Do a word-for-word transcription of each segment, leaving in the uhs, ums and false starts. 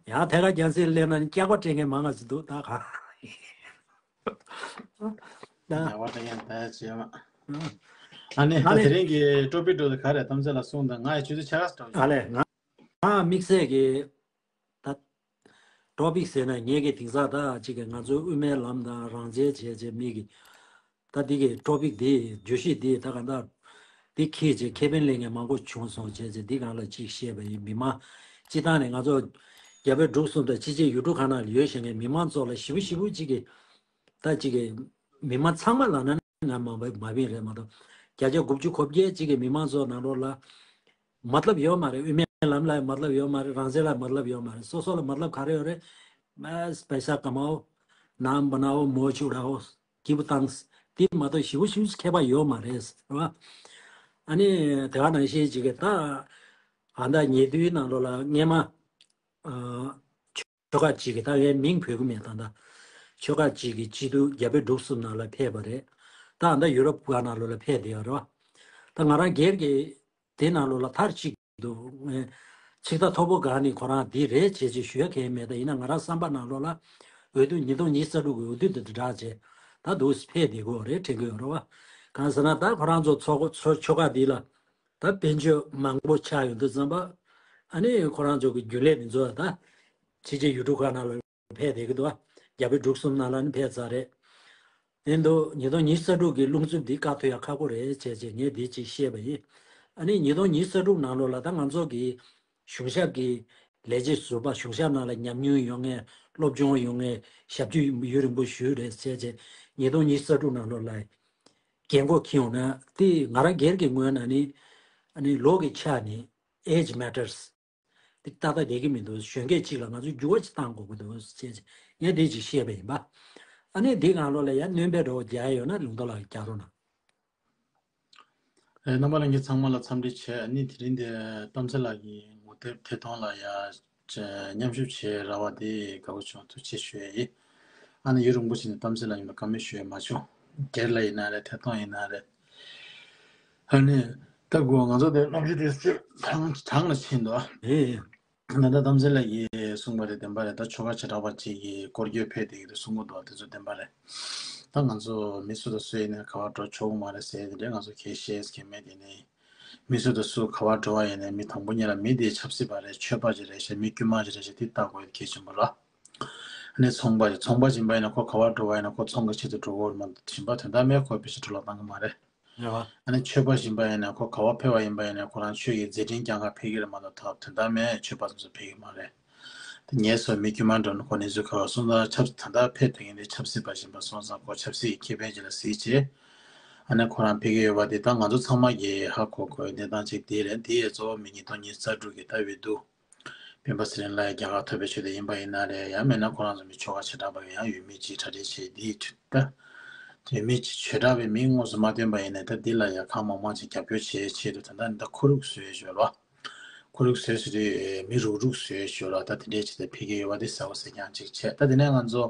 ཡང་ཐད་ཀར་རྒྱང་སྲིང་སླེབས་ན་ནི་སྐྱག་པ་སྤྲད་མཁན་མང་ང་ཟིག་འདུག་ད་ག་ད་ཉལ་བ་དེ་ཡང་ད་བྱེད་མ། ཨ་ནི་ད་ཨ་ནི་དེ་རིང་གི་ཊོ་པིག་འགྲོ་དེ་ག་རེ་གཏམ་ཚེ་ལ་གསུངས་དང་ང་ཡི་ཆུ་ཚོད་ཆ་ག་སི་འགྲོ་ཨ་ལས་ང་ང་དམིགས་བསལ་གྱི་ད་ཊོ་པིག་ཟེར་ན་ངེད་ཀྱི་དེང་སང་ད་ཅིག་གི་ང་ཚོའི་དབུ་མའི་ལམ་དང་རང་བཙན་བྱས་བྱས་མི་གི་ད་འདི་གི་ཊོ་པིག་འདི་བརྗོད་གཞི་འདི་ད་ག་ད་འདི་ཁྱེད་ཀྱི་ཁེ་ཕན་ལེན་མཁན་མང་པོ་བྱུང་སོང་བྱས་བྱས་འདི་གང་ལ་ཅིག་བཤད་པ་ཡིན། མི་མང་སྤྱི་བཏང་ནས་ང་ཚོ་རྒྱ་བལ་འབྲུག་གསུམ་དང་ཕྱི་རྒྱལ་ཡུལ་གྲུ་ཁག་ནང་ལ་ཡོད་བཞིན་མཁན་མི་མང་ཚོ་ལ་ཞེ་པོ་ཞེ་པོ་ཅིག་གི་ད་ཅིག་གི་མི་མང་ཚང་མ་ལབ་ན་ང་མ་མ་བིན་རེད་མ་གཏོགས་བརྒྱ་ཆ་དགུ་བཅུ་གོ་བརྒྱད་ཅིག་གི་མི་མང་ཚོ་ནང་ལོགས་ལ་མ་ལབ་ཡོད་མ་རེད། དབུ་མའི་ལམ་ལ་མ་ལབ་ཡོད་མ་རེད། རང་བཙན་ལ་མ་ལབ་ཡོད་མ་རེད། སོ་སོ་ལ་མ་ལབ་ག་རེ་ཡོད་རེད། མ་པེ་ས་ཀ་མའོ་ནམ་བ་ནའོ་མོ་ཆུ་རའོ་སྐྱིད་པོ་བཏང་དེ་མ་གཏོགས་ཞེ་པོ་ཞེ་པོ་ཁྱད་པར་ཡོད་མ་རེད་རེད་བ། ཨ་ནི་དེ་ག་ནང་བཞིན་ཅིག་གི་ད་ཨ་ད་ཉེ་དུས་ནང་ལོགས་ལ་སྔས་མ་ཨ། ཆོལ་ཁ་གཅིག་གི་ད་ངའི་མིང་བོས་གི་མེད་ད་ད། ཆོལ་ཁ་གཅིག་གི་སྤྱི་འཐུས་རྒྱ་བལ་འབྲུག་གསུམ་ནང་ལ་ཕེབས་པ་རེད། ད་ཨ་ད་ཡུ་རོབ་ག་ནང་ལོགས་ལ་ཕེབས་བསྡད་ཡོད་རེད་བ། ད་ང་རང་སྒེར་གྱི་དེ་ནང་ལོགས་ལ་མཐར་གཅིག་འདུག་ངས་ཆིག་ཐག་མཐོ་པོ་ག་ནས་ཁོ་རང་འདི་རེད་བྱས་ཅིག་ཞུ་ཡ་གང་ཡང་མེད། ད་ཡིན་ན་ང་རང་བསམ་པ་ནང་ལོགས་ལ་འོས་བསྡུ་ཉིས་སྟོང་ཉི་ཤུ་རྩ་དྲུག་གི་འོས་བསྡུ་དེ་དྲག་བྱས་ད་འདུག་ཕེབས་བསྡད་དགོས་རེད་དྲན་གི་ཡོད་རེད་བ། གང་ཟེར་ན་ད་ཁོ་རང་ཚོ་ཚོགས་ཚོ་ཆོལ་ཁ་འདི་ལ། ད་དཔལ་འབྱོར་མང་པོ་ཆགས་ཡོང་དུས་ཙམ་པ། ཨ་ནི་ཁོ་རང་ཚོ་གི་རྒྱུན་ལས་དེ་ཚོ་ད། ཕྱི་རྒྱལ་ཡུལ་གྲུ་ཁག་ནང་ལ་ཕེབས་བསྡད་ཀྱི་འདུག་རྒྱ་བལ་འབྲུག་གསུམ་ནང་ལ་ནི་ཕེབས་ཚར་རེད། ཡིན་དུས་ཉིས་སྟོང་ཉི་ཤུ་རྩ་དྲུག་གི་རླུང་འཚུབ་འདི་བཀག་ཐུབ་ཡ་ཁག་པོ་རེད་བྱས་བྱས་ངས་འདི་ཅིག་བཤད་པ་ཡིན། ཨ་ནི་ཉིས་སྟོང་ཉི་ཤུ་རྩ་དྲུག་ནང་ལོགས་ལ་ད་ང་ཚོ་གི་གཞུང་ཞབས་ཀྱི་ལས་བྱེད་ཟུར་པ་གཞུང་ཞབས་ནང་ལ་ཉམས་མྱོང་ཡོད་མཁན་སློབ་སྦྱོང་ཡོད་མཁན་ཞབས་ཕྱི་ཡུན་རིང་པོ་ཞུས་རེད་བྱས་བྱས་ཉིས་སྟོང་ཉི་ཤུ་རྩ་དྲུག་ནང་ལོགས་ལ། རྒན་གོག་འཁྱེར་ཡོང་ན་དེ་ང་རང་སྒེར་གྱི་ངོས་ན་ནི་ཨ་ནི་ལོ་གི་ཆ་ནི་age matters དེ་ཏག་ཏག་བསྡད་ཀྱི་མི་འདུག་གཞོན་སྐྱེས་གཅིག་ལ་ང་ཚོས་འགྱུར་བ་ཅིག་བཏང་དགོས་ཀྱི་འདུག་ཅེས་ངས་དེ་ཅིག་བཤད་པ་ཡིན་པ། ཨ་ནི་དེ་གང་ལོ་ལ་ཡང་སྣོན་པའི་རོགས་རྒྱག་ཡོད་ན་ལུང་རྟོགས་ལགས་རྒྱག་རོགས་གནང་། ཨེ་རྣམ་པ་ལྷན་རྒྱས་ཚང་མ་ལ་འཚམས་འདྲི་བྱས། ཨ་ནི་དེ་རིང་འདི་གཏམ་ཚེ་ལགས་ཀྱི་ངོ་དེབ་ཐད་གཏོང་ལ་ཡ་མཉམ་ཞུགས་བྱས་ར་བ་དེ་དགའ་བོ་བྱུང་། ཐུགས་རྗེ་ཆེ་ཞུ་ཡ་ཡིན། ཨ་ནི་ཡུན་རིང་པོ་ཞིག་ནས་གཏམ་ཚེ་ལགས་ཡིན་པ་བཀའ་མོལ་ཞུ་ཡ་མ་བྱུང་། སྒེར་ལ་ཡིན་ན་རེད། ཐད་གཏོང་ཡིན་ན་རེད། ཨ་ནི་ད་གོ་ང་ཚོ་དེ་གནམ་གཤིས་དེ་ཚོ་གྲང་གྲང་ལ་ཕྱིན་འདུག་ཨེ། ད་ལྟ་གཏམ་ཚེ་ལགས་ཀྱིས་གསུངས་པ་རེད། བདེན་པ་རེད། ད་ཆོལ་ཁ་བྱེ་བྲག་པ་གཅིག་གིས་སྐོར་སྐྱོད་ཕེབས་བསྡད་ཀྱི་འདུག་གསུང་གི་འདུག་དེ་ཚོ་བདེན་པ་རེད། ད་ང་ཚོ་མི་སུ་དང་སུ་ཡིན་ནའི་ག་བར་འགྲོ་ཆོག་གི་མ་རེད་ཟེར་དེ་འདྲའི་ང་ཚོ་གལ་བཤད་མཁན་མེད། དེ་ནས་མི་སུ་དང་སུ་ག་བར་འགྲོ་བ་ཡིན་ནའི་མི་དང་པོ་ཉིད་ལ་མི་དེ་ཆབ་སྲིད་པ་རེད། ཆོས་པ་ཅིག་རེད་ཤག་མི་དཀྱུས་མ་ཅིག་རེད་ཤག་དེ་ལྟ་དགོས་གལ་ཆེན་པོ་རེད། ཨ་ནི་ཚོང་པ་ཚོང་པ་ཡིན་པ་ཡིན་ན་ཁོ་ག་བར་འགྲོ་བ་ཡིན་ན་ཁོ་ཚོང་གི་ཆེད་དུ་འགྲོ་གི་ཡོད་མ་གཏོགས་སྦྱིན་པ་དོན་དག་མེད་ཁོ་ཕལ་ཆེར་འགྲོ་ལ་གཏོང་གི་མ་རེད། རེད་བ། ཨ་ནི་ཆོས་པ་ཡིན་པ་ཡིན་ན་ཁོ་ག་བར་ཕེབས་པ་ཡིན་པ་ཡིན་ན་ཁོ་རང་ཆོས་ཀྱི་མཛད་འཕྲིན་རྒྱག་ག་ཕེབས་ཀྱི་རེད་མ་གཏོགས་ད་དོན་དག་མེད་ཆོས་པ་ཚོ་ཚོ་ཕེབས་ཀྱི་མ་རེད། དེ་ངས་སོ་མི་དཀྱུས་མ་འགྲོ་ན་ཁོ་གནས་ཚུལ་ག་བ་སོང་ཙང་ཆབ་ད་ལྟ་ཕེབས་ཐུབ་མཁན་དེ་ཆབ་སྲིད་པ་ཡིན་པ་སོང་ཙང་ཁོ་ཆབ་སྲིད་ཀྱི་ཁེ་ཕན་ཅིག་ལ་གཟིགས་བྱས། ཨ་ནི་ཁོ་རང་ཕེབས་ཀྱི་ཡོད་པ་དེ་ད་ང་ཚོ་ཚང་མ་གིས་ཧ་གོ་དགོས་གནས་སྟངས་ཅིག་དེ་རེད། དེ་ཡི་གཙོ་བོ་མི་ཉིས་སྟོང་ཉི་ཤུ་རྩ་དྲུག་གི་ད་འོས་བསྡུ། སྤེན་པ་ཚེ་རིང་ལགས་རྒྱ་གར་ཐོབ་པའི་ཆེད་དུ་ཡིན་པ་ཡིན་ན་རེད། ཡང་མིན་ན་ཁོ་རང་ཚོ་མི་ཆོལ་ཁ་བྱེ་བྲག་པ་གི་ཡང་འོས་མི་གཅིག་གྲ་སྒྲིག་བྱས་དེའི་ཁྲོད་ད། འོས་མི་གཅིག་བྱེ་བྲག་པའི་མིང་དངོས་སུ་མ་བཏོན་པ་ཡིན་ནའི་ད་འདི་ལ་ཡ་གང་མང་མང་ཅིག་རྒྱབ་སྐྱོར་བྱེད་ཆེད་དུ་ད་ལྟ་འདི་ད་ཁོར་ཡུག་བཟོས་ཞོར་ལ། ཁོར་ཡུག་བཟོས་ཟེར་དུས་མི་རུག་རུག་བཟོས་ཞོར་ལ་ད་དེ་འདྲའི་ཆེད་དུ་ཕེབས་ཀྱི་ཡོད་པ་འདི་གསལ་པོ་གསལ་རྐྱང་ཅིག་བྱས། ད་དེ་ནས་ང་ཚོ་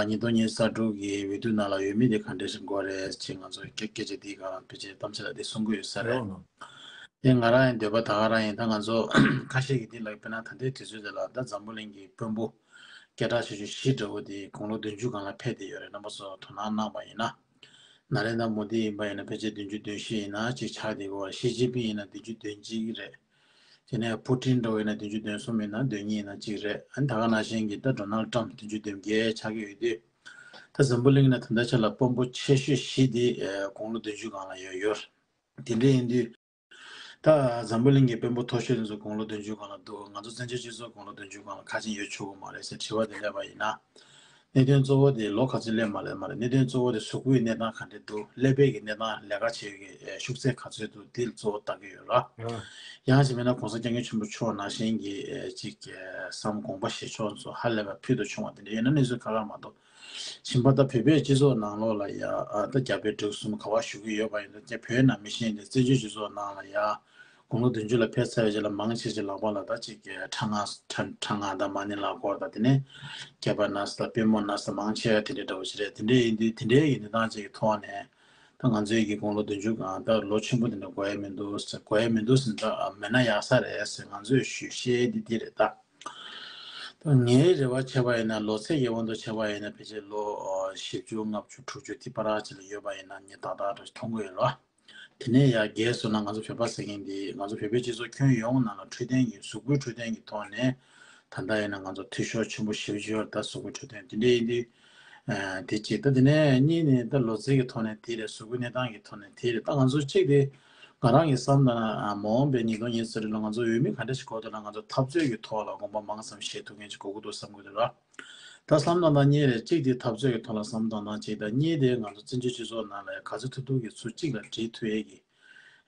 ཉིས་སྟོང་ཉི་ཤུ་རྩ་དྲུག་གི་འོས་བསྡུ་ནང་ལ་འོས་མི་འདི་ག་འདྲ་ཞིག་དགོས་རེད་ཅེས་ང་ཚོ་སྐད་སྐད་ཆ་འདིའི་སྒང་ལ་ཕལ་ཆེར་གཏམ་བཤད་ལ་འདི་གསུང་གི་ཡོད་ས་རེད། དེ་ང་རང་ཡང་འདོད་པ་ད་ག་རང་ཡིན། ད་ང་ཚོ་ཁ་ཤས་ཀྱིས་འདི་ལ་དཔེར་ན་ད་ལྟའི་དུས་ཚོད་འདི་ལ་ད་འཛམ་བུ་གླིང་གི་དཔོན་པོ་སྐད་གྲགས་ཆེ་ཤོས་བཞི་འདྲ་བོ་དེ་དགུང་ལོ་བདུན་ཅུ་སྒང་ལ་ཕེབས་བསྡད་ཡོད་རེད། རྣམ་པ་ཚོ་དོ་སྣང་གནང་བ་ཡིན་ན། ན་རེན་དྲ་མོ་དི་ཡིན་པ་ཡིན་ན་ཕལ་ཆེར་བདུན་ཅུ་དོན་བཞི་ཡིན་ན་གཅིག་ཆགས་བསྡད་ཀྱི་ཡོད་རེད། ཞི་ཅིན་ཕིང་ཡིན་ན་བདུན་ཅུ་དོན་གཅིག་རེད། དེ་ནས་ཕུ་ཊིན་འདྲ་བོ་ཡིན་ན་བདུན་ཅུ་དོན་གསུམ་ཡིན་ན་དོན་གཉིས་ཡིན་ན་གཅིག་རེད། ཨ་ནི་ད་ག་ནང་བཞིན་གྱི་ད་ཌོ་ནལ་ཊམ་བདུན་ཅུ་དོན་བརྒྱད་ཆགས་ཀྱི་ཡོད་དུས། ད་འཛམ་བུ་གླིང་ན་ད་ལྟ་ཆ་ལ་དཔོན་པོ་ཆེ་ཤོས་བཞི་དེ་དགུང་ལོ་བདུན་ཅུ་སྒང་ལ་ཡོད་ཡོད་རེད། དེ་འདྲ་ཡིན་དུས། ད་འཛམ་བུ་གླིང་གི་དཔོན་པོ་མཐོ་ཤོས་དེ་ཚོ་དགུང་ལོ་བདུན་ཅུ་སྒང་ལ་འདུག་ང་ཚོ་བཙན་བྱོལ་སྤྱི་ཚོགས་དགུང་ལོ་བདུན་ཅུ་སྒང་ལ་ཁ་ཆེམས་ཡོད་ཆོག་གི་མ་རེད་ཟེར་དྲི་བ་དེ་སླེབས་པ་ཡིན་ན། གནད་དོན་གཙོ་བོ་དེ་ལོ་ག་ཚོད་སླེབས་མ་སླེབས་མ་རེད། གནད་དོན་གཙོ་བོ་དེ་གཟུགས་པོའི་གནས་སྟངས་ག་འདྲ་འདུག་ཀླད་པའི་གི་གནས་སྟངས་ལས་ཀ་བྱེད་ཀྱི་ཤུགས་ཚད་ག་ཚོད་འདུག་འདི་ལ་གཙོ་བོ་ལྟ་གི་ཡོད་ར། ཡང་ཞིག་མིན་ན་གོང་ས་སྐྱབས་མགོན་ཆེན་པོ་མཆོག་ནང་བཞིན་གྱི་ཅིག་བསམ་དགོངས་པ་བཞེས་ཕྱོགས་སུ་ཧ་ལས་པ་ཕུལ་དུ་བྱུང་བ་དེ་འདྲ་ཡོད་ན་གནས་ཚུལ་ཁག་ཁག་མ་གཏོགས། ཕྱིན་པ་ད་བོད་པའི་སྤྱི་ཚོགས་ནང་ལོགས་ལ་ཡ་ཨ་ད་རྒྱ་བལ་འབྲུག་གསུམ་ག་བ་བཞུགས་ཀྱི་ཡོད་པ་ཡིན་ན་ད་བོད་ནང་མི་ཤེས་ཏེ་བཙན་བྱོལ་སྤྱི་ཚོགས་ནང་ལ་ཡ་དགུང་ལོ་བདུན་ཅུ་ལ་ཕེབས་ཚར་བའི་རྗེས་ལ་མང་ཆེ་ཆེ་ལག་པ་ལ་ད་ཅིག་གི་ཁྲ་ང་ཁྲ་ཁྲ་ང་དང་མ་ཎི་ལག་འཁོར་དང་དེ་ནས་སྐྱེས་པ་ན་ས་དང་པུས་མོ་ན་ས་མང་ཆེ་དེ་འདྲའི་འདྲ་བོ་ཞིག་རེད། དེ་འདྲའི་ཡིན་དུས་དེ་འདྲའི་ཡིན་དུས་ད་ཅིག་གི་ཐོག་ནས་ད་ང་ཚོའི་གི་དགུང་ལོ་བདུན་ཅུ་སྒང་ད་ལོ་ཆེན་པོ་དེ་འདྲ་དགོས་ཡ་མི་འདུག་ཟེར་དགོས་ཡ་མི་འདུག་ཟེར་ད་མེད་ན་ཡག་ས་རེད་ཟེར་ང་ཚོས་ཞུ་བཤད་འདི་འདི་རེད་ད། ད་ངའི་རེ་བ་བྱས་པ་ཡིན་ན་ལོ་ཚད་ཀྱི་དབང་དུ་བྱས་པ་ཡིན་ན་ཕལ་ཆེར་ལོ་བཞི་བཅུ་ལྔ་བཅུ་དྲུག་ཅུ་དེ་བར་ཅིག་ལ་ཡོད་པ་ཡིན་ན་ངས་ཏག་ཏག་འདྲ་མཐོང་གི་ཡོད་རེད་བ། དེ་ནས་ཡར་རྒས་སོང་ན་ང་ཚོ་བོད་པ་ཟེར་མཁན་འདི་ང་ཚོ་བོད་པའི་སྤྱི་ཚོགས་ཁྱོན་ཡོངས་ནང་ལ་འཕྲོད་བསྟེན་གྱི་གཟུགས་པོའི་འཕྲོད་བསྟེན་གྱི་ཐོག་ནས་ད་ལྟ་ཡིན་ན་ང་ཚོ་འཐུས་ཤོར་ཆེན་པོ་ཞེ་པོ་ཅིག་ཡོད་རེད། ད་གཟུགས་པོའི་འཕྲོད་བསྟེན་དེ་འདྲ་ཡིན་དུས། ཨ་དེ་གཅིག་ད་དེ་ནས་གཉིས་ནས་ད་ལོ་ཚད་ཀྱི་ཐོག་ནས་དེ་རེད། གཟུགས་པོའི་གནས་སྟངས་ཀྱི་ཐོག་ནས་དེ་རེད། ད་ང་ཚོ་གཅིག་དེ་ང་རང་གི་བསམ་ད་ན་ཨ་མ་འོངས་པའི་ཉིས་སྟོང་ཉི་ཤུ་རྩ་དྲུག་ལ་ང་ཚོ་འོས་མི་ག་འདྲ་ཞིག་དགོས་འདུག་ལ་ང་ཚོ་འཐབ་རྩོད་ཀྱི་ཐོག་ལ་དགོངས་པ་མང་ཙམ་བཞེས་ཐུབ་མཁན་ཞིག་དགོས་ཀྱི་འདུག་བསམ་གྱི་འདུག་ལ། ད་བསམ་བློ་བཏང་གཉིས་རེད། གཅིག་དེ་འཐབ་རྩོད་ཀྱི་ཐོག་ལ་བསམ་བློ་བཏང་སྟངས་གཅིག་དང་། གཉིས་དེ་ང་ཚོ་བཙན་བྱོལ་སྤྱི་ཚོགས་ནང་ལ་ག་ཚོད་ཐུབ་ཐུབ་ཀྱིས་ཚུར་གཅིག་ལ་འགྲིལ་ཐུབ་ཡས་ཀྱི།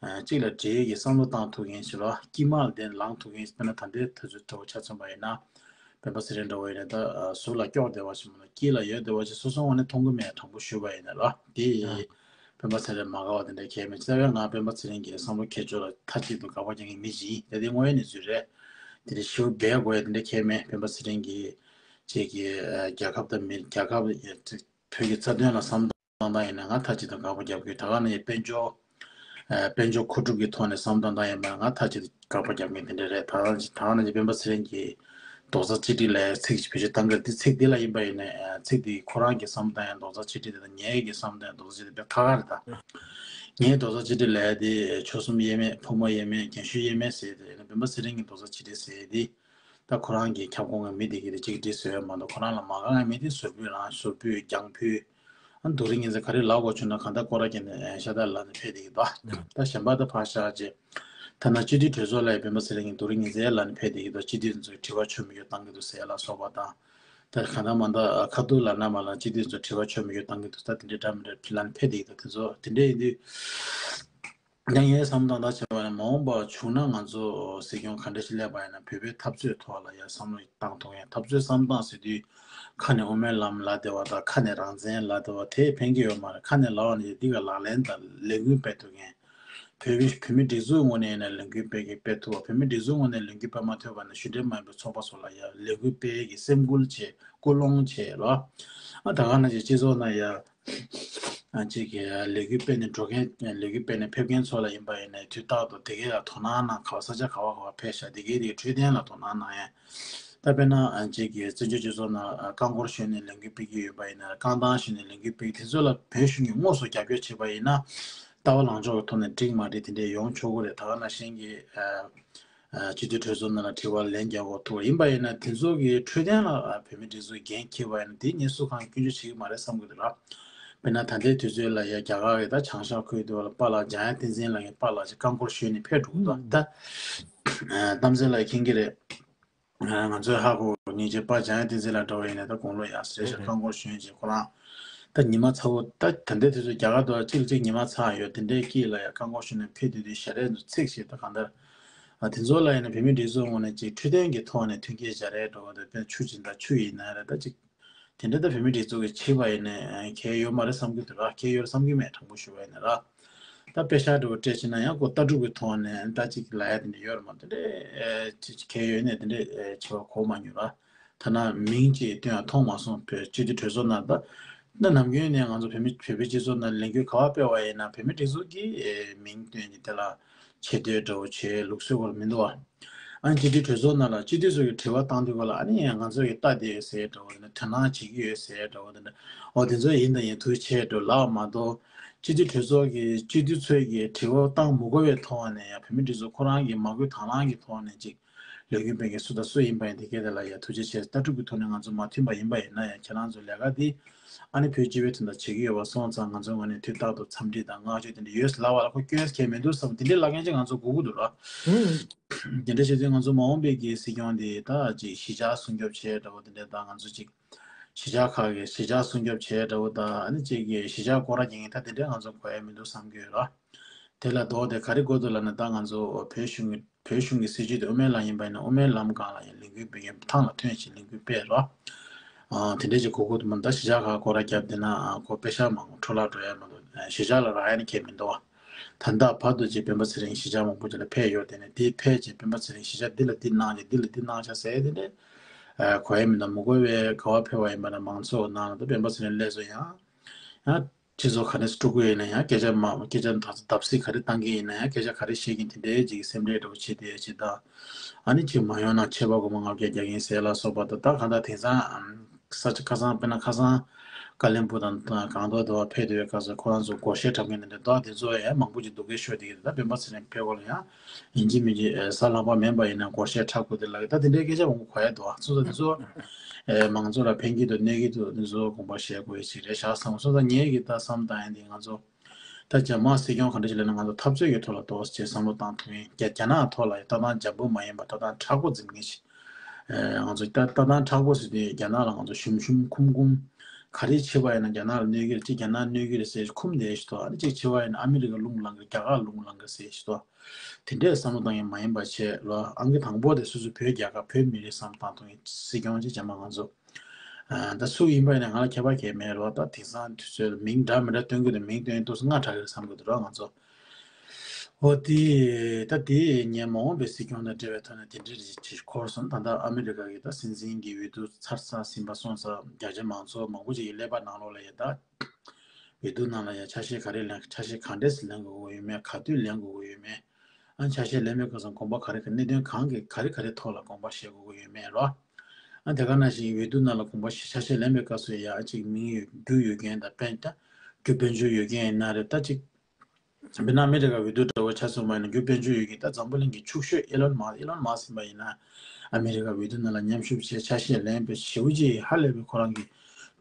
ཨ་གཅིག་ལ་འགྲིལ་ཡས་ཀྱི་བསམ་བློ་བཏང་ཐུབ་མཁན་ཞིག་ལ་དཀྱིལ་མ་ལ་དེ་ལངས་ཐུབ་མཁན་ཞིག། དཔེར་ན་ད་ལྟའི་དུས་ཚོད་འདྲ་བོ་ཆ་མཚོན་པ་ཡིན་ན། སྤེན་པ་ཚེ་རིང་འདྲ་བོ་ཡིན་ན་ད་ཨ་གཟུགས་ལ་སྐྱོགས་བསྡད་པ་ཞིག་མིན་ནོ། དཀྱིལ་ལ་ཡོད་བསྡད་པ་ཞིག་སོ་སོའི་ངོས་ནས་མཐོང་གི་མེད། དྲང་པོ་ཞུས་པ་ཡིན་ན་ལ་དེ། ཨ། སྤེན་པ་ཚེ་རིང་མ་དགའ་བ་དེ་འདྲ་གང་ཡང་མེད། རྩ་བའི་ང་སྤེན་པ་ཚེ་རིང་གི་བསམ་བློ་འཁྱེར་ཕྱོགས་ལ་མཐའ་གཅིག་ཏུ་དགག་པ་རྒྱག་མཁན་མི་ཞིག་ཡིན། དེ་དེ་དངོས་ཡོད་གནས་ཚུལ་རེད། དེ་འདྲ་ཞེ་པོ་འབད་དགོས་ཡ་དེ་འདྲ་གང་ཡང་མེད། སྤེན་པ་ཚེ་རིང་གི་ཅིག་གི་ཨ་རྒྱལ་ཁབ་དང་མི་རྒྱལ་ཁབ་ཨ་བོད་ཀྱི་རྩ་དོན་ལ་བསམ་བཏང་སྟངས་ཡིན་ན་ང་མཐའ་གཅིག་ཏུ་དགག་པ་རྒྱབ་དགོས། ད་ག་ནང་བཞིན་དཔལ་འབྱོར་ཨ་དཔལ་འབྱོར་མཁོ་སྒྲུབ་ཀྱི་ཐོག་ནས་བསམ་བཏང་སྟངས་ཡིན་པ་ང་མཐའ་གཅིག་ཏུ་དགག་པ་རྒྱབ་མཁན་དེ་འདྲ་རེད། ད་ག་ནང་བཞིན་ད་ག་ནང་བཞིན་སྤེན་པ་ཚེ་རིང་གིས་རྡོག་རྩ་གཅིག་སྒྲིལ་ལབ་ཡ་ཚིག་ཅིག་བེད་སྤྱོད་བཏང་གི་རེད། དེ་ཚིག་དེ་ལ་ཡིན་པ་ཡིན་ན་ཨ་ཚིག་དེ་ཁོ་རང་གི་བསམ་བཏང་ཡ་རྡོག་རྩ་གཅིག་སྒྲིལ་དེ་དང་ངའི་གི་བསམ་བཏང་ཡ་རྡོག་རྩ་གཅིག་སྒྲིལ་དེ་ཁ་ཁ་རེད། ད་ངའི་རྡོག་རྩ་གཅིག་སྒྲིལ་ལབ་ཡ་དེ་ཆོལ་གསུམ་དབྱེར་མེད། ཕོ་མོ་དབྱེར་མེད། རྒན་གཞོན་དབྱེར་མེད་ཟེར་ཡ་དེ་ཡིན་ན་སྤེན་པ་ཚེ་རིང་གི་རྡོག་རྩ་གཅིག་སྒྲིལ་ཟེར་ཡ་དེ། ད་ཁོ་རང་གི་ཁྱབ་ཁོངས་ཀྱི་མི་དེ་གི་རེ་གཅིག་སྒྲིལ་བཟོས་ཡོད་མ་གཏོགས་ཁོ་རང་ལ་མ་དགའ་བའི་མི་དེ་ཟུར་ཕུད་རང་ཟུར་ཕུད་རྒྱང་ཕུད། ཨ་དེ་རིང་ཉིན་མཚན་ག་རེ་ལབ་དགོས་བྱུང་ན་གང་ལྟར་སྐོར་ར་བརྒྱབ་ནས་ཤ་སྟག་ལབ་ནས་ཕེབས་བསྡད་ཀྱི་འདུག་ད་གཞན་པ་ད་ཕར་བཞག་རྗེས། ཐ་ན་སྤྱི་འཐུས་གྲོས་ཚོགས་ལ་ཡང་སྤེན་པ་ཚེ་རིང་གིས་དེ་རིང་ཉིན་མཚན་ལབ་ནས་ཕེབས་བསྡད་ཀྱི་འདུག་སྤྱི་འཐུས་ཚོས་དྲི་བ་ཆོ་མེད་ཡོད་བཏང་གི་འདུག་ཟེར་ལ་སོགས་པ་དང་། ད་གང་ལྟར་མ་ད་ཁ་ཐུག་ལབ་ན་མ་ལབ་སྤྱི་འཐུས་ཚོས་དྲི་བ་ཆོ་མེད་ཡོད་བཏང་གི་འདུག་ད་དེ་འདྲའི་འདྲ་མི་འདྲ་ཕི་ལབ་ནས་ཕེབས་བསྡད་ཀྱི་འདུག་དེ་ཚོ་དེ་འདྲ་ཡིན་དུས། ཡང་ངའི་བསམ་སྟངས་ལྟར་བྱས་པ་ན་མ་འོངས་པ་བྱུང་ན་ང་ཚོ་སྲིད་སྐྱོང་ག་འདྲ་ཞིག་སླེབས་པ་ཡིན་ན་བོད་པའི་འཐབ་རྩོད་ཐོག་ལ་ཡང་བསམ་བློ་བཏང་ཐུབ་མཁན། འཐབ་རྩོད་བསམ་སྟངས་ཟེར་དུས་ཁ་ནས་དབུ་མའི་ལམ་ལབ་བསྡད་པ་དང་ཁ་ནས་རང་བཙན་ལབ་བསྡད་པ་དེས་ཕན་གྱི་ཡོད་མ་རེད། ཁ་ནས་ལབ་པ་ནི་འདི་ག་ལག་ལེན་དང་ལས་འགུལ་སྤེལ་ཐུབ་མཁན། བོད་པའི་བོད་མི་སྒྲིག་འཛུགས་ངོས་ནས་ཡིན་ན་ལས་འགུལ་སྤེལ་གི་སྤེལ་ཐུབ་པ། བོད་མི་སྒྲིག་འཛུགས་ངོས་ནས་ལས་འགུལ་སྤེལ་མ་ཐུབ་པ་ན་གཞུང་འབྲེལ་མ་ཡིན་པའི་ཚོགས་པ་ཚོ་ལ་ཡང་ལས་འགུལ་སྤེལ་གི་སེམས་ཁུར་བྱེད། སྐུལ་སློང་བྱེད་ལ། ཨ་ད་ག་ནང་བཞིན་སྤྱི་ཚོགས་ནང་ཡང་ཨ་ཅིག་གི་ལས་འགུལ་སྤེལ་ནས་འགྲོ་མཁན། ལས་འགུལ་སྤེལ་ནས་ཕེབས་མཁན་ཚོ་ལ་ཡིན་པ་ཡིན་ན་དུས་རྟག་ཏུ་དེ་གའི་ལ་དོ་སྣང་གནང་། ག་བ་ས་ཆ་ག་བ་ག་བ་ཕེབས་ཤག་དེ་གའི་དེ་གའི་འཕྲོད་བསྟེན་ལ་དོ་སྣང་གནང་ཡ། ད་དཔེར་ན་ཨ་ཅིག་གི་བཙན་བྱོལ་སྤྱི་ཚོགས་ནང་ཨ་རྐང་འཁོར་ཞོན་ནས་ལས་འགུལ་སྤེལ་གྱི་ཡོད་པ་ཡིན་ན། རྐང་ཐང་ཞོན་ནས་ལས་འགུལ་སྤེལ་གྱི། དེ་ཚོ་ལ་བོད་གཞུང་གིས་དངོས་སུ་རྒྱབ་སྐྱོར་བྱེད་པ་ཡིན་ན་ལྟ་བ་ལངས་ཕྱོགས་ཀྱི་ཐོག་ནས་འགྲིག་མ་འགྲིག་དེ་འདྲས་ཡོང་ཆོག་གི་རེད། ད་ག་ནང་བཞིན་གྱི་ཨ། ཨ་སྤྱི་འཐུས་གྲོས་ཚོགས་ནང་ལ་དྲི་བ་ལན་རྒྱག་དགོས་ཐུག་ཡིན་པ་ཡིན་ན་དེ་ཚོ་གི་འཕྲོད་བསྟེན་ལ་ཨ་བོད་མི་སྒྲིག་འཛུགས་འགན་འཁྱེར་བ་ཡིན་ན་དེ་ངས་སུ་གང་སྐྱོན་བརྗོད་བྱེད་ཀྱི་མ་རེད་བསམ་གྱི་འདུག་ལ། དཔེར་ན་ད་ལྟའི་དུས་ཚོད་ལ་ཡ་རྒྱ་གར་གྱི་ད་བྱང་ཤར་ཁུལ་དུ་ལ་པཱ་ལགས་འཇམ་དབྱངས་བསྟན་འཛིན་ལགས་ཀྱི་པཱ་ལགས་ཅིག་རྐང་འཁོར་ཞོན་ནས་ཕེབས་འགྲོ་གི་འདུག་ད་ཨ་གཏམ་ཚེ་ལགས་མཁྱེན་གྱི་རེད། ང་ཚོའི་ཧ་གོ་ཉིན་བྱེད་པ་འཇམ་དབྱངས་བསྟན་འཛིན་ལགས་འདྲ་བ་ཡིན་ན་ད་དགུང་ལོ་ཡག་ཟེར་ཞིག་རྐང་འཁོར་ཞོན་ཅིག་ཁོ་རང་ད་ཉི་མ་ཚ་བོ་ད་ད་ལྟའི་དུས་ཚོད་རྒྱ་གར་དུ་གཅིག་ལ་གཅིག་ཉི་མ་ཚ་ཡོད། དེ་འདྲའི་དཀྱིལ་ལ་ཡང་རྐང་འཁོར་ཞོན་ནས་ཕེབས་དུས་དུས་ཞལ་རས་ཚིག་ཞིག་ད་གང་ལྟར་ཨ་དེ་ཚོ་ལ་ཡིན་ན་བོད་མི་སྒྲིག་འཛུགས་ངོས་ནས་ཅིག་འཕྲོད་བསྟེན་གྱི་ཐོག་ནས་མཐུན་རྐྱེན་སྦྱར་ཡས་འདྲ་བོ་དང་དཔེར་ཆུ་ཅིག་ད་ཆུ་ཡིན་ན་རེད། ད་ཅིག་དེ་འདྲ་ད་བོད་མི་སྒྲིག་འཛུགས་ཀྱིས་བྱས་པ་ཡིན་ན་གལ་ཡོད་མ་རེད་བསམ་གྱི་འདུག་ར། གལ་ཡོད་རེད་བསམ་གྱི་མེད། དྲང་པོ་ཞུ་བ་ཡིན་ན་ར། ད་དཔེ་ཤག་འདྲ་བོ་སྤྲད་ཕྱིན་ན་ཡང་ཁོ་ལྟ་གྲུབ་ཀྱི་ཐོག་ནས་ད་ཅིག་ལབ་ཡ་དེ་འདྲ་ཡོད་རེད་མ་གཏོགས་དེ་འདྲའི་ཨེ་ཅིག་གལ་ཡོད་ནས་དེ་འདྲའི་ཨེ་བྱེད་པ་གོ་མ་མྱོང་ར། ཐ་ན་མིང་ཅིག་བཏོན་ཡང་མཐོང་མ་སོང་། བོད་སྤྱི་འཐུས་གྲོས་ཚོགས་ནང་ད་ད་ནམ་རྒྱུན་ནས་ང་ཚོ་བོད་མི་བོད་པའི་སྤྱི་ཚོགས་ནང་ལས་འགུལ་ག་བ་སྤེལ་བ་ཡིན་ན་བོད་མི་སྒྲིག་འཛུགས་ཀྱིས་ཨེ་མིང་བཏོན་ནས་དེ་ལ་ཆེ་བསྟོད་འདྲ་བོ་བྱེད་ལུགས་སྲོལ་སྐོར་མི་འདུག་བ། ཨ་ནི་སྤྱི་འཐུས་གྲོས་ཚོགས་ནང་ལ་སྤྱི་འཐུས་ཚོ་གི་དྲི་བ་བཏང་དུས་སྐབས་ལ་ཨ་ནི་ང་ཚོ་གི་ལྟ་བསྡད་ཡོད་ཟེར་འདྲ་བོ་དེ་འདྲ། དོ་སྣང་བྱེད་ཀྱི་ཡོད་ཟེར་འདྲ་བོ་དེ་འདྲ། འོ་དེ་ཚོ་ཡིན་དང་ཡིན་ཐུགས་ཆེ་འགྲོ་ལབ་མ་གཏོགས། སྤྱི་འཐུས་གྲོས་ཚོགས་ཀྱི་སྤྱི་འཐུས་ཚོས་ཀྱི་དྲི་བ་བཏང་མི་དགོས་པའི་ཐོག་ནས་ཡང་བོད་མི་སྒྲིག་འཛུགས་ཁོ་རང་གི་མ་བསྐུལ་དང་བླངས་ཀྱི་ཐོག་ནས་ཅིག་ལས་འགུལ་སྤེལ་མཁན་སུ་དང་སུ་ཡིན་པ་ཡིན་དེ་གས་དེ་ལ་ཡང་ཐུགས་རྗེ་ཆེ། ལྟ་གྲུབ་ཀྱི་ཐོག་ནས་ང་ཚོ་མ་མཐུན་པ་ཡིན་པ་ཡིན་ན་ཡང་ཁྱེད་རང་ཚོ་ལས་ཀ་འདི་ཨ་ནི་བོད་སྤྱི་པའི་དོན་དག་བྱེད་ཀྱི་ཡོད་པ་སོང་ཙང་ང་ཚོའི་ངོས་ནས་དུས་རྟག་ཏུ་འཚམས་འདྲི་དང་བསྔགས་བརྗོད་དེ་འདྲ་ཡོད་ལབ་པ་ལ་ཁོ་སྐྱོན་གལ་མི་འདུག་བསམ། དེ་འདྲའི་ལབ་མཁན་ཅིག་ང་ཚོ་དགོས་ཀྱི་འདུག་ར། དེ་འདྲ་བྱེད་དུས་ང་ཚོ་མ་འོངས་པའི་གི་སྲིད་སྐྱོང་འདི་ད་ཅིག་གཞིས་ཆགས་སྲུང་སྐྱོབ་བྱས་འདྲ་བོ་དེ་འདྲ་དང་། ང་ཚོ་ཅིག་གཞིས་ཆགས་ཁག་གི་གཞིས་ཆགས་སྲུང་སྐྱོབ་བྱས་འདྲ་བོ་དང་། ཨ་ནི་ཅིག་གི་གཞིས་ཆགས་སྐོར་ར་རྒྱག་མཁན་ད་དེ་འདྲ་ང་ཚོ་དགོས་ཡ་མི་འདུག་བསམ་གྱི་ཡོད་ར། དེ་ལ་ལྡོག་སྟེ་ག་རེ་དགོས་འདུག་ལབ་ན་ད་ང་ཚོ་བོད་གཞུང་གི་བོད་གཞུང་གི་སྲིད་བྱུས་དེ་དབུ་མའི་ལམ་ཡིན་པ་ཡིན་ན་དབུ་མའི་ལམ་སྒང་ལ་ཡང་ལས་འགུལ་སྤེལ་མཁན་ཐང་ལ་ཐོན་ཞིང་ལས་འགུལ་སྤེལ་ར། ཨ་དེ་འདྲ་ཅིག་གོ་དགོས་འདུག་མ་ད་གཞིས་ཆགས་ཁག་སྐོར་ར་བརྒྱབ་བསྡད་ན་ཨ་ཁོ་པེ་ཤག་མང་པོ་འཕྲོ་བརླག་འགྲོ་ཡ་མ་གཏོགས་གཞིས་ཆགས་ལ་རག་ཡ་ནི་གང་ཡང་མི་འདུག་བ། ད་ལྟ་བར་དུ་ཅིག་སྤེན་པ་ཚེ་རིང་གཞིས་ཆགས་མང་པོ་ཅིག་ལ་ཕེབས་ཡོད། དེ་ནས་དེ་ཕེབས་ཅིག་སྤེན་པ་ཚེ་རིང་གཞིས་ཆགས་འདི་ལ་འདི་གནང་ཅིག་འདི་ལ་འདི་གནང་ཤག་ཟེར་དེ་འདྲ་ཨ་གོ་ཡ་མི་འདུག་མི་དགོས་པའི་ག་བ་ཕེབས་པ་ཡིན་པ་ན་མང་ཚོགས་ནང་ལ་ད་སྤེན་པ་ཚེ་རིང་སླེབས་སོང་ཡང་ཡང་། སྤྱི་ཚོགས་ག་རེ་དཀྲུག་གི་ཡིན་ན་ཡང་། སྐད་ཆ་མ་སྐད་ཆ་ད་བརྡབ་གསིག་ག་རེ་བཏང་གི་ཡིན་ན་ཡང་། སྐད་ཆ་ག་རེ་བཤད་ཀྱིན་དེ་འདྲའི་ཅིག་སེམས་ཁྲལ་འདྲ་བོ་བྱེད་བསྡད་ཅིག་དང་། ཨ་ནི་ཅིག་མ་ཡོང་ན་ཆད་པ་སྒོར་མོ་ལྔ་བརྒྱ་རྒྱག་གིན་ཟེར་ལ་སོགས་པ་དང་། ད་གང་ལྟར་དེང་སང་ས་ཆ་ཁ་སང་དཔེར་ན་ཁ་སང་ཀ་ལོན་སྦུག་དང་སྒང་ཏོག་དེ་བ་ཕེབས་བསྡད་པའི་སྐབས་སུ་ཁོ་རང་ཚོ་སྒོར་གཞས་འཁྲབ་མཁན་དེ་འདྲ་དང་། དེ་ཚོ་ཡང་མང་པོ་ཅིག་སྡུག་སྐད་ཤོར་བསྡད་ཀྱི་རེད། ད་སྤེན་པ་ཚེ་རིང་ཕེབས་སྐོར་ལ་ཡང་ཡིན་གཅིག་མིན་གཅིག་ཨེ་གཟའ་ལྷག་པ་མིན་པ་ཡིན་ན་སྒོར་གཞས་འཁྲབ་དགོས་དེ་ལ་ད་དེ་འདྲའི་སྐད་ཆ་མང་པོ་གོ་ཡ་འདུག་ཨ། སོང་ཙང་དེ་ཚོ་ཨེ་མང་ཚོགས་ལ་ཕན་གྱི་འདུག་གནོད་ཀྱི་འདུག་དེ་ཚོ་དགོངས་པ་བཞེས་དགོས་ཡ་ཅིག་རེད་ཤག་བསམ། སོང་ཙང་ངེད་ཀྱིས་ད་བསམ་བཏང་ཡ་འདི་ང་ཚོ་ད་རྒྱ་དམག་སྲིད་སྐྱོང་ག་འདྲ་ཞིག་ལབ་ན་ང་ཚོ་འཐབ་རྩོད་ཀྱི་ཐོག་ལ་ཏོག་ཙམ་བསམ་བློ་བཏང་ཐུབ་ཡིན། རྒྱ་རྒྱ་ནག་ཐོག་ལ་ཡང་ལྟ་སྟངས་འཇམ་པོ་མ་ཡིན་པ་ལྟ་སྟངས་མཁྲེགས་པོ་འཛིན་མཁན་ཞིག་ཨེ་ང་ཚོ་ལྟ་ལྟ་སྟངས་མཁྲེགས་པོ་ཟེར་དུས་རྒྱ་ནག་ལ་ང་ཚོ་ཞུམ་ཞུམ་འཁུམ་འཁུམ། ག་རེ་བྱེད་པ་ཡིན་ན་རྒྱ་ནག་ལ་གནོད་ཀྱི་རེད། ཅིག་རྒྱ་ནག་གནོད་ཀྱི་རེད་ཟེར་འཁུམ་བསྡད་ཞིག་འདུག་ཨ་ནི་ཅིག་བྱེད་པ་ཡིན་ན་ཨ་མི་རི་ཀ་རླུང་ལངས་ཀྱི་རེད། རྒྱ་གར་རླུང་ལངས་ཀྱི་རེད་ཟེར་ཞིག་འདུག་དེ་འདྲའི་བསམ་བློ་བཏང་ཡ་མ་ཡིན་པ་བྱས་ལོ། ཨང་ཀི་དང་པོ་དེ་སོ་སོ་བོད་རྒྱལ་ཁབ་བོད་མི་རིགས་བསམ་བཏང་ཐུབ་མཁན་སྲིད་སྐྱོང་ཅིག་བྱས་མ་ང་ཚོ། ཨ་ད་སུ་ཡིན་པ་ཡིན་ན་ང་ལ་ཁྱད་པར་གང་ཡང་མེད་རོ། ད་དེང་སང་དུས་ཚོད་ལ་མིང་འདྲ་མི་འདྲ་སྟོན་གྱི་འདུག་མིང་སྟོན་དུས་སུ་སྔ་དྲགས་ཀྱི་རེད་བསམ་གྱི་འདུག་རོ་ང་ཚོ། འོ་དེ་ད་དེ་ངས་མ་འོངས་པའི་སྲིད་སྐྱོང་དང་འབྲེལ་བའི་ཐོག་ནས་དེ་འདྲའི་རིགས་ཅིག་འཁོར་སོང་། ད་ལྟ་ཨ་མི་རི་ཀ་གི་ད་སྲིད་འཛིན་གྱི་འོས་བསྡུ་ཚར་ཚར་ཟིན་པ་སོང་ཙང་རྒྱ་ཆེ་མང་ཚོགས་མང་པོ་ཅིག་གི་ཀླད་པ་ནང་ལོགས་ལ་ཡ་ད་འོས་བསྡུ་ནང་ལ་ཡ་ཆ་ཤས་ག་རེ་ལེན། ཆ་ཤས་ག་འདྲས་ལེན་དགོས་ཀྱི་ཡོད་མེད། ག་དུས་ལེན་དགོས་ཀྱི་ཡོད་མེད། ཨ་ཆ་ཤས་ལེན་པའི་སྐབས་སུ་དགོངས་པ་ག་རེ་ག་གནད་དོན་གང་གི་ག་རེ་ག་རེ་ཐོག་ལ་དགོངས་པ་བཞེས་དགོས་ཀྱི་ཡོད་མེད་རོ། ཨ་དེ་ག་ནང་བཞིན་འོས་བསྡུ་ནང་ལ་དགོངས་པ་བཞེས་ཆ་ཤས་ལེན་པའི་སྐབས་སུ་ཡ་ཅིག་མིང་ཡོད་རྒྱུ་ཡོད་མཁན་དང་དཔེར་ན་རྒྱུ་དཔལ་འབྱོར་ཡོད་མཁན་ཡིན་ན་རེད། ད་ཅིག་དཔེར་ན་ཨ་མི་རི་ཀ་འོས་བསྡུ་འདྲ་བོ་ཆ་མཚོན་པ་ཡིན་ན་རྒྱུ་དཔལ་འབྱོར་ཡོད་མཁན། ད་འཛམ་བུ་གླིང་གི་ཕྱུག་ཤོས་ཨི་ལོན་མཱ་ཨི་ལོན་མཱ་སི་ཡིན་པ་ཡིན་ན་ཨ་མི་རི་ཀ་འོས་བསྡུ་ནང་ལ་མཉམ་ཞུགས་བྱས་ཆ་ཤས་ལེན་པའི་ཞེ་པོ་ཅིག་ཧ་ལས་པའི་ཁོ་རང་གི་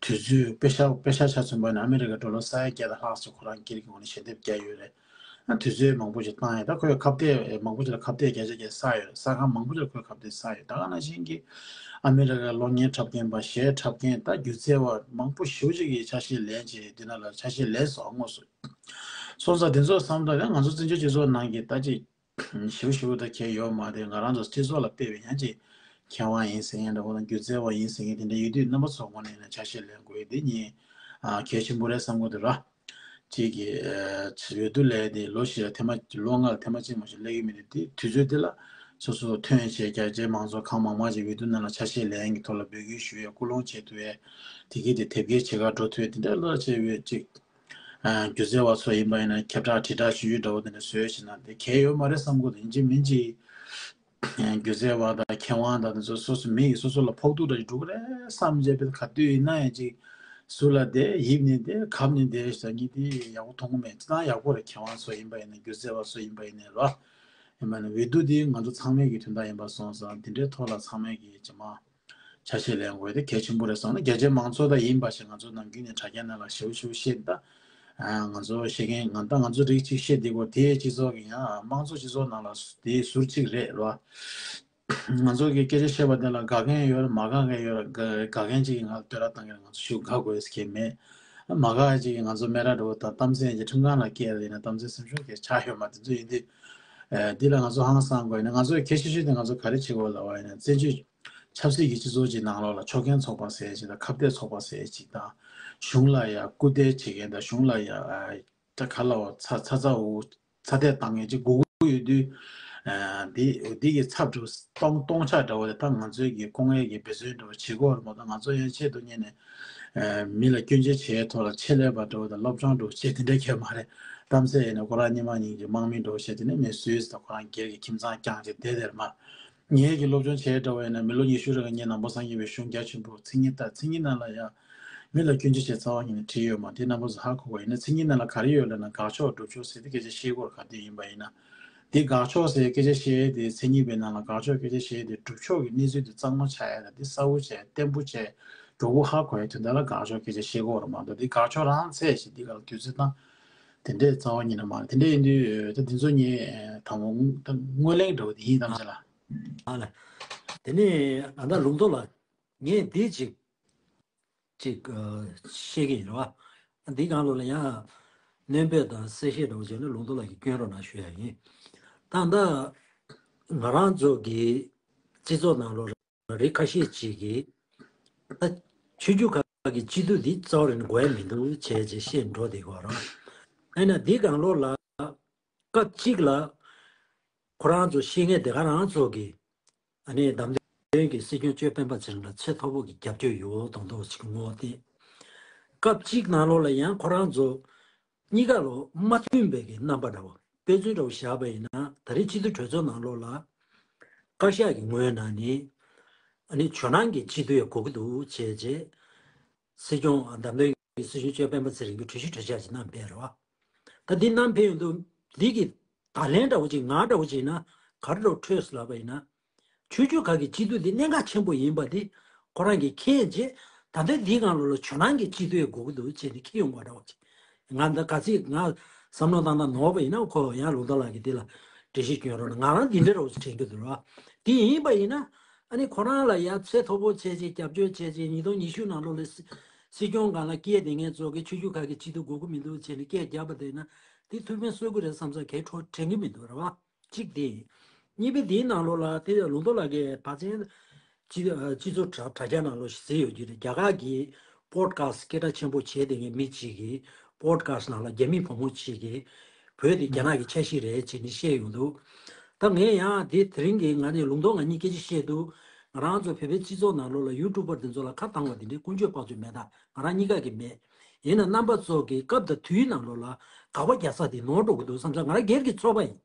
དུས་ཚོད། དཔེ་ཤག་དཔེ་ཤག་ཆ་མཚོན་པ་ཡིན་ན་ཨ་མི་རི་ཀ་ཌོ་ལར་ས་ཡ་བརྒྱ་དང་ལྷག་ཙམ་ཁོ་རང་སྒེར་གྱི་ངོས་ནས་ཞལ་འདེབས་བརྒྱབ་ཡོད་རེད། ཨ་དུས་ཚོད་མང་པོ་ཞིག་བཏང་ཡོད། ད་ཁོས་ཁ་གཏད་མང་པོ་ཞིག་ལ་ཁ་གཏད་བརྒྱ་ཆ་བརྒྱ་བསགས་ཡོད། ས་ཁང་མང་པོ་ཞིག་ལ་ཁོས་ཁ་གཏད་བསགས་ཡོད། ད་ག་ནང་བཞིན་གྱི་ཨ་མི་རི་ཀའི་གློག་བརྙན་འཁྲབ་མཁན་པ། གཞས་འཁྲབ་མཁན། ད་སྒྱུ་རྩལ་བ་མང་པོ་ཞེ་པོ་ཅིག་གིས་ཆ་ཤས་ལེན་བྱས་འདི་ནང་ལ་ཆ་ཤས་ལེན་སོང་། དངོས་སུ་སོང་ཙང་དེ་ཚོ་བསམ་ད་ད་ང་ཚོ་བཙན་བྱོལ་སྤྱི་ཚོགས་ནང་གི་ད་ཅིག་ཞེ་པོ་ཞེ་པོ་ད་གལ་ཡོད་མ་རེད། ང་རང་ཚོ་སྤྱི་ཚོགས་ལ་དཔེ་བའི་ཡང་ཅིག་མཁས་དབང་ཡིན་ཟེར་མཁན་འདྲ་བོ་དང་སྒྱུ་རྩལ་བ་ཡིན་ཟེར་མཁན་དེ་འདྲ་ཡོད་དུས་རྣམ་པ་ཚོ་ངོས་ནས་ཡིན་ན་ཆ་ཤས་ལེན་དགོས་ཡ་དེ་ངས་ཨ་གལ་ཆེན་པོ་རེད་བསམ་གྱི་འདུག་ར། གཅིག་གིས་ཨ་འོས་བསྡུ་ལས་དེ་ལོ་བཞི་ལ་ཐེངས་མ། ལོ་ལྔ་ལ་ཐེངས་མ་གཅིག་མ་གཏོགས་སླེབས་ཀྱི་མི་འདུག་དེ་དུས་ཚོད་དེ་ལ་སོ་སོ་ཐོན་བྱས་རྒྱ་ཆེ་མང་ཚོགས་གང་མང་མང་ཅིག་འོས་བསྡུ་ནང་ལ་ཆ་ཤས་ལེན་གྱི་ཐོག་ལ་འབོད་སྐུལ་ཞུ་ཡས། སྐུལ་སློང་བྱེད་ཐུབ་ཡས། དེ་གས་དེ་དེབ་སྐྱེལ་བྱེད་གར་འགྲོ་ཐུབ་ཡས། དེ་འདྲ་ལ་བྱས་པའི་གཅིག་ཨ་སྒྱུ་རྩལ་བ་ཚོ་ཡིན་པ་ཡིན་ན་ཁྱབ་བསྒྲགས་དྲིལ་བསྒྲགས་ཞུ་རྒྱུ་འདྲ་བོ་དེ་འདྲ་བཟོས་ཕྱིན་ན་དེ་གལ་ཡོད་མ་རེད་བསམ་གྱི་འདུག་ཡིན་གཅིག་མིན་གཅིག་སྒྱུ་རྩལ་བ་དང་མཁས་དབང་དང་དེ་ཚོ་སོ་སོ་མི་ཡིས་སོ་སོ་ལ་ཕོག་ཐུག་འདྲ་ཞིག་འགྲོ་གི་རེད་བསམ་བྱས་པའི་ག་དུས་ཡིན་ན་ཡང་ཅིག་ཟུར་ལ་བསྡད་ཡིབ་ནས་བསྡད་གབ་ནས་བསྡད་ཟེར་མཁན་དེ་ཡག་པོ་མཐོང་གི་མེད། སྤྱིར་བཏང་ཡག་པོ་རེད། མཁས་དབང་ཚོ་ཡིན་པ་ཡིན་ན་སྒྱུ་རྩལ་བ་ཚོ་ཡིན་པ་ཡིན་ནའི་རོ། ཡིན་པ་ཡིན་ན་འོས་བསྡུ་དེ་ང་ཚོ་ཚང་མའི་གི་དོན་དག་ཡིན་པ་སོང་ཙང་དེ་འདྲའི་ཐོག་ལ་ཚང་མས་གི་ཇེ་མང་ཆ་ཤས་ལེན་དགོས་དེ་གལ་ཆེན་པོ་རེད་བསམ་ན། རྒྱ་ཆེ་མང་ཚོགས་དང་ཡིན་པ་ཞིག་ང་ཚོ་ནམ་རྒྱུན་ནས་དྲ་རྒྱ་ནང་ལ་ཞེ་པོ་ཞེ་པོ་བཤད་ད། ང་ཚོ་བཤད་མཁན་ང་ད་ང་ཚོ་རིགས་གཅིག་བཤད་བསྡད་དགོས་དེ་སྤྱི་ཚོགས་ཀྱི་ཡང་དམངས་གཙོ་སྤྱི་ཚོགས་ནང་ལ་དེ་ཟུར་གཅིག་རེད་རོ། ང་ཚོ་གི་སྐད་ཆ་བཤད་པ་དེ་ལ་དགའ་མཁན་ཡོད་རེད། མ་དགའ་མཁན་ཡོད་རེད། དགའ་དགའ་མཁན་གཅིག་གིས་ང་ལ་བསྟོད་ར་བཏང་མཁན་ང་ཚོ་ཞེ་པོ་དགའ་དགོས་ཟེར་མཁན་མེད། མ་དགའ་གཅིག་གིས་ང་ཚོ་སྨད་ར་འགྲོ་བ་དང་གཏམ་ཚེ་གི་ཁྲིམས་ཁང་ལ་བསྐྱལ་ཡིན་ན་གཏམ་ཚེ་སེམས་ཤུགས་གི་ཆག་ཡོད་མ་དེ་ཚོ་ཡིན་དུས། འདི་ལ་ང་ཚོ་ཧང་སང་དགོས་ཡིན་ན་ང་ཚོ་གལ་ཆེ་ཤོས་དེ་ང་ཚོ་ག་རེ་བྱེད་དགོས་ལབ་པ་ཡིན་ན་བཙན་བྱོལ་ཆབ་སྲིད་ཀྱི་སྤྱི་ཚོགས་ཀྱི་ནང་ལོགས་ལ་ཕྱོགས་འགལ་ཚོགས་པ་ཟེར་ཅིག་དང་ཁ་གཏད་ཚོགས་པ་ཟེར་ཅིག་དང་། གཞུང་ལ་ཡ་སྐུར་འདེབས་བྱེད་མཁན་དང་གཞུང་ལ་ཡ་ད་ག་ལ་བ་ཚ་ཚ་ཚ་འུ་ཚ་འདེད་བཏང་མཁན་ཅིག་དགོས་ཀྱི་ཡོད་དུས། འདི་འདི་གི་ཚབ་ཏུ་སྟོང་སྟོང་ཆ་འདྲ་བོ་དེ་ད་ང་ཚོའི་གི་སྐུ་ངལ་གྱི་འབད་བརྩོན་འདྲ་བོ་བྱེད་དགོས་རེད་མ་གཏོགས་ང་ཚོ་ཡང་ཆེད་དུ་གཉེར་ནས་མི་ལ་སྐྱོན་བརྗོད་བྱེད་ཐོག་ལ་ཆེད་ལས་པ་འདྲ་བོ་དང་སློབ་སྦྱོང་འདྲ་བོ་བྱེད་དེ་འདྲ་གལ་མ་རེད། གཏམ་ཚེ་ཡིན་ན་ཁོ་རང་སྔོན་མ་ཉིན་གྱི་དམག་མི་འདྲ་བོ་བྱས་དེ་ནས་མི་སུས་དང་ཁོ་རང་སྒེར་གྱི་ཁྱིམ་ཚང་བསྐྱངས་བྱས་བསྡད་དེར་མ། ངེད་ཀྱི་སློབ་སྦྱོང་བྱས་འདྲ་བ་ཡིན་ན་མི་ལོ་ཉི་ཤུ་རིང་ངས་ནང་པ་སངས་རྒྱས་པའི་གཞུང་རྒྱ་ཆེན་པོ་མཚན་ཉིད་ལྟར་མཚན་ཉིད་ནང་ལ་ཡང་མི་ལ་སྐྱོན་བརྗོད་བྱེད་རྩ་བ་ཉིད་ནས་བྲིས་ཡོད་མ་དེ་རྣམ་པ་ཚོ་ཧ་གོ་བ་ཡིན་ན་མཚན་ཉིད་ནང་ལ་ག་རེ་ཡོད་ལབ་ན་དགག་ཕྱོགས་སྒྲུབ་ཕྱོགས་ཟེར་ཏེ་སྐད་ཆ་བཤད་སྐོར་ག་དུས་ཡིན་པ་ཡིན་ན། དེ་དགག་ཕྱོགས་ཟེར་སྐད་ཆ་བཤད་དེ་མཚན་ཉིད་པའི་ནང་ལ་དགག་ཕྱོགས་སྐད་ཆ་བཤད་དེ་སྒྲུབ་ཕྱོགས་ཀྱི་གནས་ཚུལ་དེ་གཙང་མ་ཆགས་ཡ་ད་དེ་གསལ་པོ་བྱས་བརྟན་པོ་བྱས་གྲོགས་པོ་ཧ་གོ་ཡ་དོན་དག་ལ་དགག་ཕྱོགས་སྐད་ཆ་བཤད་སྐོར་མ་གཏོགས་དེ་དགག་ཕྱོགས་རང་ཚད་ཞིག་འདི་ག་ལ་དུས་ཚོད་བཏང་དེ་འདྲའི་རྩ་བ་ཉིད་ནས་མ་རེད། དེ་འདྲ་ཡིན་དུས་ད་དེ་ཚོ་ངས་དང་པོ་ད་ངོས་ལེན་འགྲོ་བ་དེ་ཡིན་གཏམ་བྱས་ལ། ཨ་ལ། དེ་ནས་ཨ་ད་ལུང་རྟོགས་ལགས་ངས་འདི་ཅིག་ཅིག་ཨ་བཤད་ཀྱི་ཡིན་རེད་བ། འདི་སྒང་ལོགས་ལ་ཡང་སྣོན་པ་དང་གསལ་བཤད་འདྲ་བོ་བྱས་ན་ལུང་རྟོགས་ལགས་ཀྱིས་སྐྱོན་རོགས་གནང་ཞུ་ཡ་ཡིན། ད་ལྟ་ང་རང་ཚོ་གི་སྤྱི་ཚོགས་ནང་ལོགས་ལ་རིགས་ཁ་ཤས་ཅིག་གིས་ད་ཆོས་བརྒྱུད་ཁག་གི་སྤྱི་འཐུས་འདི་རྩ་བ་རང་དགོས་ཡ་མི་འདུག་བྱས་བྱས་བཤད་འགྲོ་བསྡད་ཀྱི་ཡོད་རེད། ཨ་ནི་འདི་སྒང་ལོགས་ལ་སྐབས་གཅིག་ལ་ཁོ་རང་ཚོ་བཤད་མཁན་དེ་ག་རང་ཚོ་གི་ཨ་ནི་བདམས་ཐོན་གྱི་སྲིད་སྐྱོང་གཅོད་སྤེན་པ་ཚེ་རིང་ལ་ཚད་མཐོ་པོ་གི་རྒྱབ་སྐྱོར་ཡོད་མདོག་མདོག་ཅིག་ངོ་བོ་བསྟན། སྐབས་གཅིག་ནང་ལོགས་ལ་ཡང་ཁོ་རང་ཚོ་གཉིས་ཀ་ལོ་མ་མཐུན་པའི་གི་རྣམ་པ་འདྲ་བོ། དཔེ་མཚོན་འདྲ་བོ་བཞག་པ་ཡིན་ན། ད་རེས་སྤྱི་འཐུས་གྲོས་ཚོགས་ནང་ལོགས་ལ་བཀའ་ཤག་གི་ངོས་ནས་ནི་ཨ་ནི་ཇོ་ནང་གི་སྤྱི་འཐུས་ཡང་དགོས་ཀྱི་འདུག་ཅེས་བྱས། སྲིད་སྐྱོང་། བདམས་ཐོན་གྱི་སྲིད་སྐྱོང་གཅིག་སྤེན་པ་ཚེ་རིང་གིས་གྲོས་གཞི་གྲོས་འཆར་ཅིག་གནང་ཕེབས་རེད་བ། ད་འདི་གནང་ཕེབས་ཡོང་དུས་འདི་གི་བརྡ་ལན་འདྲ་བོ་ཅིག་ངག་འདྲ་བོ་ཅིག་ཡིན་ན་ག་རེ་འདྲ་བོ་འཕྲོད་སོང་ལབ་པ་ཡིན་ན། ཆོས་བརྒྱུད་ཁག་གི་སྤྱི་འཐུས་འདི་གནད་འགག་ཆེན་པོ་ཡིན་པ་འདི་ཁོ་རང་གིས་མཁྱེན་རྗེས། ད་ལྟའི་འདིའི་སྒང་ལོགས་ལ་ཇོ་ནང་གི་སྤྱི་འཐུས་ཡང་དགོས་ཀྱི་འདུག་ཅེས་ནས་འཁྱེར་ཡོང་བ་འདྲ་བོ་ཅིག་ང་ད་ག་ཚིག་ང་བསམ་བློ་བཏང་ན་ནོར་བ་ཡིན་ན། ཁོ་ཡང་ལུང་རྟོགས་ལགས་ཀྱིས་འདི་ལ་འགྲེལ་བཤད་སྐྱོན་རོགས་གནང་། ང་རང་འདི་འདྲ་འདྲ་བོ་ཅིག་དྲན་གྱི་འདུག་ར། འདི་ཡིན་པ་ཡིན་ན། ཨ་ནི་ཁོ་རང་ལ་ཡ་ཚད་མཐོ་པོ་བྱས་རྗེས་རྒྱབ་སྐྱོར་བྱས་རྗེས། ཉིས་སྟོང་ཉི་ཤུ་ནང་ལོགས་ལ་སྲིད་སྲིད་སྐྱོང་སྒང་ལ་སྐད་དེ་ངས་ཚོགས་ཀྱི་ཆོས་བརྒྱུད་ཁག་གི་སྤྱི་འཐུས་དགོས་ཀྱི་མི་འདུག་བྱས་ནས་སྐད་བརྒྱབ་པ་དེ་ན། དེ་ཐུགས་ཕན་གསོས་ཀྱི་རེད་བསམ་ས་གས་འཕྲོ་དྲན་གྱི་མི་འདུག་རེད་བ། གཅིག་དེ་ཡིན། གཉིས་པ་དེའི་ནང་ལོགས་ལ་དེ་ལུང་རྟོགས་ལགས་ཀྱིས་ཕལ་ཆེར་སྤྱི་སྤྱི་ཚོགས་དྲ་དྲ་རྒྱ་ནང་ལོགས་ཟེར་ཡོད་ཀྱི་རེད། རྒྱ་གར་གྱི་པོ་ཌི་ཁ་སི་སྐད་གྲགས་ཆེན་པོ་བྱས་དེ་ངས་མི་གཅིག་གིས་པོ་ཌི་ཁ་སི་ནང་ལ་རྒྱ་མི་བུ་མོ་གཅིག་གིས་བོད་དེ་རྒྱ་ནག་གི་ཆ་ཤས་རེད་ཅེས་ནས་བཤད་ཡོང་འདུག་ད་ངས་ཡང་དེ་དེ་རིང་གི་ང་ནས་ལུང་རྟོགས་ང་གཉིས་སྐད་ཆ་བཤད་དུས། ང་རང་ཚོ་བོད་པའི་སྤྱི་ཚོགས་ནང་ལོགས་ལ་ཡུ་ཊུབ་པར་དེ་ཚོ་ལ་ཁ་བཏང་བ་དེ་འདྲའི་ཀུན་སྤྱོད་བག་ཆགས་མེད། ད་ང་རང་གཉིས་ཀ་གི་མེད། ཡིན་ན་རྣམ་པ་ཚོ་གི་སྐབས་དང་དུས་ནང་ལོགས་ལ་དགག་པ་རྒྱག་ས་དེ་ནོར་འགྲོ་གི་འདུག་བསམ་ས་ང་རང་སྒེར་གྱི་ཚོར་བ་ཡིན།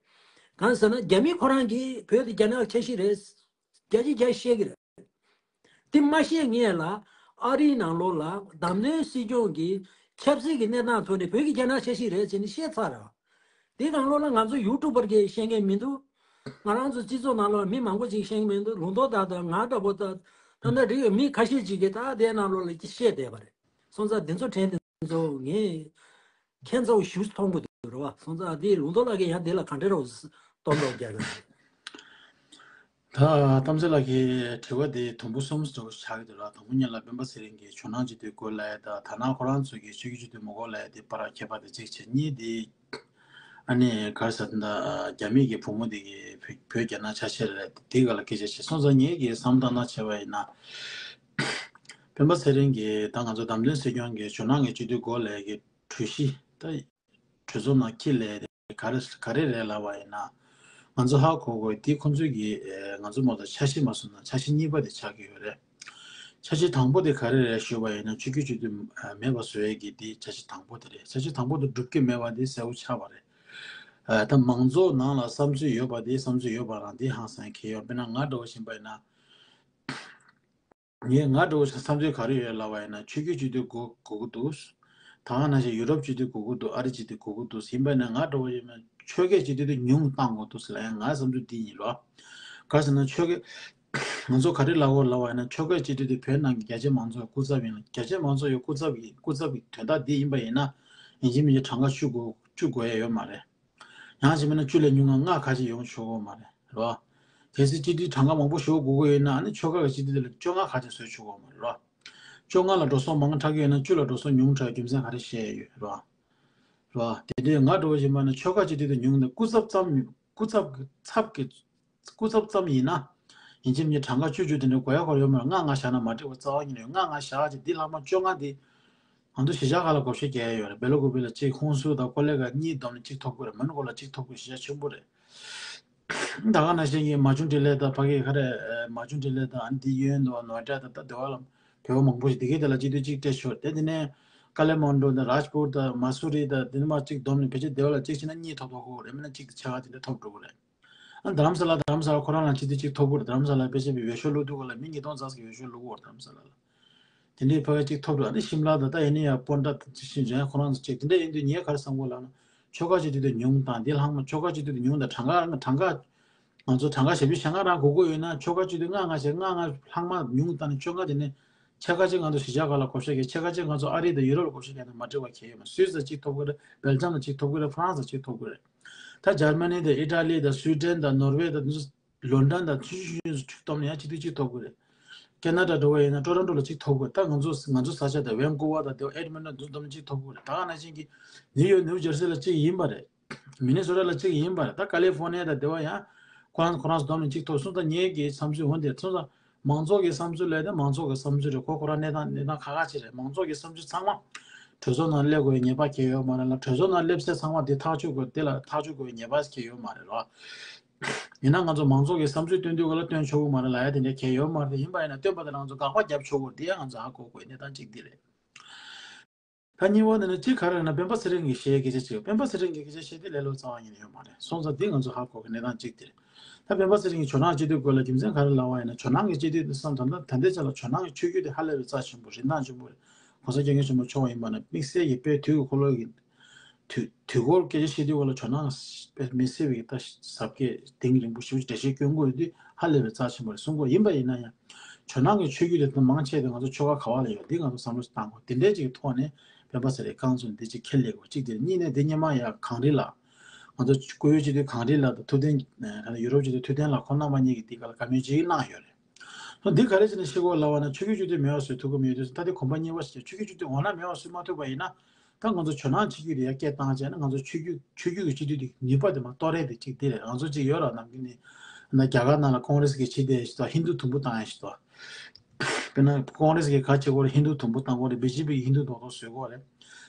གང་ཟེར་ན་རྒྱ་མི་ཁོ་རང་གིས་བོད་དེ་རྒྱ་ནག་ཆ་ཤས་རེད། བརྒྱ་ཆ་བརྒྱ་བཤད་ཀྱི་རེད། དེ་མ་བཤད་སྔོན་ལ་ཨ་རིའི་ནང་ལོགས་ལ་བདམས་ཐོན་སྲིད་སྐྱོང་གི་ཆབ་སྲིད་ཀྱི་གནས་སྟངས་ཐོག་ནས་བོད་ཀྱི་རྒྱ་ནག་ཆ་ཤས་རེད་ཅེས་ནས་བཤད་ཚར་རེད། དེའི་སྒང་ལོགས་ལ་ང་ཚོ་ཡུ་ཊུབ་པར་གྱིས་བཤད་མཁན་མི་འདུག་ང་རང་ཚོ་སྤྱི་ཚོགས་ནང་ལོགས་མི་མང་པོ་ཅིག་བཤད་མཁན་མི་འདུག་ལུང་རྟོགས་དང་དང་ང་འདྲ་པོ་དང་ད་ལྟ་འགྲིག་ཡོད་མི་ཁ་ཤས་ཅིག་གིས་ད་དེའི་ནང་ལོགས་ལ་བཤད་བསྡད་པ་རེད། སོང་ཙང་དེ་ཚོ་དྲན་དེ་ཚོ་ངས་ཁྱད་མཚར་པོ་ཞིག་མཐོང་གི་འདུག་རེད་བ། སོང་ཙང་དེ་ལུང་རྟོགས་ལགས་ཀྱིས་ཡང་དེ་ལ་ག་འདྲ་རོགས་སྟོན་རོགས་རྒྱག་གི་རེད། ད་གཏམ་ཚེ་ལགས་ཀྱི་དྲི་བ་དེ་དུམ་བུ་གསུམ་འདྲ་བོ་ཆགས་ཀྱི་འདུག་ལ། དང་པོ་ཉིད་ལ་སྤེན་པ་ཚེ་རིང་གིས་ཇོ་ནང་སྤྱི་འཐུས་དགོས་ལབ་ཡ་དང་། ད་ནང་ཁོ་རང་ཚོ་གིས་ཆོས་བརྒྱུད་སྤྱི་འཐུས་མི་དགོས་ལབ་ཡ་དེ་བར་ཁྱད་པར་དེ་གཅིག་བྱས། གཉིས་དེ་ཨ་ནི་ག་རེ་ཟེར་ད། རྒྱ་མི་གི་བུ་མོ་དེ་གིས་བོད་བོད་རྒྱ་ནག་ཆ་ཤས་རེད། དེ་ག་ལ་སྐད་ཆ་བཤད་སོང་ཙང་། ངེད་ཀྱིས་བསམ་བློ་བཏང་ན་བྱས་པ་ཡིན་ན། སྤེན་པ་ཚེ་རིང་གིས་ད་ང་ཚོ་བདམས་ཐོན་སྲིད་སྐྱོང་གིས་ཇོ་ནང་གི་སྤྱི་འཐུས་དགོས་ལབ་ཡ་གི་གྲོས་གཞི་ད། གྲོས་ཚོགས་ནང་འཁྱེར་ལས་དེ་ག་རེ་ག་རེ་རེད་ལབ་པ་ཡིན་ན། ང་ཚོ་ཧ་གོ་དགོས་དེ་ཁོང་ཚོས་ཀྱི་ཨེ་ང་ཚོ་མ་གཏོགས་འཆར་གཞི་མ་བཟོས་ན་འཆར་གཞི་གཉིས་པ་དེ་ཆགས་ཀྱི་ཡོད་རེད། འཆར་གཞི་དང་པོ་དེ་ག་རེ་རེད་ཞུས་པ་ཡིན་ན། ཆོས་བརྒྱུད་སྤྱི་འཐུས་ཨ་མེད་པ་བཟོ་ཡས་ཀྱི་དེ་འཆར་གཞི་དང་པོ་དེ་རེད། འཆར་གཞི་དང་པོ་དེ་འགྲུབ་ཀྱི་མེད་པ་དེ་གསལ་པོ་ཆགས་པ་རེད། ཨ་ད་མང་ཚོགས་ནང་ལ་བསམ་ཚུལ་ཡོད་པ་དེ་བསམ་ཚུལ་ཡོད་པ་རང་དེ་ཧང་སང་གི་ཡོད། དཔེར་ན་ང་འདྲ་བོ་ཞིག་ཡིན་པ་ཡིན་ན། ངས་ང་འདྲ་བོ་ཞིག་བསམ་ཚུལ་ག་རེ་ཡོད་ལབ་པ་ཡིན་ན། ཆོས་བརྒྱུད་སྤྱི་འཐུས་དགོས་དགོས་ཀྱི་འདུག་ད་ག་ནང་བཞིན་ཡུ་རོབ་སྤྱི་འཐུས་དགོས་ཀྱི་འདུག་ཨ་རི་སྤྱི་འཐུས་དགོས་ཀྱི་འདུག་ཡིན་པ་ཡིན་ན་ང་འདྲ་བོ་ཡིན་ན་ཆོལ་ཁའི་སྤྱི་འཐུས་དེ་ཉུང་བཏང་དགོས་འདུག་ཟེར་ལབ་ཡ། ང་བསམ་ཚུལ་འདི་ཡིན་རོ། ག་རེ་ཟེར་ན་ཆོལ་ཁའི་ང་ཚོ་ག་རེ་ལབ་དགོས་ལབ་པ་ཡིན་ན། ཆོལ་ཁའི་སྤྱི་འཐུས་དེ་བོད་ནང་གི་རྒྱ་ཆེ་མང་ཚོགས་ཀྱི་སྐུ་ཚབ་ཡིན་ལ། རྒྱ་ཆེ་མང་ཚོགས་ཀྱི་སྐུ་ཚབ་ཀྱི་སྐུ་ཚབ་ཀྱི་དོན་དག་འདི་ཡིན་པ་ཡིན་ན། ཡིན་གཅིག་མིན་གཅིག་གྲངས་ཀ་བཅུ་དགོས་བཅུ་དགོས་ཡ་ཡོད་མ་རེད། ཡང་གཅིག་མིན་ན་བཅུ་ལས་ཉུང་ང་ལྔ་ཁ་ཅིག་ཡོང་ཆོག་གི་མ་རེད། རེད་བ། གལ་སྲིད་སྤྱི་འཐུས་གྲངས་ཀ་མང་པོ་ཞིག་དགོས་ཀྱི་ཡོད་ན། ཨ་ནི་ཆོལ་ཁ་གི་སྤྱི་འཐུས་དེ་ལ་བཅོ་ལྔ་ཁ་ཅིག་བཟོས་ཆོག་གི་མ་རེད། རེད་བ། བཅོ་ལྔ་ལ་འགྲོ་སོང་མང་དྲགས་ཀྱི་ཡོད་ན་བཅུ་ལ་འགྲོ་སོང་ཉུང་དྲགས་རྒྱུ་མཚན་ག་རེ་བཤད་ཡོད། རེད་བ། རེད་བ། དེ་དུས་ང་འདྲ་བོ་ཞིག་ཡིན་པ་ན་ཆོལ་ཁ་སྤྱི་འཐུས་དེ་ཉུང་ན་སྐུ་ཚབ་ཙམ། སྐུ་ཚབ་ཀྱི་ཚབ་ཀྱི་སྐུ་ཚབ་ཙམ་ཡིན་ན། ཡིན་གཅིག་མིན་གཅིག་གྲངས་ཀ་བཅུ་བཅུ་དེ་འདྲ་དགོས་ཡ་ཁོ་ར་ཡོད་མ་རེད། ལྔ་ལྔ་བཞག་ན་མ་འགྲིག་པ་རྩ་བ་ཉིད་ནས་ཡོད། ལྔ་ལྔ་བཞག་ཅིག་འདི་ལྷག་མ་བཅོ་ལྔ་འདི། ང་ཚོ་གཞིས་ཆགས་ཁག་ལ་བགོ་བཤའ་རྒྱག་ཡ་ཡོད་རེད། སྦེལ་ཀོབ་ལ་གཅིག་ཧུན་སུར་དང་ཀོ་ལི་གྷལ་གཉིས་བསྡོམས་ནས་གཅིག་ཐོབ་དགོས་རེད། མོན་གྷོ་ལ་གཅིག་ཐོབ་དགོས། གཞིས་ཆགས་ཆེན་པོ་རེད། ད་ག་ནང་བཞིན་གྱི་མ་ཆུང་འབྲི་ལེགས་དང་ཕ་གི་ག་རེ། མ་ཆུང་འབྲི་ལེགས་དང་ཨ་ནི་འདི་ཡོན་དང་ནོ་ཡེ་ཌ་དང་ད་སྡེ་བ་ལ་བོད་པ་མང་པོ་ཞིག་འདི་གའི་དེ་ལ་གཅིག་དུས་གཅིག་སྤྲད་ཆོག་དེ་དེ་ནས་ཀ་ལེ་མན་ཌོ་དང་རཱཇ་པུར་དང་མ་སུ་རི་དང་དེ་ནས་མར་གཅིག་བསྡོམས་ནས་ཕལ་ཆེར་སྡེ་བ་ལ་གཅིག་བྱས་ན་གཉིས་ཐོབ་ཐོབ་ཁོ་རེད། མིན་ན་གཅིག་དང་ཕྱེད་ཀ་དེ་འདྲ་ཐོབ་འགྲོ་གི་རེད། ཨ་རྡ་རམ་ས་ལ་རྡ་རམ་ས་ལ་ཁོ་རང་ལ་གཅིག་དུས་གཅིག་ཐོབ་ཁུར། རྡ་རམ་ས་ལ་དཔེ་ཆ་བའི་འོས་ཤོག་བླུགས་དུས་ག་ལ་མི་ཉིས་སྟོང་ཙམ་ཞིག་འོས་ཤོག་བླུགས་ཡོད་རེད། རྡ་རམ་ས་ལ་ལ། དེ་འདྲའི་ཕ་གི་གཅིག་ཐོབ་འགྲོ། ཨ་ནི་ཤིམ་ལ་དང་ད་ཡིན་ན་ཡང་པོན་ཊ་ཞིག་འཇོན་ཁོ་རང་ཚོ་གཅིག་དེ་འདྲ་ཡིན་དུས་ངས་ག་རེ་བསམ་གོ་ལབ་ན། ཆོལ་ཁ་གཅིག་དུས་དུ་ཉུང་དང་འདི་ལྷག་མ་ཆོལ་ཁ་གཅིག་དུས་དུ་ཉུང་དང་གྲངས་ཀ་གྲངས་ཀ་ང་ཚོ་གྲངས་ཀ་ཞེ་པོ་ཞེ་ལྔ་རང་དགོས་ཀྱི་ཡོད་ན། ཆོལ་ཁ་གཅིག་དུས་ལྔ་ལྔ་ཞེ་ལྔ་ལྔ་ལྷག་མ་ཉུང་དང་ནི་ཆོལ་ཁ་དེ་ནི་ཕྱེད་ཀ་གཅིག་ང་ཚོ་གཞིས་ཆགས་ཁག་ལ་བགོ་བཤའ་རྒྱག་ཕྱེད་ཀ་གཅིག་ང་ཚོ་ཨ་རི་དང་ཡུ་རོབ་ལ་བགོ་བཤའ་རྒྱག་ན་མ་འགྲིག་པ་གང་ཡོད་མ་རེད། སུད་སི་ལ་གཅིག་ཐོབ་ཀྱི་རེད། སྦེལ་ཇམ་ལ་གཅིག་ཐོབ་ཀྱི་རེད། ཧྥ་རན་སི་ལ་གཅིག་ཐོབ་ཀྱི་རེད། ད་འཇར་མ་ནི་དང་ཨི་ཊ་ལི་དང་སུའི་ཌེན་དང་ནོར་ཝེ་དང་འདི་ཚོ་ལོན་ཌོན་དང་ཆུ་ཆུ་ཆུ་ཆུ་བསྡོམས་ནས་ཡང་གཅིག་དུས་གཅིག་ཐོབ་ཀྱི་རེད། ཁེ་ན་ཌ་འགྲོ་བ་ཡིན་ན་ཊོ་རོན་ཊོ་ལ་གཅིག་ཐོབ་དགོས། ད་ང་ཚོ་ང་ཚོ་ས་ཆ་དང་ཝན་ཀུ་ཝར་དང་དེ་ཨེ་ཌི་མོན་ཊོན་དུ་བསྡོམས་ནས་གཅིག་ཐོབ་དགོས་རེད། ད་ག་ནང་བཞིན་གྱི་ནིའུ་ཡོག་ནིའུ་ཇར་སི་ལ་གཅིག་ཡིན་པ་རེད། མི་ནི་སོ་ཊ་ལ་གཅིག་ཡིན་པ་རེད། ད་ཀ་ལི་ཧྥོ་ནི་ཡ་དང་དེ་བ་ཡང་ཁོ་རང་ཁོ་རང་བསྡོམས་ནས་གཅིག་ཐོབ་སོང་། ད་ངེད་ཀྱི་བསམ་ཚུལ་འོན་ཏེ་སོང་ཙང་མང་ཚོགས་ཀྱི་བསམ་ཚུལ་ལས་ད་མང་ཚོགས་ཀྱི་བསམ་ཚུལ་རེད། ཁོ་ཁོ་རང་གནས་སྟངས་གནས་སྟངས་ཁག་ཁག་ཅིག་རེད། མང་ཚོགས་ཀྱི་བསམ་ཚུལ་ཚང་མ་གྲོས་ཚོགས་ནང་སླེབས་དགོས་པའི་ཉེས་པ་གང་ཡང་ཡོད་མ་རེད་ལ། གྲོས་ཚོགས་ནང་སླེབས་ཚད་ཚང་མ་དེ་ཐག་གཅོད་དགོས། དེ་ལ་ཐག་གཅོད་དགོས་པའི་ཉེས་པ་གང་ཡང་ཡོད་མ་རེད་རོ། ཡིན་ན་ང་ཚོ་མང་ཚོགས་ཀྱི་བསམ་ཚུལ་སྟོན་དུས་ག་ལ་སྟོན་ཆོག་གི་མ་རེད་ལབ་ཡ་དེ་འདྲ་གང་ཡང་ཡོད་མ་རེད། ཡིན་པ་ཡིན་ན་སྟོན་པ་དེ་ལ་ང་ཚོ་དགག་པ་བརྒྱབ་ཆོག་གི་རེད། དེ་ཡང་ང་ཚོ་ཧ་གོ་དགོས་གནས་སྟངས་གཅིག་འདི་རེད། ད་གཉིས་པ་དེ་ནི་གཅིག་ག་རེ་ན་སྤེན་པ་ཚེ་རིང་གིས་བཤད་སྐད་ཆ་གཅིག་སྤེན་པ་ཚེ་རིང་གིས་སྐད་ཆ་བཤད་དེ་ལས་སླ་པོ་རྩ་བ་ཉིད་ནས་ཡོད་མ་རེད། སོང་ཙང་འདི་ང་ཚོ་ཧ་གོ་གི་གནས་སྟངས་གཅིག་དེ་རེད། ད་སྤེན་པ་ཚེ་རིང་གིས་ཇོ་ནང་སྤྱི་འཐུས་སྐོར་ལ་རྒྱུ་མཚན་ག་རེ་ལབ་པ་ཡིན་ན། ཇོ་ནང་གི་སྤྱི་འཐུས་དེ་བསམ་ད་ལྟ་ད་ལྟའི་ཆ་ལ་ཇོ་ནང་གི་ཆོས་བརྒྱུད་དེ་ཧ་ལས་པའི་རྩ་ཆེན་པོ་རིན་ཐང་ཆེན་པོ་རེད། ༸གོང་ས་༸སྐྱབས་མགོན་ཆེན་པོ་མཆོག་ཡིན་པ་ན་དམིགས་བསལ་གྱི་དཔེ་དུས་ཀྱི་འཁོར་ལོ་གི་དུས་དུས་འཁོར་སྐད་ཆ་བཤད་དུས་སྐོར་ལ་ཇོ་ནང་དཔེ་མི་སྲིད་པའི་ད་ཟབ་རྒྱས་གཏིང་རིང་པོ་ཞེ་པོ་ཅིག་འགྲེལ་བཤད་སྐྱོན་དགོས་དུས་ཧ་ལས་པའི་རྩ་ཆེན་པོ་རེད་གསུང་གི་ཡོད། ཡིན་པ་ཡིན་ན་ཡང་ཇོ་ནང་གི་ཆོས་བརྒྱུད་དེ་ད་མང་ཆེ་དེ་ང་ཚོ་ཆོལ་ཁ་ག་བ་ལ་ཡོད་འདི་ང་ཚོ་བསམ་བློ་ཞིག་བཏང་དགོས། དེ་འདྲའི་ཅིག་གི་ཐོག་ནས་སྤེན་པ་ཚེ་རིང་རྐང་བཙུགས་འདི་ཅིག་ཁས་ལེན་དགོས། གཅིག་དེ་རེད། གཉིས་ནས་དེ་སྔོན་མ་ཡང་གངས་རི་ལགས་ང་ཚོ་བཀུར་འོས་སྤྱི་འཐུས་གངས་རི་ལགས་དང་ཐུབ་བསྟན་ད་ཡུ་རོབ་སྤྱི་འཐུས་ཐུབ་བསྟན་ལགས་ཁོང་རྣམ་པ་གཉིས་ཀྱིས་འདི་ག་ལ་བཀའ་མོལ་ཅིག་གནང་ཡོད་རེད། འདི་ག་རེ་བྱས་ནས་ཤེས་དགོས་ལབ་པ་ན་ཆོས་བརྒྱུད་སྤྱི་འཐུས་མེད་པ་བཟོས་ཐུབ་ཀྱི་མེད་དུས་ད་ལྟའི་གོམ་པ་གཉིས་པ་ཞིག་ཆོས་བརྒྱུད་སྤྱི་འཐུས་འོ་ན་མེད་པ་བཟོས་མ་ཐུབ་པ་ཡིན་ན། ད་ང་ཚོ་ཇོ་ནང་ཆོས་བརྒྱུད་དེ་ཡར་སྐད་བཏང་བྱས་ན་ང་ཚོ་ཆོས་བརྒྱུད་ཆོས་བརྒྱུད་ཀྱི་སྤྱི་འཐུས་དེ་ནུས་པ་དེ་མ་གཏོགས་རེད་དེ་གཅིག་དེ་རེད། ང་ཚོ་གཅིག་ཡོད་ར་ནམ་རྒྱུན་ནས་ན་རྒྱ་གར་ནང་ལ་ཀོང་རེས་ཀྱི་ཕྱི་དེ་ཞིག་དང་ཧིན་དུ་དུམ་བུ་བཏང་ཡ་ཞིག་དང་། དཔེར་ན་ཀོང་རེས་ཀྱི་ག་བྱེད་དགོས་རེད། ཧིན་དུ་དུམ་བུ་བཏང་དགོས་རེད། བི་ཇེ་པི་ཡིས་ཧིན་དུ་རྡོག་རྡོག་བཟོས་དགོས་རེད།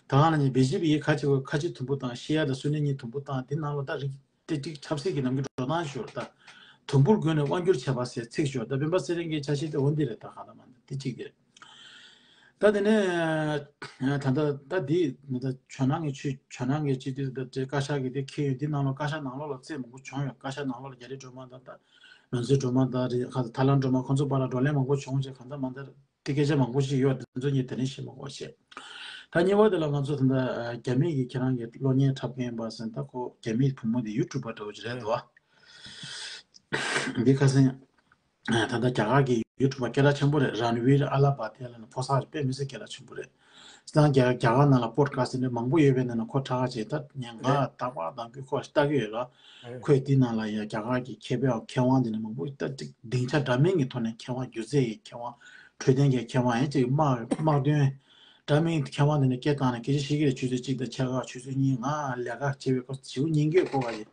ད་ག་ནང་བཞིན་བི་ཇེ་པི་ཡིས་ག་བྱེད་དགོས། ཁ་ཆེ་དུམ་བུ་བཏང་ཤི་ཡ་དང་སུ་ནི་གཉིས་དུམ་བུ་བཏང་དེ་ནང་ལ་ད་རིགས་དེ་ཏིག་ཆབ་སྲིད་ཀྱི་ནམ་རྒྱུན་འགྲོ་སྟངས་ཤོར་ད། དུམ་བུར་བགོས་ནས་དབང་སྒྱུར་བྱས་པ་ཟེར་ཚིག་ཤོར་ད་སྤེན་པ་ཚེ་རིང་གི་ཆ་ཤས་དེ་འོ་འདི་རེད། ད་ག་ད་མ་འདི་གཅིག་དེ་རེད། ད་དེ་ནས་ད་ལྟ་ད་འདི་ད་ཇོ་ནང་གི་ཆོས་ཇོ་ནང་གི་སྤྱི་འཐུས་ད་དེ་བཀའ་ཤག་གི་དེ་འཁེལ་ཡོད། འདི་ནང་ལོགས་བཀའ་ཤག་ནང་ལོགས་ལ་རྩེད་མང་པོ་བྱུང་ཡོད། བཀའ་ཤག་ནང་ལོགས་ལ་རྒྱ་རི་སྒྲོལ་མ་དང་ད་ནོར་འཛིན་སྒྲོལ་མ་དང་རེད་ཁ་ཐར་ལམ་སྒྲོལ་མ་ཁོང་ཚོ་བར་ལ་བགྲོ་གླེང་མང་པོ་བྱུང་བྱས་གང་ལྟར་མ་ལྟར་དེ་སྐད་ཆ་མང་པོ་ཞིག་ཡོད། དེ་ཚོ་ངས་དེ་རིང་བཤད་མ་དགོས་བཤད། ད་གཉིས་པ་དེ་ལ་ང་ཚོ་ད་ལྟ་རྒྱ་མི་གི་ཁྱེད་རང་གི་གློག་བརྙན་འཁྲབ་མཁན་པ་ཟེར་ད་ཁོ་རྒྱ་མིའི་བུ་མོ་དེ་ཡུ་ཊུབ་པ་འདྲ་བོ་ཅིག་རེད་འདུག་བ། འདི་ཁ་སང་ད་ལྟ་རྒྱ་གར་གྱི་ཡུ་ཊུབ་པ་སྐད་གྲགས་ཆེན་པོ་རེད། རན་བིར་ཨ་ལ་བྷ་ཏི་ཡ་ལབ་ནས་ཕོ་གསར་དཔེ་མི་སྲིད་སྐད་གྲགས་ཆེན་པོ་རེད། སང་རྒྱ་རྒྱ་གར་ནང་ལ་པོ་ཌི་ཁ་སི་འདྲ་མང་པོ་ཡོད་པའི་ནང་ནས་ཁོ་གྲགས་ཆེ། ད་ངས་ང་རྟག་པར་དང་པོ་ཁོ་ལྟ་གི་ཡོད་ལ། ཁོས་འདི་ནང་ལ་ཡ་རྒྱ་གར་གྱི་མཁས་པའི་མཁས་དབང་འདི་ནས་མང་པོ་ད་ཅིག་སྡིངས་ཆ་འདྲ་མིན་གྱི་ཐོག་ནས་མཁས་དབང་སྒྱུ་རྩལ་གྱི་མཁས་དབང་འཕྲོད་བསྟེན་གྱི་མཁས་དབང་ཡང་ཅིག་དམག་དམག་དོན་འདྲ་མིན་མཁས་དབང་འདི་ནས་སྐད་བཏང་ནས་སྐད་ཆ་བཤད་ཀྱི་རེད། ཆུ་ཚོད་གཅིག་དང་ཕྱེད་ཀ་ཆུ་ཚོད་གཉིས་ང་ལས་ཀ་བྱེད་པའི་སྐབས་བྱིའུ་གཉིས་ཀས་ཁོ་ག་ཡིན།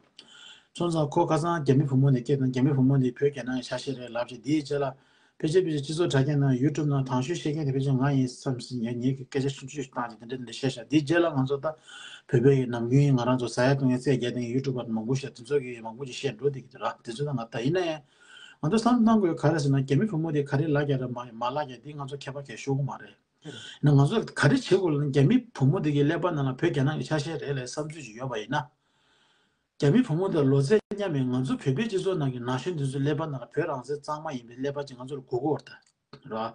སོང་ཙང་ཁོ་ཁ་སང་རྒྱ་མི་བུ་མོ་ནས་སྐད་བཏང་། རྒྱ་མི་བུ་མོ་འདི་བོད་རྒྱ་ནག་གི་ཆ་ཤས་རེད་ལབ་བྱས་འདིའི་རྗེས་ལ། ཕལ་ཆེར་ཕལ་ཆེར་སྤྱི་ཚོགས་དྲ་རྒྱ་ནང་ཡུ་ཊུབ་ནང་དང་ཤོས་བཤད་མཁན་དེ་ཕལ་ཆེར་ང་ཡིན་བསམ་སྲིད། ངས་ངེད་ཀྱི་སྐད་ཆ་ཆུང་ཆུང་ཞིག་བཏང་རྗེས་དེ་འདྲ་འདི་འདྲ་བཤད་ཤག་འདིའི་རྗེས་ལ་ང་ཚོ་ད་བོད་པའི་ནམ་རྒྱུན་ང་རང་ཚོ་ཟ་ཡ་བཏུང་ཡ་རྩེད་རྒྱག་མཁན་ཡུ་ཊུབ་པར་མང་པོ་ཞིག་དེ་ཚོ་གིས་མང་པོ་ཅིག་བཤད་འགྲོ་བསྡད་ཀྱི་འདུག་ར། དེ་ཚོ་ད་ང་ད་ཡིན་ན་ཡང་ང་ཚོ་བསམ་བློ་གཏོང་དགོས་ག་རེ་ཟེར་ན་རྒྱ་མི་བུ་མོ་དེ་ག་རེ་ལབ་ཀྱང་རེད་མ་མ་ལབ་ཀྱང་དེ་ང་ཚོ་ཁྱད་པར་གང་ཤོར་གི་མ་རེད། ན་ང་ཚོ་ག་རེ་བྱེད་དགོས་ལབ་ན་རྒྱ་མི་བུ་མོ་དེ་གི་ཀླད་པ་ནང་ལ་བོད་རྒྱ་ནག་གི་ཆ་ཤས་རེད་ལབ་བསམ་ཚུལ་ཅིག་ཡོད་པ་ཡིན་ན། རྒྱ་མི་བུ་མོ་དང་ལོ་ཚད་མཉམ་པའི་ང་ཚོ་བོད་པའི་སྤྱི་ཚོགས་ནང་གི་ན་གཞོན་འདི་ཚོའི་ཀླད་པ་ནང་ལ་བོད་རང་བཙན་གཙང་མ་ཡིན་པའི་ཀླད་པ་ཅིག་ང་ཚོ་ལ་དགོས་ཀྱི་ཡོད་རེད་ད། ར།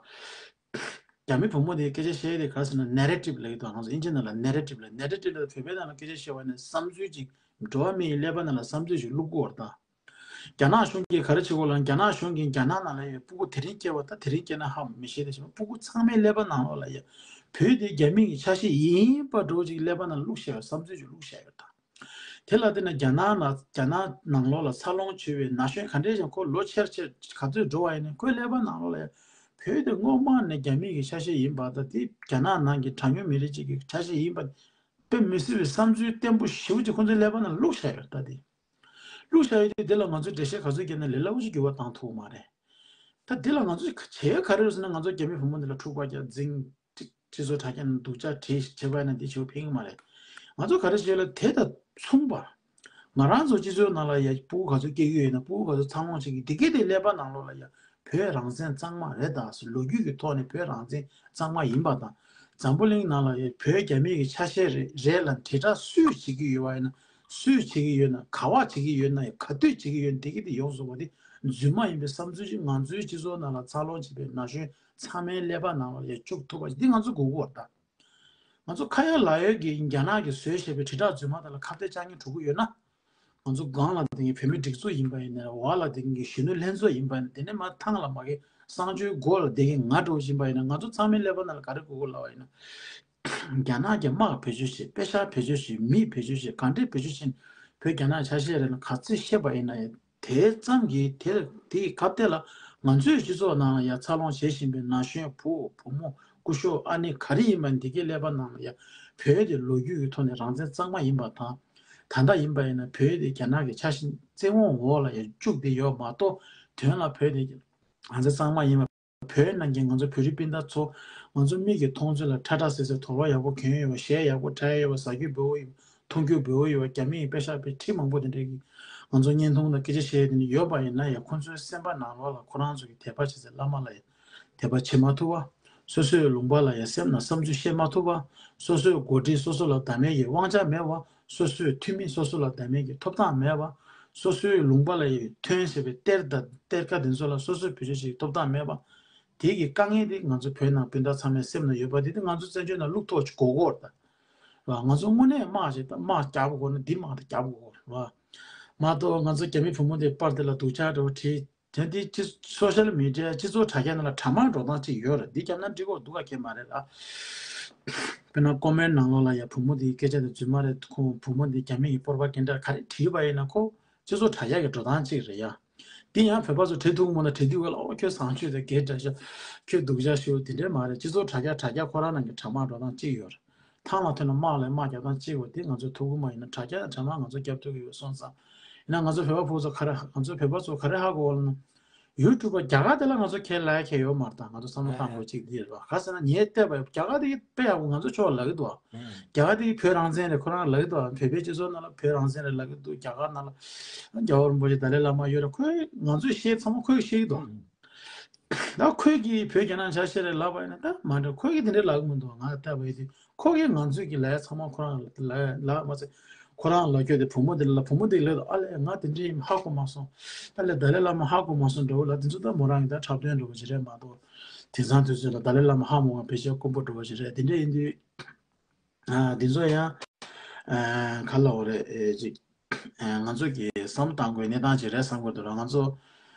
རྒྱ་མི་བུ་མོ་དེའི་སྐད་ཆ་བཤད་ཡས་དེ་ག་རེ་ཟེར་ན་ནེ་རེ་ཊིབ་ལབ་ཀྱི་འདུག་ང་ཚོ་ཨིན་ཇི་ནང་ལ་ནེ་རེ་ཊིབ་ལབ། ནེ་རེ་ཊིབ་ལབ་བོད་པའི་ནང་ལ་སྐད་ཆ་བཤད་པ་ནི་བསམ་ཚུལ་ཅིག་འགྲོ་བ་མིའི་ཀླད་པ་ནང་ལ་བསམ་ཚུལ་ཅིག་བླུག་དགོས་རེད་ད། རྒྱ་ནག་གཞུང་གིས་ག་རེ་བྱེད་དགོས་ལབ་ན་རྒྱ་ནག་གཞུང་གིས་རྒྱ་ནག་ནང་ལ་ཡ་སྤུ་གུ་དེ་རིང་སྐྱེས་པ་ད་དེ་རིང་སྐྱེས་ན་ཧ་མི་ཤེས་དེ་བྱས་ན་སྤུ་གུ་ཚང་མའི་ཀླད་པ་ནང་ལོགས་ལ་ཡ་བོད་དེ་རྒྱ་མི་གི་ཆ་ཤས་ཡིན་པ་འདྲ་བོ་ཅིག་ཀླད་པ་ནང་བླུགས་བཞག་ཡོད། བསམ་ཚུལ་ཅིག་བླུགས་བཞག་ཡོད་ད། དེ་ལ་བརྟེན་ནས་རྒྱ་ནག་ནང་རྒྱ་ནག་ནང་ལོགས་ལ་འཚར་ལོངས་བྱུང་བའི་ན་གཞོན་ག་འདྲས་ཀྱང་ཁོ་ལོ་ཆེར་ཆེར་ག་ཚོད་འགྲོ་བ་ཡིན་ནའི་ཁོའི་ཀླད་པ་ནང་ལོགས་ལ་ཡ་བོད་དེ་སྔོན་མ་ནས་རྒྱ་མི་གི་ཆ་ཤས་ཡིན་པ་ད་དེ་རྒྱ་ནག་ནང་གི་གྲངས་ཉུང་མི་རིགས་ཅིག་གི་ཆ་ཤས་ཡིན་པ་དཔེ་མི་སྲིད་པའི་བསམ་ཚུལ་བརྟན་པོ་ཞེ་པོ་ཅིག་ཁོ་ཚོའི་ཀླད་པ་ནང་བླུགས་བཞག་ཡོད་ད་དེ། བླུགས་བཞག་ཡོད་དུས་དེ་ལ་ང་ཚོས་འགྲེལ་བཤད་ག་ཚོད་བརྒྱབ་ན་ལས་སླ་པོ་ཞིག་འགྱུར་བ་བཏང་ཐུབ་ཀྱི་མ་རེད། ད་འདི་ལ་ང་ཚོས་བྱེད་ཡ་ག་རེ་རེད་ཟེར་ན་ང་ཚོ་རྒྱ་མི་བུ་མོ་འདི་ལ་འཁྲུག་པ་རྒྱག་འཛིང་སྤྱི་ཚོགས་དྲ་རྒྱ་ནང་སྡུག་ཅག་བྲིས་བྱས་པ་ཡིན་ན་འདི་ཞེ་པོ་ཕན་གྱི་མ་རེད། ང་ཚོ་ག་རེ་བྱེད་ལ་དེ་དང་མཚུངས་པ། ང་རང་ཚོ་སྤྱི་ཚོགས་ནང་ལ་ཡ་སྤུ་གུ་ག་ཚོད་སྐྱེ་གི་ཡོད་ན་སྤུ་གུ་ག་ཚོད་འཚར་ལོངས་བྱེད་ཀྱི་འདི་གའི་དེ་ཀླད་པ་ནང་ལོགས་ལ་ཡ་བོད་རང་བཙན་གཙང་མ་རེད་ད་ཟེར་ལོ་རྒྱུས་ཀྱི་ཐོག་ནས་བོད་རང་བཙན་གཙང་མ་ཡིན་པ་དང་འཛམ་བུ་གླིང་ནང་ལ་ཡ་བོད་རྒྱ་མི་གི་ཆ་ཤས་རེད་རེད་ལ་དྲིལ་བསྒྲགས་སུས་བྱེད་ཀྱི་ཡོད་པ་ཡིན་ན། སུས་བྱེད་ཀྱི་ཡོད་ན་ག་བ་བྱེད་ཀྱི་ཡོད་ན་ཡང་ག་དུས་བྱེད་ཀྱི་ཡོད་ན་དེ་གི་དེ་ཡོངས་སུ་བ་དེ་རྫུན་མ་ཡིན་པའི་བསམ་ཚུལ་ཞིག་ང་ཚོའི་སྤྱི་ཚོགས་ནང་ལ་འཚར་ལོངས་བྱེད་པའི་ན་གཞོན་ཚང་མའི་ཀླད་པ་ནང་ལ་ཡང་བཅུག་ཐུབ་པ་ཞིག་འདི་ང་ཚོ་དགོས་ཀྱི་ཡོད་རེད་ད། ང་ཚོ་ཁ་ཡ་ལག་ཡ་གི་རྒྱ་ནག་གིས་བཟོས་བཞག་པའི་དྲིལ་བསྒྲགས་རྫུན་མ་དག་ལ་ཁ་གཏད་གཅོག་མཁན་འགྲོ་གི་ཡོད་ན། ང་ཚོ་སྒང་ལ་དེ་གི་བོད་མི་སྒྲིག་འཛུགས་ཡིན་པ་ཡིན་ན་འོག་ལ་དེ་གི་གཞོན་ནུ་ལྷན་ཚོགས་ཡིན་པ་ཡིན་ན་དེ་ནས་མར་ཐང་ལ་མ་གི་གསང་སྤྱོད་སྒོ་ལ་དེ་གི་ང་འགྲོ་བཞིན་པ་ཡིན་ན་ང་ཚོ་ཚང་མའི་ཀླད་པ་ནང་ལ་ག་རེ་དགོས་དགོས་ལབ་པ་ཡིན་ན། རྒྱ་ནག་གི་དམག་བེད་སྤྱོད་བྱེད། པེ་ཤག་བེད་སྤྱོད་བྱེད། མི་བེད་སྤྱོད་བྱེད། ག་འདྲས་བེད་སྤྱོད་བྱེད། བོད་རྒྱ་ནག་ཆ་ཤས་རེད་ན་ག་ཚོད་བཤད་པ་ཡིན་ན་ཡང་དེ་ཙམ་གྱིས་དེ་དེ་ཡི་སྐབས་དེ་ལ་ང་ཚོའི་སྤྱི་ཚོགས་ནང་ལ་ཡང་འཚར་ལོངས་བྱེད་བཞིན་པའི་ན་གཞོན་བུ་བུ་མོ་སྐུ་ཞབས་ཨ་ནེ་ག་རེ་ཡིན་པ་འདི་གའི་ཀླད་པ་ནང་ལ་ཡང་བོད་དེ་ལོ་རྒྱུས་ཀྱི་ཐོག་ནས་རང་བཙན་གཙང་མ་ཡིན་པ་དང་། ད་ལྟ་ཡིན་པ་ཡིན་ན་བོད་དེ་རྒྱ་ནག་གི་ཆ་ཤས་བཙན་དབང་འོག་ལ་ཡང་བཅུག་བསྡད་ཡོད་མ་གཏོགས་དོན་ལ་བོད་དེ་རང་བཙན་གཙང་མ་ཡིན་པ། བོད་ནང་གི་ང་ཚོ་བོད་རིགས་སྤུན་ཟླ་ཚོ་ང་ཚོ་མིག་གིས་མཐོང་ཚོད་ལ་ཁྲ་ཁྲ་སེ་སེ་དོ་རོགས་ཡག་པོ་གྱོན་ཡོད་པ། གཞས་ཡག་པོ་འཁྲབ་ཡོད་པ། ཟ་རྒྱུ་འབེལ་པོ་ཡོད་པ། འཐུང་རྒྱུ་འབེལ་པོ་ཡོད་པ། རྒྱ་མི་ཡི་པེ་ཤག་པའི་ཁྲི་མང་པོ་དེ་འདྲས་ཀྱིས་ང་ཚོ་བརྙན་ཐུང་དང་སྐད་ཆ་བཤད་དེ་འདྲ་ཡོད་པ་ཡིན་ན་ཡང་ཁོ་ཚོའི་སེམས་པ་ནང་ལོགས་ལ་ཁོ་རང་ཚོ་གི་དད་པ་བྱེད་སའི་བླ་མ་ལ་ཡང་དད་པ་བྱེད་མ་ཐུབ་པ། སོ་སོའི་ལུང་པ་ལ་ཡང་སེམས་ནང་བསམ་ཚུལ་བཤད་མ་ཐུབ་པ། སོ་སོའི་འགོ་ཁྲིད་སོ་སོ་ལ་བདག་མེད་ཀྱི་དབང་ཆ་མེད་པ། སོ་སོའི་འཐུས་མི་སོ་སོ་ལ་བདག་མེད་ཀྱི་ཐོབ་ཐང་མེད་པ། སོ་སོའི་ལུང་པ་ལ་ཡང་ཐོན་བྱས་པའི་གཏེར་དང་གཏེར་ཁ་དེ་ཚོ་ལ་སོ་སོའི་བེད་སྤྱོད་བྱེད་ཀྱི་ཐོབ་ཐང་མེད་པ། དེ་གི་དཀའ་ངལ་དེ་ང་ཚོ་བོད་ནང་སྤུན་ཟླ་ཚང་མའི་སེམས་ནང་ཡོད་པ་དེ་དེ་ང་ཚོ་བཙན་བྱོལ་ནང་བླུག་ཐུབ་པ་ཅིག་དགོས་ཀྱི་ཡོད་རེད་ད། ར། ང་ཚོ་དངོས་གནས་དམག་ཞིག་དམག་རྒྱག་དགོས་ན་འདི་དམག་དེ་རྒྱག་དགོས་རེད་བ། མ་གཏོགས་ང་ཚོ་རྒྱ་མི་བུ་མོ་དེ་པར་དེ་ལ་སྡུག་ཅག་འདྲ་བོ་བྲིས། དེ་འདི་སྤྱི་སོ་ཤལ་མི་ཌི་ཡ་སྤྱི་ཚོགས་དྲ་རྒྱ་ནང་ལ་དྲ་དམག་འགྲོ་སྟངས་གཅིག་ཡོད་རེད། འདི་བརྒྱབ་ན་འགྲིག་གི་འདུག་ག་གེ་མ་རེད་ལ། དཔེར་ན་ཀོ་མེན་ནང་ལོགས་ལ་ཡ་བུ་མོ་དེའི་སྐད་ཆ་དེ་རྫུན་མ་རེད། ཁོ་བུ་མོ་འདི་རྒྱ་མི་ཡི་པོར་པ་གན་ཌ་ག་རེ་བྲིས་པ་ཡིན་ན་ཁོ་སྤྱི་ཚོགས་དྲ་རྒྱ་གི་འགྲོ་སྟངས་གཅིག་རེད་ཡ། འདི་ཡང་བོད་པ་ཚོ་བྲིས་ཐུབ་མོ་ན་བྲིས་དུས་ག་ལ་ཨོ་ཁྱོད་བཟང་སྤྱོད་དེ་གེ་འདྲ་ཤག་ཁྱོད་སྡུག་ཅག་ཤོད་དེ་འདྲས་མ་རེད། སྤྱི་ཚོགས་དྲ་རྒྱ་དྲ་རྒྱ་ཁོ་རང་ནང་གི་དྲ་དམག་འགྲོ་སྟངས་གཅིག་ཡོད་རེད། ཐང་ལ་ཐོན་ན་དམག་ལ་དམག་རྒྱག་སྟངས་གཅིག་པ་དེ་ང་ཚོ་ཐུག་གི་མ་ཡིན་ན་དྲ་རྒྱ་དྲ་དམག་ང་ཚོ་རྒྱབ་ཐུབ་ཀྱི་ཡོད་སོང་ཙང་། ཡིན་ན་ང་ཚོ་བོད་པ་ཕོ་ཚོ་ག་རེ་ང་ཚོ་བོད་པ་ཚོ་ག་རེ་ཧ་གོ་བ་ལ་ན། ཡུ་ཊུབ་པ་རྒྱ་གར་དེ་ལ་ང་ཚོ་ཁས་ལེན་ཡ་ཁྱད་ཡོད་མ་རེད། ད་ང་ཚོ་བསམ་བློ་བཏང་དགོས་གཅིག་འདི་རེད་བ། ག་ཟེར་ན་ངས་བལྟས་པ་ཡིན་རྒྱ་གར་དེ་དཔེ་ཡག་པོ་ང་ཚོ་ཕྱོགས་ལ་གི་འདུག་བ། རྒྱ་གར་དེ་བོད་རང་བཙན་རེད་ཁོ་རང་ལ་གི་འདུག་བ། བོད་པའི་སྤྱི་ཚོགས་ནང་ལ་བོད་རང་བཙན་རེད་ལ་གི་འདུག་རྒྱ་གར་ནང་ལ་རྒྱལ་བ་རིན་པོ་ཆེ་ཏཱ་ལའི་བླ་མ་ཡོད་རེད། ཁོས་ང་ཚོས་བཤད་ཚང་མ་ཁོས་བཤད་གི་འདུག་ད་ཁོས་ཀྱིས་བོད་རྒྱ་ནག་ཆ་ཤས་རེད་ལབ་པ་ཡིན་ན་ད་མ་འདྲ། ཁོས་ཀྱིས་དེ་འདྲས་ལབ་གི་མི་འདུག་ང་ལྟ་བ་ཡིན་དུས་ཁོ་གིས་ང་ཚོས་ཀྱི་ལས་ཚང་མ་ཁོ་རང་ལ་ལ་ལ་མ་ཚད་ཁོ་རང་ལ་ཁྱོད་དེ་བུ་མོ་དེ་ལ་བུ་མོ་དེ་ལབ་དུས་ཨ་ལས་ང་དེ་འདྲས་ཡིན་ཧ་གོ་མ་སོང་། ཨ་ལས་ཏཱ་ལའི་བླ་མ་ཧ་གོ་མ་སོང་འདྲ་བོ་ལ་དེ་ཚོ་ད་མོ་རང་གི་ད་འཁྲབ་སྟོན་འདྲ་བོ་ཅིག་རེད་མ་གཏོགས། དེང་སང་དུས་ཚོད་ལ་ཏཱ་ལའི་བླ་མ་ཧ་མོ་བ་བེད་སྤྱོད་དཀོན་པོ་འདྲ་བོ་ཅིག་རེད། དེ་འདྲས་ཡིན་དུས། ཨ་འདི་ཚོ་ཡང་ཨ་ག་ལ་འོ་རེད་ཨེ་ཅིག་ཨ་ང་ཚོ་གི་བསམ་བློ་གཏང་དགོས་གནས་སྟངས་ཅིག་རེད་བསམ་གི་འདུག་ར། ང་ཚོ་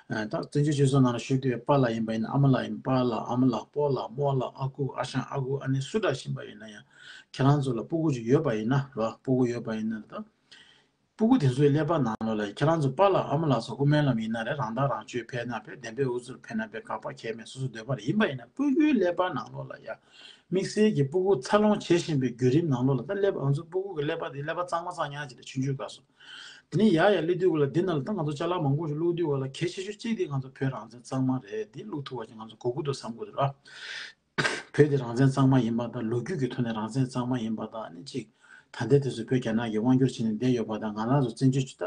ཨ་ད་བཙན་བྱོལ་སྤྱི་ཚོགས་ནང་ལ་བཞུགས་དུས་པཱ་ལགས་ཡིན་པ་ཡིན་ན་ཨ་མ་ལགས་ཡིན་པཱ་ལགས་ཨ་མ་ལགས་སྤོ་ལགས་རྨོ་ལགས་ཨ་ཁུ་ཨ་ཞང་ཨ་ཁུ་ཨ་ནེ་སུ་འདྲ་ཞིག་ཡིན་པ་ཡིན་ན་ཡང་ཁྱེད་རང་ཚོ་ལ་སྤུ་གུ་ཅིག་ཡོད་པ་ཡིན་ན་ར་སྤུ་གུ་ཡོད་པ་ཡིན་ན་ད། སྤུ་གུ་དེ་ཚོའི་ཀླད་པ་ནང་ལོགས་ལ་ཁྱེད་རང་ཚོ་པཱ་ལགས་ཨ་མ་ལགས་ཚོ་དབུ་མའི་ལམ་ཡིན་ན་རེད། རང་ཐག་རང་གཅོད་ཕེབས་ན་ཕེབས། བདེན་པའི་འུ་ཚུགས་ཕེབས་ན་ཕེབས། དགག་པ་ཁས་མེད། སོ་སོ་འདོད་པ་རེད། ཡིན་པ་ཡིན་ན་སྤུ་གུའི་ཀླད་པ་ནང་ལོགས་ལ་ཡ། དམིགས་བསལ་གྱི་སྤུ་གུ་འཚར་ལོངས་བྱེད་བཞིན་པའི་བརྒྱུད་རིམ་ནང་ལོགས་ལ་ད་ཀླད་པ་ང་ཚོ་སྤུ་གུ་གི་ཀླད་པ་དེ་ཀླད་པ་གཙང་མ་གཙང་ཉག་ཅིག་རེད་ཆུང་ཆུང་སྐབས་སུ། དེ་ནས་ཡར་ཡར་སླེབས་དུས་ག་ལ་འདི་ནང་ལ་ད་ང་ཚོ་ཅ་ལག་མང་པོ་ཞིག་བླུགས་དུས་ག་ལ་གལ་ཆེ་ཤོས་གཅིག་དེ་ང་ཚོ་བོད་རང་བཙན་གཙང་མ་རེད། འདི་བླུགས་ཐུབ་པ་ཅིག་ང་ཚོ་དགོས་ཀྱི་འདུག་བསམ་གྱི་འདུག་ར། བོད་དེ་རང་བཙན་གཙང་མ་ཡིན་པ་དང་ལོ་རྒྱུས་ཀྱི་ཐོག་ནས་རང་བཙན་གཙང་མ་ཡིན་པ་དང་ཨ་ནི་གཅིག་ད་ལྟའི་དུས་སུ་བོད་རྒྱ་ནག་གིས་དབང་བསྒྱུར་བྱས་ནས་བསྡད་ཡོད་པ་དང་ང་རང་ཚོ་བཙན་བྱོལ་སྤྱི་ད་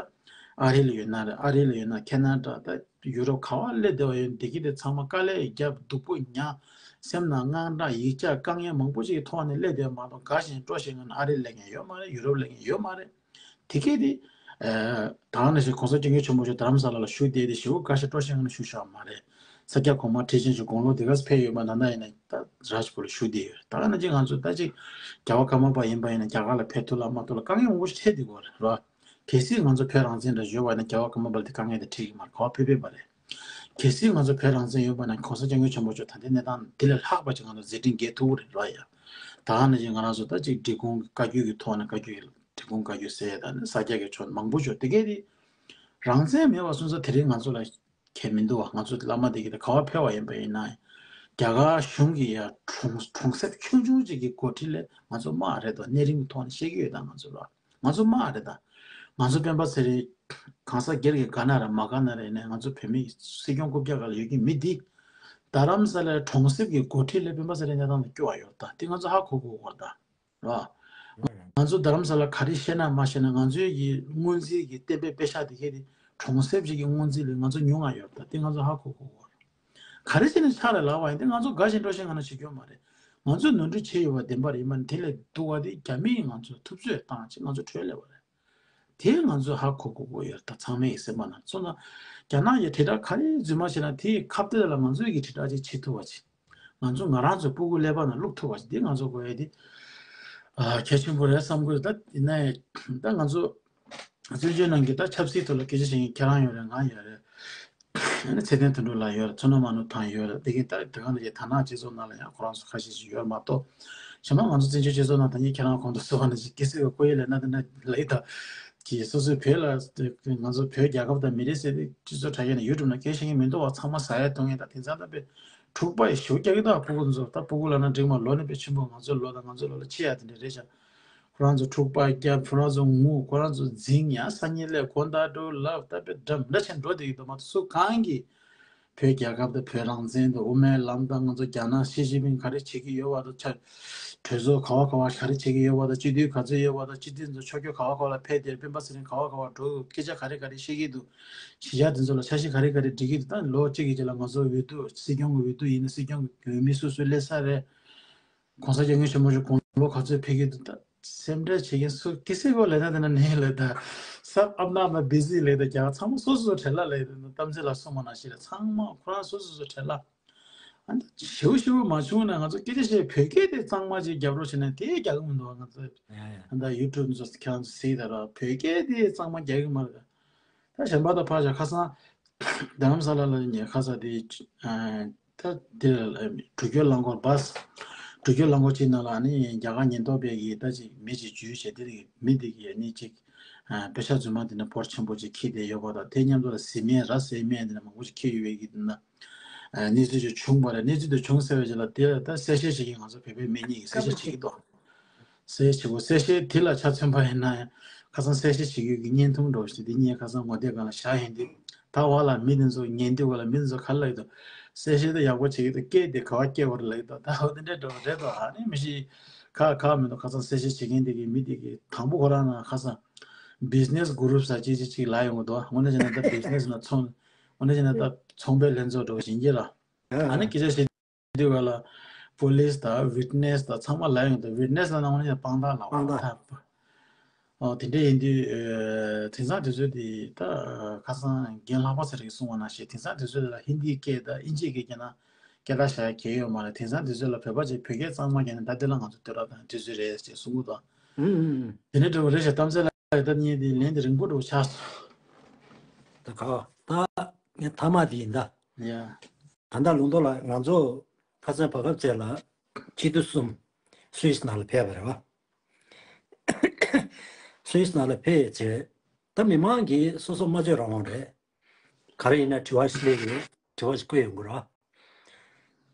ཨ་རི་ལ་ཡོད་ན་རེད། ཨ་རི་ལ་ཡོད་ན་ཁེ་ན་ཌ་ད་ཡུ་རོབ་ག་བ་སླེབས་བསྡད་པ་ཡོད་བདེ་སྐྱིད་དེ་ཚང་མ་དཀའ་ལས་རྒྱབ་སྡུག་པོ་མྱངས་སེམས་ནང་དངངས་སྐྲག་ཡིག་ཆ་དཀའ་ངལ་མང་པོ་ཞིག་གི་ཐོག་ནས་སླེབས་བསྡད་པ་མ་གཏོགས་དགའ་ཞིང་སྤྲོ་ཞིང་ངང་ཨ་རི་སླེབས་མཁན་ཡོད་མ་རེད། ཡུ་རོབ་སླེབས་མཁན་ཡོད་མ་རེད། དེ་གས་དེ། ད་ག་ནང་བཞིན་གོང་ས་སྐྱབས་མགོན་ཆེན་པོ་མཆོག་རྡ་རམ་ས་ལ་ལ་བཞུགས་བསྡད་དེ་ཞེ་པོ་དགའ་ཞིང་སྤྲོ་ཞིང་ངང་ནས་བཞུགས་བཞག་མ་རེད། ས་སྐྱ་གོང་མ་ཁྲི་ཆེན་ཞིག་དགུང་ལོ་དེ་ག་ཚོད་ཕེབས་ཡོད་པ་ད་ལྟ་ཡིན་ན་ད་རཱཇ་པུར་ལ་བཞུགས་བསྡད་ཡོད་རེད། ད་ག་ནང་བཞིན་ང་ཚོ་ད་ཅིག་རྒྱལ་བ་ཀརྨ་པ་ཡིན་པ་ཡིན་ན་རྒྱ་གར་ལ་ཕེབས་ཐུབ་ལ་མ་ཐུབ་ལ་དཀའ་ངལ་མང་པོ་ཞིག་འཕྲད་བསྡད་ཀྱི་ཡོད་རེད་ར། གལ་སྲིད་ང་ཚོ་བོད་རང་བཙན་འདྲ་ཡོད་པ་ཡིན་ན་རྒྱལ་བ་ཀརྨ་པ་ལ་དེ་དཀའ་ངལ་དེ་འཕྲད་ཀྱི་མ་རེད། ག་བ་ཕེབས་ཕེབས་པ་རེད། གལ་སྲིད་ང་ཚོ་བོད་རང་བཙན་ཡོད་པ་ན་གོང་ས་སྐྱབས་མགོན་ཆེན་པོ་མཆོག་ད་ལྟའི་གནས་སྟངས་འདི་ལས་ལྷག་པ་ཅིག་ང་ཚོ་མཛད་འཕྲིན་རྒྱས་ཐུབ་ཀྱི་རེད་ར་ཡ། ད་ག་ནང་བཞིན་ང་རང་ཚོ་ད་ཅིག་འབྲི་གུང་བཀའ་བརྒྱུད་ཀྱི་ཐོག་ནས་བཀའ་བརྒྱུད་ཀྱི་འབྲི་གུང་བཀའ་བརྒྱུད་ཟེར་ཡ་ད་ནི་ས་སྐྱ་གི་ཆོས་མང་པོ་ཞིག་དེ་གས་དེ་རང་བཙན་མེད་པ་སོང་ཙང་དེ་རིང་ང་ཚོ་ལ་ཁྱད་མི་འདུག་བ། ང་ཚོ་བླ་མ་དེ་གས་དེ་ག་བ་ཕེབས་པ་ཡིན་པ་ཡིན་ན་རྒྱ་གར་གཞུང་གི་ཡ་གྲོང་གྲོང་གསེབ་ཆུང་ཆུང་ཅིག་གི་འགོ་ཁྲིད་ལས་ང་ཚོ་དམའ་རེད་དོ། གནས་རིམ་གྱི་ཐོག་ནས་བཤད་ཀྱི་ཡོད་ད་ང་ཚོ་ལ། ང་ཚོ་དམའ་རེད་ད། ང་ཚོ་སྤེན་པ་ཚེ་རིང་གང་ཟག་སྒེར་གྱི་དགའ་ན་ར་མ་དགའ་ན་ར་ཡིན་ནའི་ང་ཚོ་བོད་མི་སྲིད་སྐྱོང་རྐུབ་བཀྱག་སྒང་ལ་ཡོད་ཀྱི་མི་འདི། རྡ་རམ་ས་ལའི་གྲོང་གསེབ་ཀྱི་འགོ་ཁྲིད་ལས་སྤེན་པ་ཚེ་རིང་གནས་སྟངས་དང་སྐྱོ་བ་ཡོད་རེད་ད། དེ་ང་ཚོ་ཧ་གོ་དགོས་ཀྱི་རེད་ད། ར། ང་ཚོ་རྡ་རམ་ས་ལ་ག་རེ་བཤད་ན་མ་བཤད་ན་ང་ཚོའི་གི་སྔོན་རྩིས་ཀྱི་གཏན་འབེབས་པེ་ཤག་དེ་གས་དེ་གྲོང་གསེབ་ཅིག་གི་སྔོན་རྩིས་ལས་ང་ཚོ་ཉུང་ང་ཡོད་རེད་ད། དེ་ང་ཚོ་ཧ་གོ་དགོས་ཀྱི་རེད། ག་རེ་བྱས་ནས་ཆག་རེད་ལབ་པ་ཡིན་ཏེ་ང་ཚོ་དགའ་ཞིང་སྤྲོ་ཞིང་ངང་ནས་བྱེད་རྒྱུ་མ་རེད། ང་ཚོས་ནོར་འཁྲུལ་བྱས་ཡོད་པ་བདེན་པ་རེད། ཡིན་པ་ནི་དེ་ལས་སྡུག་པ་དེ་རྒྱ་མིས་ང་ཚོ་ཐུབ་ཚོད་བཏང་བྱས་ང་ཚོ་བྲོས་སླེབས་པ་རེད། དེ་ང་ཚོས་ཧ་གོ་དགོས་ཀྱི་ཡོད་རེད་ད། ཚང་མའི་སེམས་པ་ནང་སོང་ཙང་རྒྱ་ནག་གིས་དྲིལ་བསྒྲགས་ག་རེ་རྫུན་མ་བྱས་ན་དེའི་ཁ་གཏད་ལ་ང་ཚོས་ཀྱི་དྲིལ་བསྒྲགས་ཅིག་བྱེད་ཐུབ་པ་ཅིག་ང་ཚོ་ང་རང་ཚོའི་སྤུ་གུ་ཀླད་པ་ནང་བླུག་ཐུབ་པ་ཅིག་དེ་ང་ཚོ་དགོས་ཡ་དེ་ཨ་གལ་ཆེན་པོ་རེད་བསམ་གྱི་ཡོད། ད་ཡིན་ནའི་ད་ང་ཚོ། བཙན་བྱོལ་ནང་གི་ད་ཆབ་སྲིད་ཐོག་ལ་སྐད་ཆ་བཤད་མཁན་ཁྱེད་རང་ཡོད་རེད། ང་ཡོད་རེད། ཨ་ནི་ཚེ་བརྟན་དོན་གྲུབ་ལགས་ཡོད་རེད། མཚོ་སྣ་མ་ནུབ་ཐང་ཡོད་རེད། དེ་གིན་ད་དེ་ག་ནང་བཞིན་དར་ནག་སྤྱི་ཚོགས་ནང་ལ་ཡང་ཁོ་རང་ཚོ་ཁ་ཤས་ཤིག་ཡོད་རེད་མ་གཏོགས། གཞན་པ་ང་ཚོ་བཙན་བྱོལ་སྤྱི་ཚོགས་ནང་ད་ནི་ཁྱེད་རང་གོང་དུ་གསུངས་པ་ནང་བཞིན་གལ་སྲིད་ཀྱི་ཁོ་ཡི་ལས་ན་དེ་ན་ལས་ད་ཀྱི་སོ་སོའི་བོད་ལ་ང་ཚོ་བོད་རྒྱལ་ཁབ་དང་མི་རིགས་ཟེར་ཏེ་སྤྱི་ཚོགས་དྲ་རྒྱ་ནས་ཡུ་ཊུབ་ནང་སྐད་བཤད་མཁན་མི་འདུག་བ། ཚང་མ་ཟ་ཡ་འཐུང་ཡ་ད་དེང་སང་ད་དཔེ་འཁྲུག་པ་ཡི་ཞེ་པོ་རྒྱག་གི་འདུག་ཕྲུ་གུ་ཚོ་ད་ཕྲུ་གུ་ལབ་ན་འགྲིག་མ་ལོ་ནི་དཔེ་ཆེན་པོ་ང་ཚོའི་ལོ་དང་ང་ཚོའི་ལོ་ལ་ཆེ་ཡ་དེ་འདྲ་རེད་ཤག་ཁོ་རང་ཚོ་འཁྲུག་པ་རྒྱབ། ཁོ་རང་ཚོ་ངུ། ཁོ་རང་ཚོ་འཛིང་ཡ། སང་ཉིན་སླེབས་དགོང་དག་འགྲོ་ལབ། ད་དཔེ་འདྲ་མི་འདྲ་ཆེན་འགྲོ་བསྡད་ཀྱི་འདུག་མ་གཏོགས་སུ་གང་གིས་ བོད་རྒྱལ་ཁབ་དང་བོད་རང་བཙན་དང་དབུ་མའི་ལམ་དང་ང་ཚོ་རྒྱ་ནག་ཞི་ཅིན་ཕིང་ག་རེ་བྱེད་ཀྱི་ཡོད་པ་དང་ཆ་གྲོས་ཚོགས་ག་བ་ག་བ་ག་རེ་བྱེད་ཀྱི་ཡོད་པ་དང་སྤྱི་འཐུས་ག་ཚོད་ཡོད་པ་དང་སྤྱི་འཐུས་ཚོ་ཕྱོགས་སྐྱོད་ག་བ་ག་བ་ལ་ཕེབས་ཏེ་སྤེན་པ་ཚེ་རིང་ག་བ་ག་བ་འགྲོ་སྐད་ཆ་ག་རེ་ག་རེ་བཤད་ཀྱི་འདུག་གཞིས་ཆགས་དེ་ཚོ་ལ་འཆར་གཞི་ག་རེ་ག་རེ་སྒྲིག་གི་འདུག་ད་ལོ་གཅིག་གི་རྗེས་ལ་ང་ཚོ་འོས་བསྡུ་སྲིད་སྐྱོང་གི་འོས་བསྡུ་ཡིན་ན་སྲིད་སྐྱོང་གི་འོས་མི་སུ་སུ་སླེབས་ས་རེད། གོང་ས་སྐྱབས་མགོན་ཆེན་པོ་མཆོག་དགུང་ལོ་ག་ཚོད་ཕེབས་ཀྱི་འདུག་ད་སེམས་ཁྲལ་བྱེད་མཁན་སུ་ཀི་སི་གོ་ལས་ད་དེ་ན་ནས་ལས་ད་ས་ཨབ་ན་ཨབ་ན་བི་ཟི་ལས་ད་རྒྱ་གར་ཚང་མ་སོ་སོ་བྲེལ་ལ་ལས་ད་གཏམ་ཚེ་ལ་སོང་མ་ན་ཞིག་ལ་ཚང་མ་ཁོ་རང་སོ་སོ་སོ་བྲེལ་ལ་ཨ་ད་ཞེ་པོ་ཞེ་པོ་མ་བྱུང་ན་ང་ཚོ་སྐད་ཆ་བཤད་བོད་སྐད་དེ་གཙང་མ་ཅིག་རྒྱབ་རོགས་བྱས་ན་དེ་རྒྱག་གི་མི་འདུག་ང་ཚོ་ཡ་ཡ། ཨ་ད་ཡུ་ཊུབ་ཚོ་ཁྱེད་རང་ཚོ་གཟིགས་ད་ར་བོད་སྐད་དེ་གཙང་མ་རྒྱག་གི་མ་རེད། ད་གཞན་པ་དང་ཕར་བཞག་ཁ་སང་རྡ་རམ་ས་ལ་ལ་ཉེ་ཁ་ས་དེ་ད་དེ་འགྲུལ་སྐྱོད་རླངས་འཁོར་བཱས་འགྲུལ་སྐྱོད་རླངས་འཁོར་གཅིག་ནང་ལ་ནི་རྒྱ་གར་ཉེན་རྟོག་པས་ཀྱིས་ད་ཅིག་མི་ཅིག་འཇུས་བྱས་དེ་མི་དེ་གིས་ནི་ཅིག་པེ་ཤག་རྫུན་མ་དེ་ནི་འབོར་ཆེན་པོ་ཅིག་འཁྱེར་བསྡད་ཡོད་པ་དང་དེ་མཉམ་དུ་ལ་བཟི་སྨན་ར་བཟི་སྨན་དེ་ནི་མང་པོ་ཅིག་འཁྱེར་ཡོད་པའི་གི་དེ་ན་གནས་ཚུལ་ཅིག་བྱུང་བ་རེད། གནས་ཚུལ་དེ་བྱུང་ཟེར་བའི་རྗེས་ལ་དེ་ལ་ད་གསལ་བཤད་བྱེད་མཁན་ང་ཚོ་བོད་པའི་སྨན་གཉིས་ཀྱིས་གསལ་བཤད་བྱེད་ཀྱི་འདུག་གསལ་བཤད་བྱེད་དགོས། གསལ་བཤད་དེ་ལ་ཆ་མཚོན་པ་ཡིན་ན་ཁ་སང་གསལ་བཤད་བྱེད་རྒྱུ་གི་བརྙན་ཐུང་འདྲ་བོ་ཞིག་དེ་ངས་ཁ་སང་ངོ་དེབ་སྒང་ལ་བཞག་ཡིན་དུས་ད་བར་ལ་མི་དེ་ཚོ་ཉན་དུས་བར་ལ་མི་དེ་ཚོ་ག་རེ་ལབ་ཀྱི་འདུག་གསལ་བཤད་དེ་ཡག་པོ་བྱེད་ཀྱི་འདུག་སྐད་དེ་ག་བ་སྐྱེ་བར་ལབ་ཀྱི་འདུག་ད་འོ་དེ་འདྲའི་འདྲ་བོ་རེད་དོ། ཨ་ནི་མི་ཞིག་ཁ་ཁ་མི་འདུག་ཁ་སང་གསལ་བཤད་བྱེད་མཁན་དེ་གི་མི་དེ་གི་དང་པོ་ཁོ་རང་ན་ཁ་སང་བི་ཛི་ནེ་སི་གུ་རུབ་ཟེར་ཅིག་ཅིག་ཅིག་ལབ་ཡོང་གི་འདུག་དངོས་གནས་བྱས་ན་ད་བི་ཛི་ནེ་སི་ན་ཚོང་དངོས་གནས་བྱས་ན་ད་ཚོང་པའི་ལྷན་ཚོགས་འདྲ་བོ་ཞིག་ཡིན་གྱི་ར། ཨ་ནི་སྐད་ཆ་བཤད་དུས་ག་ལ་པོ་ལིས་དང་ཝིཊ་ནེ་སི་དང་ཚང་མ་ལབ་ཡོང་དུས་ཝིཊ་ནེ་སི་ལབ་ན་དངོས་གནས་དཔང་རྟགས་ལབ་པ་དཔང་རྟགས། ད་ཨོ་དེ་འདྲ་ཡིན་དུས་ཨ་དེང་སང་དུས་ཚོད་འདི་ད་ཁ་སང་རྒན་ལྷག་པ་ཚེ་རིང་གིས་གསུངས་པ་ནང་བཞིན་དེང་སང་དུས་ཚོད་ལ་ཧིན་དིའི་སྐད་དང་དབྱིན་ཇིའི་སྐད་སྐྱེས་ན་སྐད་གྲགས་བཞག་ཡ་གལ་ཡོད་མ་རེད། དེང་སང་དུས་ཚོད་ལ་བོད་པ་ཅིག་བོད་སྐད་གཙང་མ་སྐྱེས་ན་ད་དེ་ལ་ང་ཚོ་དུས་རབས་དང་དུས་ཚོད་རེད་ཅེས་གསུང་གི་འདུག་ཨུ་ཨུ་ཨུ། དེ་འདྲ་འདྲ་བོ་རེད་ཤག་གཏམ་ཚེ་ལ་ད་ངས་འདི་ལན་འདི་རིང་པོ་འདྲ་བོ་ཆགས་སོང་། ད་ག་ད་ངས་མཐའ་མ་དེ་ཡིན་ད། ཡ། ད་ལྟ་ལུང་རྟོགས་ལགས་ང་ཚོ་ཁ་སང་བར་སྐབས་ཚེ་ལ་སྤྱི་འཐུས་གསུམ་སུད་སི་ནང་ལ་ཕེབས་པ་རེད་བ། སུད་སི་ནང་ལ་ཕེབས་རྗེས་ད་མི་མང་གིས་སོ་སོ་སྨྲ་བརྗོད་རང་དབང་རེད། ག་རེ་ཡིན་ན་དྲི་བ་ཞིག་སླེབས་ཡོད་དྲི་བ་ཞིག་བཀོད་ཡོང་གི་རེད་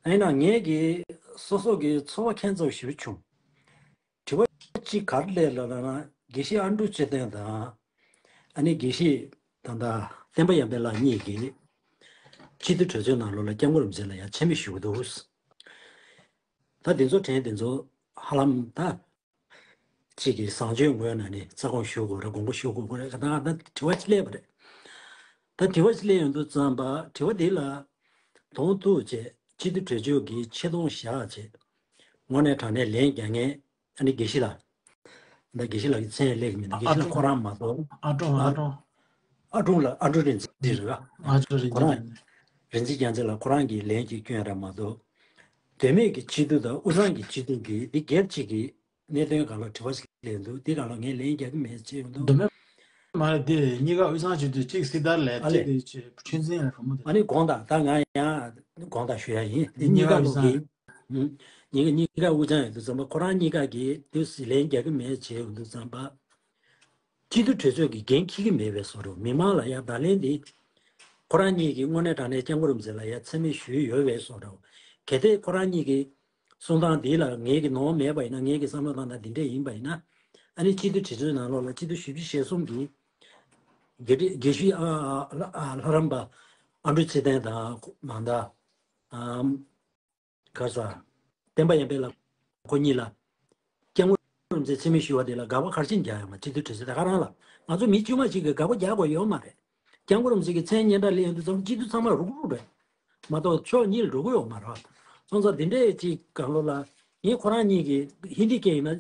བ། ཡིན་ན་ངས་ཀྱིས་སོ་སོ་གི་ཚོར་བ་ཁྱད་མཚར་ཞེ་པོ་བྱུང་། དྲི་བ་གཅིག་ག་རེ་སླེབས་ལབ་ན་དགེ་བཤེས་ཨ་འབྲུག་ཚེ་བརྟན་དང་ཨ་ནི་དགེ་བཤེས་ད་ལྟ་བསྟན་པ་ཡར་འཕེལ་ལགས་གཉིས་ཀྱིས་སྤྱི་འཐུས་གྲོས་ཚོགས་ནང་ལོགས་ལ་སྐྱབས་མགོན་རིན་པོ་ཆེ་ལ་ཡང་མཚན་སྨད་ཞུ་གི་འདུག་ད་དེ་ཚོ་དྲན་དེ་ཚོ་ཧ་ལམ་ད་གཅིག་གི་བཟང་སྤྱོད་ངོས་ནས་ནི་རྩ་དགོངས་ཞུ་དགོས་རེད། དགོངས་པ་ཞུ་དགོས་ཀྱི་རེད། ད་ད་དྲི་བ་གཅིག་སླེབས་པ་རེད། ད་དྲི་བ་གཅིག་སླེབས་ཡོང་དུས་ཙམ་པ་དྲི་བ་འདི་ལ་གདོང་གཏུག་བྱས་སྤྱི་འཐུས་གྲོས་ཚོགས་ཀྱི་ཆེ་མཐོང་བཞག་བྱས་དངོས་གནས་དྲང་གནས་ལན་རྒྱག་མཁན་ཨ་ནི་དགེ་བཤེས་ལགས། ད་དགེ་བཤེས་ལགས་ཀྱི་མཚན་སླེབས་ཀྱི་མི་འདུག་དགེ་བཤེས་ལགས་ཁོ་རང་མ་གཏོགས་ཨ་ཀྲོང་ཨ་ཀྲོང་ཨ་ཀྲོང་ལགས་ཨ་ཀྲོང་རིག་འཛིན་རེད་བ། ཨ་ཀྲོང་རིག་འཛིན་ཁོ་རང་རིག་འཛིན་རྒྱལ་མཚན་ལགས་ཁོ་རང་གིས་ལན་གཅིག་སྐྱོན་ར་མ་གཏོགས་མདོ་སྨད་ཀྱི་སྤྱི་འཐུས་དང་དབུས་གཙང་གི་སྤྱི་འཐུས་ཀྱིས་འདི་སྒེར་གཅིག་གི་གནད་དོན་སྒང་ལ་དྲི་བ་ཞིག་སླེབས་འདུག་འདི་སྒང་ལ་ངས་ལན་རྒྱག་གི་མེད་ཅེས་ཡོང་འདུག་མདོ་སྨད་མ་རེད་དེ་གཉིས་ཀ་དབུས་གཙང་སྤྱི་འཐུས་གཅིག་སྲི་ཐར་ལས་ཨ་ལས་གཅིག་དེ་ཆོས་འཛིན་ལ་བུ་མོ་དེ། ཨ་ནི་དགོངས་དག་ད་ང་ཡང་དགོངས་དག་ཞུ་ཡ་ཡིན། འདི་གཉིས་ཀ་ལོག་གི་གཉིས་ཀ་གཉིས་ཀ་དབུས་གཙང་ཡོད་དུས་ཙམ་པ་ཁོ་རང་གཉིས་ཀ་གིས་དུས་སུ་ལན་རྒྱག་གི་མེད་བྱས་ཡོང་དུས་ཙམ་པ། སྤྱི་འཐུས་གྲོས་ཚོགས་ཀྱིས་འགན་འཁྱེར་གྱི་མེད་པའི་བཟོ་འདྲ་མི་མང་ལ་ཡང་བརྡ་ལན་འདི་ཁོ་རང་གཉིས་ཀྱིས་དངོས་གནས་དྲང་གནས་སྐྱབས་མགོན་རིན་པོ་ཆེ་ལ་ཡང་མཚན་སྨད་ཞུས་ཡོད་པའི་བཟོ་འདྲ། གལ་ཏེ་ཁོ་རང་གཉིས་ཀྱིས་གསུང་སྟངས་འདི་ལ་ངེད་ཀྱི་ནོར་མེད་པ་ཡིན་ན་ངེད་ཀྱི་བསམ་བློ་བཏང་སྟངས་འདི་འདྲས་ཡིན་པ་ཡིན་ན་ཨ་ནི་སྤྱི་འཐུས་གྲོས་ཚོགས་ནང་ལོགས་ལ་སྤྱི་འཐུས་བཞི་བཅུ་ཞེ་གསུམ་གྱིས་དགེ་སྤྲེལ་དགེ་བཤེས་ཨ་ཨ་ཨ་ལྷ་རམས་པ་ཨ་འབྲུག་ཚེ་བརྟན་དང་མང་དག་ཨམ། ག་ས། བསྟན་པ་ཡར་འཕེལ་ལགས་ཁོ་གཉིས་ལ། སྐྱབས་མགོན་རིན་པོ་ཆེ་མཚན་སྨད་ཞུ་བ་དེ་ལ་དགག་པ་ག་རེ་བྱས་ནས་རྒྱག་ཡོད་མ་རེད། སྤྱི་འཐུས་གྲོས་ཚོགས་དེ་ག་རང་ལ། ང་ཚོ་མི་དཀྱུས་མ་ཞིག་གིས་དགག་པ་རྒྱག་དགོས་ཡོད་མ་རེད། སྐྱབས་མགོན་རིན་པོ་ཆེ་གི་མཚན་སྙན་གྲགས་སླེབས་ཡོང་དུས་ཙམ་སྤྱི་འཐུས་ཚང་མ་རུག་རུག་རེད། མ་གཏོགས་ཕྱོགས་གཉིས་ལ་འགྲོ་གི་ཡོད་མ་རེད། སོང་ཙང་དེ་འདྲའི་ཅིག་སྒང་ལོགས་ལ་ངས་ཁོ་རང་གཉིས་ཀྱིས་ཧིན་དི་སྐད་ཡིན་ན་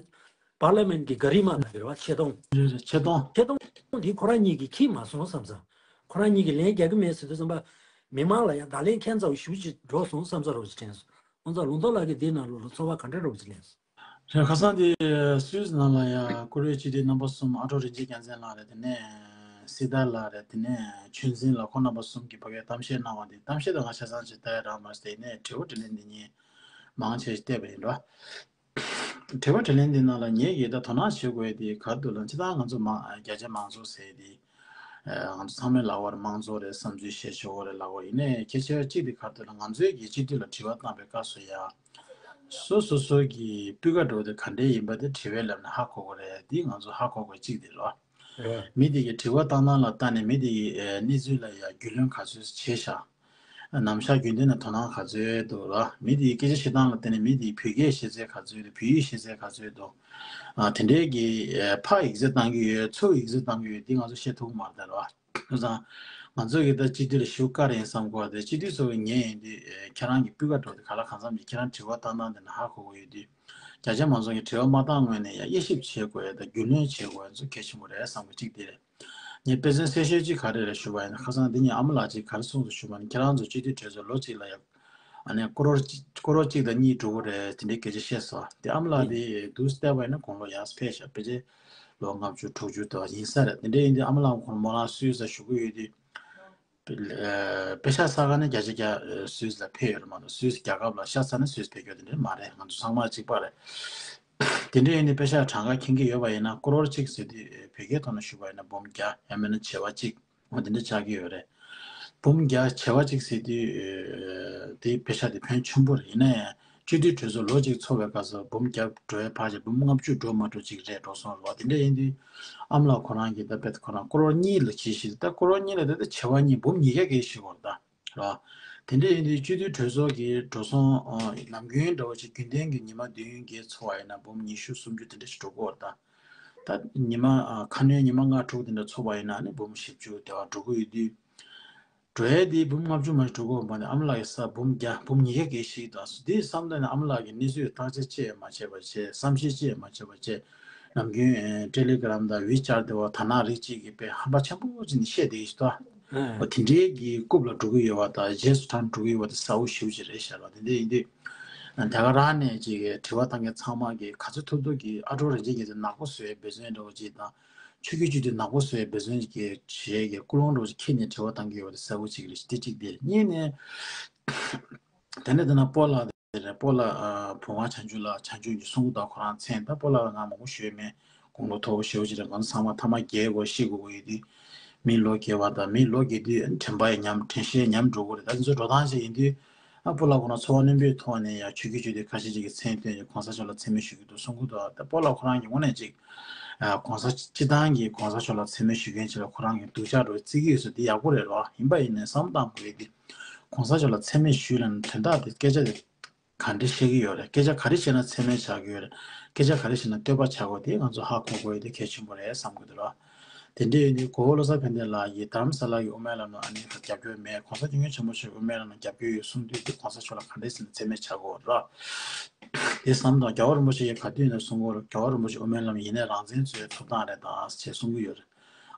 པར་ལི་མེན་གྱི་ག་རི་མ་ལབ་ཀྱི་རེད་བ། ཆེ་མཐོང་། རེད་རེད། ཆེ་མཐོང་། ཆེ་མཐོང་འདི་ཁོ་རང་གཉིས་ཀྱིས་འཁྱེར་མ་སོང་བསམ་ས། ཁོ་རང་གཉིས་ཀྱིས་ལན་རྒྱག་གི་མེད་ཟེར་དུས་ཙམ་པ། མི་མང་ལ་ཡང་བརྡ་ལན་ཁྱད་མཚར་བ་ཞེ་པོ་ཅིག་འགྲོ་སོང་བསམ་ས་རོགས་ཅིག་དྲན་སོང་། ཁོང་ཚོ་ལུང་རྟོགས་ལགས་ཀྱིས་འདིའི་ནང་ལོགས་ལ་ཚོར་བ་ག་འདྲ་རོགས་ཅིག་ལེན་སོང་། རེད། ཁ་སང་དེ་སུད་སི་ནང་ལ་ཡང་བཀུར་འོས་སྤྱི་འཐུས་རྣམ་པ་གསུམ་ཨ་ཀྲོང་རིན་ཆེན་རྒྱལ་མཚན་ལགས་རེད། དེ་ནས་སྲི་ཐར་ལགས་རེད། དེ་ནས་ཆོས་འཛིན་ལགས། ཁོང་རྣམ་པ་གསུམ་གྱིས་ཕ་གིར་གཏམ་བཤད་གནང་བ་དེ་གཏམ་བཤད་དང་ང་ཆ་ཚང་ཅིག་ལྟ་ཡ་རག་མ་སོང་། དེ་ནས་དྲི་བ་དྲིས་ལན་འདི་ངས་མང་ཆེ་ཞིག་བལྟས་པ་ཡིན་འགྲོ། དྲི་བ་དྲིས་ལན་འདི་ནང་ལ་ངས་ཡིད་ད་དོ་སྣང་བྱེད་དགོས་ཡ་དེ་ག་རེ་འདུག་ལབ་ན། སྤྱིར་བཏང་ང་ཚོ་མང་རྒྱ་ཆེ་མང་ཚོགས་ཟེར་ཡ་དེ་ང་ཚོ་ཚང་མས་ལབ་པ་རེད། དམངས་གཙོ་རེད། བསམ་ཚུལ་བཤད་ཆོག་གི་རེད་ལབ་པ་ཡིན་ནའི་གལ་ཆེ་བ་གཅིག་དེ་ག་རེ་འདུག་ལབ་ན། ང་ཚོའི་གི་སྤྱི་འཐུས་ལ་དྲི་བ་བཏང་བའི་སྐབས་སུ་ཡ་སོ་སོ་སོ་གི་སྤུས་ཀ་འགྲོ་དེ་ག་འདྲས་ཡིན་པ་དེ་དྲི་བའི་ལམ་ནས་ཧ་གོ་དགོས་རེད། དེ་ང་ཚོ་ཧ་གོ་དགོས་གཅིག་དེ་རེད། རེད། མི་དེ་གི་དྲི་བ་བཏང་སྟངས་ལ་བལྟས་ནས་མི་དེ་གི་གནས་ཚུལ་ལ་ཡ་རྒྱུས་ལོན་ག་ཚོད་བྱས་ཤག་ནམ་ཞག་རྒྱུན་ལྡན་ནས་དོ་སྣང་ག་ཚོད་འདུག་ལ། མི་དེའི་སྐད་ཆ་བཤད་སྟངས་ལ་བརྟེན་ནས་མི་དེའི་བོད་སྐད་ཤེས་ཚད་ག་ཚོད་འདུག་བོད་ཡིག་ཤེས་ཚད་ག་ཚོད་འདུག་ཨ། དེ་འདྲའི་གི་ཨ་ཕར་ཡིག་ཚད་བཏང་གི་ཡོད། ཚུར་ཡིག་ཚད་བཏང་གི་ཡོད། འདི་ང་ཚོ་བཤད་ཐུབ་ཀྱི་མ་རེད་ད་ར། བྱས་ཙང་ང་ཚོ་གི་ད་སྤྱི་འཐུས་ལ་ཞུ་བཀའ་རེད་བསམ་གོ་དེ། སྤྱི་འཐུས་ཚོ་གི་ཉན་ཡིན་དུས་ཨེ་ཁྱེད་རང་གི་སྤུས་ཀ་འགྲོ་དེ་ག་ལ་གང་འཚམ་གྱི་ཁྱེད་རང་དྲི་བ་བཏང་སྟངས་དེ་ནི་ཧ་གོ་གི་ཡོད་དུས། བརྒྱ་ཆ་མང་ཚོགས་ཀྱི་དྲི་བ་མ་བཏང་སྔོན་ནས་ཡང་དབྱེ་ཞིབ་བྱེད་དགོས་ཡ་དང་རྒྱུས་ལོན་བྱེད་དགོས་ཡ་ཚོ་གལ་ཆེན་པོ་རེད་བསམ་གི། གཅིག་དེ་རེད། ངས་དཔེ་མཚོན་གསལ་ཤོས་གཅིག་ག་རེ་རེད་ཞུ་བ་ཡིན་ན། ཁ་སང་འདི་ཉིད་ཨ་མ་ལགས་ཀྱིས་ག་རེ་གསུངས་སོང་ཞུ་བ་ཡིན་ན། ཁྱེད་རང་ཚོ་སྤྱི་འཐུས་གྲོས་ཚོགས་ལོ་གཅིག་ལ་ཡ་ཨ་ནི་ཀོ་རོར་གཅིག་ཀོ་རོར་གཅིག་དང་གཉིས་འགྲོ་གི་རེད། དེ་འདྲའི་སྐད་ཆ་བཤད་སོང་། དེ་ཨ་མ་ལགས་དེ་འདུག་བལྟས་པ་ཡིན་ན་དགུང་ལོ་ཡར་ཕེབས་ཤག་ཕལ་ཆེར་ལོ་ལྔ་བཅུ་དྲུག་ཅུ་དེ་བ་ཡིན་ས་རེད། དེ་འདྲ་ཡིན་དུས་ཨ་མ་ལགས་ཁོང་སྨོན་ལམ་སུད་སི་ལ་ཞུ་གི་ཡོད་དུས། ཨ། པེ་ཤག་ས་ག་ནས་བརྒྱ་ཆ་བརྒྱ་སུད་སི་ལ་ཕེབས་ཡོད་རེད་མ་གཏོགས། སུད་སི་རྒྱལ་ཁབ་ལ་ཤག་ས་ནས་སུད་སི་ཕེབས་རྒྱུ་དེ་འདྲ་མ་རེད། ང་ཚོ་ཚང་མ་གཅིག་པ་རེད། དེ་འདྲ་ཡིན་དུས་པེ་ཤག་གྲངས་ཀ་མཁྱེན་གྱི་ཡོད་པ་ཡིན་ན། ཀོ་རོར་གཅིག་ཟེར་དུས་བོད་སྐད་ཐོག་ནས་ཞུ་བ་ཡིན་ན་འབུམ་བརྒྱ་ཡང་མིན་ན་བྱེ་བ་གཅིག་འོ་དེ་འདྲ་ཆགས་ཀྱི་ཡོད་རེད། འབུམ་བརྒྱ་བྱེ་བ་གཅིག་ཟེར་དུས་དེ་པེ་ཤག་དེ་ཕོན་ཆེན་པོ་རེད། ཡིན་ན་ཡང་སྤྱི་འཐུས་གྲོས་ཚོགས་ལོ་གཅིག་འཚོགས་པའི་སྐབས་སུ་འབུམ་བརྒྱ་འགྲོ་ཡ་ཕལ་ཆེར་འབུམ་ལྔ་བཅུ་འགྲོ་མ་འགྲོ་ཅིག་རེད་འགྲོ་སོང་རེད་བ། དེ་འདྲ་ཡིན་དུས་ཨ་མ་ལགས་ཁོ་རང་གིས་ད་དཔེ་ཁོ་རང་ཀོ་རོར་གཉིས་ལ་གྱིས་ཤིག་ད་ཀོ་རོར་གཉིས་ལ་ད་ད་བྱེ་བ་གཉིས་འབུམ་ཉིས་བརྒྱ་གྱིས་ཤིག་བར་ད་རེད་བ། དེ་འདྲ་ཡིན་དུས་སྤྱི་འཐུས་གྲོས་ཚོགས་ཀྱི་འགྲོ་སོང་ཨ་ནམ་རྒྱུན་འདྲ་བོ་ཅིག་རྒྱུན་ལྡན་གྱི་ཉི་མ་བདུན་བརྒྱད་འཚོགས་པ་ཡིན་ན་འབུམ་ཉི་ཤུ་སུམ་ཅུ་དེ་འདྲ་ཞིག་འགྲོ་གི་ཡོད་རེད་ད། ད་ཉི་མ་ཨ་ཁ་སྣོན་ཉི་མ་ལྔ་དྲུག་དེ་འདྲ་འཚོགས་པ་ཡིན་ན་ནི་འབུམ་བཞི་བཅུ་དེ་བ་འགྲོ་གི་ཡོད་དུས། འགྲོ་ཡས་དེ་འབུམ་ལྔ་བཅུ་མ་ཞིག་འགྲོ་གི་ཡོད་པ་ནི་ཨ་མ་ལགས་ཀྱི་ས་འབུམ་བརྒྱ་འབུམ་ཉིས་བརྒྱ་གི་ཞིག་དང་། དེ་བསམ་བློ་ནི་ཨ་མ་ལགས་ཀྱི་གནས་ཚུལ་བརྟག་དཔྱད་ཅི་ཡང་མ་བྱས་པ་བྱས། བསམ་ཤེས་ཅི་ཡང་མ་བྱས་པ་བྱས། ནམ་རྒྱུན་ཨེ་ཊེ་ལི་གྷི་རམ་དང་ཝི་ཅར་དེ་བ་དར་ནག་རིགས་གཅིག་གིས་དཔེ་ཧམ་པ་ཆེན་པོ་ཅིག་ནས་བཤད་བསྡད་ཀྱི་ཞིག་ཏོ། ཨ། འོ་དེ་འདྲའི་གི་རྐུབ་ལ་འགྲོ་གི་ཡོད་པ་དང་རྗེས་སུ་འབྲང་འགྲོ་གི་ཡོད་པ་དེ་གསལ་པོ་ཞེ་པོ་ཅིག་རེད་ཤག་ལ། དེ་འདྲ་ཡིན་དུས་ད་ག་རང་ནས་ཅིག་དྲི་བ་བཏང་མཁན་ཚང་མ་གིས་ག་ཚོད་ཐུབ་ཐུབ་ཀྱིས་ཨ་ཀྲོག་རིན་ཆེན་རྒྱལ་མཚན་ནག་པོ་བཟོ་ཡའི་འབད་བརྩོན་འདྲ་བོ་ཅིག་དང་། ཆོས་བརྒྱུད་སྤྱི་འཐུས་ནག་པོ་བཟོ་ཡའི་འབད་བརྩོན་གྱི་བྱེད་ཀྱི་ཀུན་སློང་འདྲ་བོ་ཅིག་འཁྱེར་ནས་དྲི་བ་བཏང་གི་ཡོད་པ་དེ་གསལ་པོ་ཅིག་རེད། དེ་གཅིག་དེ་རེད། གཉིས་ནས་དེ་ནས་དེ་ན་སྤོ་ལགས་དེ་རེད། སྤོ་ལགས་ཨ་བུང་བ་བྱང་ཆུབ་ལགས། བྱང་ཆུབ་ཀྱི་གསུང་གི་འདུག་ཁོ་རང་མཚན། ད་སྤོ་ལགས་ལ་ང་མང་པོ་ཞུས་མེད། དགུང་ལོ་མཐོ་པོ་ཞེ་པོ་ཅིག་རེད། ང་ཚོ་ཚང་མ་ཐ་མ་རྒས་དགོས་ཤི་དགོས་ཀྱི་ཡོད་དུས། མི་ལོ་རྒས་པ་དང་མི་ལོ་རྒས་དུས་དྲན་པ་ཡང་ཉམས། དྲན་ཤེས་ཉམས་འགྲོ་གི་རེད། ད་དེ་ཚོ་འགྲོ་སྟངས་ཤིག་ཡིན་དུས། ཨ་སྤོ་ལགས་ཁོ་རང་ཚོར་བ་རྣོན་པོའི་ཐོག་ནས་ཡང་ཆོས་བརྒྱུད་སྤྱི་འཐུས་ཁ་ཤས་ཅིག་གིས་མཚན་བཏོན་ནས་གོང་ས་མཆོག་ལ་མཚན་སྨད་ཞུ་གི་འདུག་གསུང་གི་འདུག་ད་སྤོ་ལགས་ཁོ་རང་གིས་དངོས་གནས་ཅིག་ཨ་གོང་ས་སྤྱི་བཏང་གི་གོང་ས་མཆོག་ལ་མཚན་སྨད་ཞུ་མཁན་ཅིག་ལ་ཁོ་རང་གིས་སྡུག་ཅག་འགྲོ་བརྩི་གི་ཡོད་ཟེར་འདི་ཡག་པོ་རེད་རོ། ཡིན་པ་ཡིན་ནའི་བསམ་བློ་བཏང་དགོས་ཡས་འདི་གོང་ས་མཆོག་ལ་མཚན་སྨད་ཞུས་ལབ་ན་དོན་དག་དེ་སྐད་ཆ་དེ་ག་འདྲ་བཤད་ཀྱི་ཡོད་རེད། སྐད་ཆ་ག་རེ་བཤད་ན་མཚན་སྨད་ཆགས་ཀྱི་ཡོད་རེད། སྐད་ཆ་ག་རེ་བཤད་ན་བསྟོད་པ་ཆགས་དགོས་དེ་ང་ཚོ་ཧ་གོ་དགོས་ཡས་དེ་གལ་ཆེན་པོ་རེད་བསམ་གི་འདུག་ར། དེ་འདྲ་ཡིན་དུས་གོ་བོ་བློ་བཟང་ཕན་བདེ་ལགས་ཀྱིས་རྡ་རམ་ས་ལ་གི་དབུ་མའི་ལམ་ལ་ཨ་ནི་རྒྱབ་སྐྱོར་མེད། གོང་ས་སྐྱབས་མགོན་ཆེན་པོ་མཆོག་དབུ་མའི་ལམ་ལ་རྒྱབ་སྐྱོར་ཡོད་གསུངས་དུས་དེ་གོང་ས་མཆོག་ལ་ག་འདྲས་ཟེར་ན་མཚན་སྨད་ཆགས་དགོས་ར། དེ་བསམ་དང་རྒྱལ་བ་རིན་པོ་ཆེ་གིས་ག་དུས་ནས་གསུང་གི་ཡོད་རེད། རྒྱལ་བ་རིན་པོ་ཆེ་དབུ་མའི་ལམ་ཡིན་ནའི་རང་བཙན་རྩོད་ཐོབ་ཐང་རེད་ད་ཅེས་གསུང་གི་ཡོད་རེད།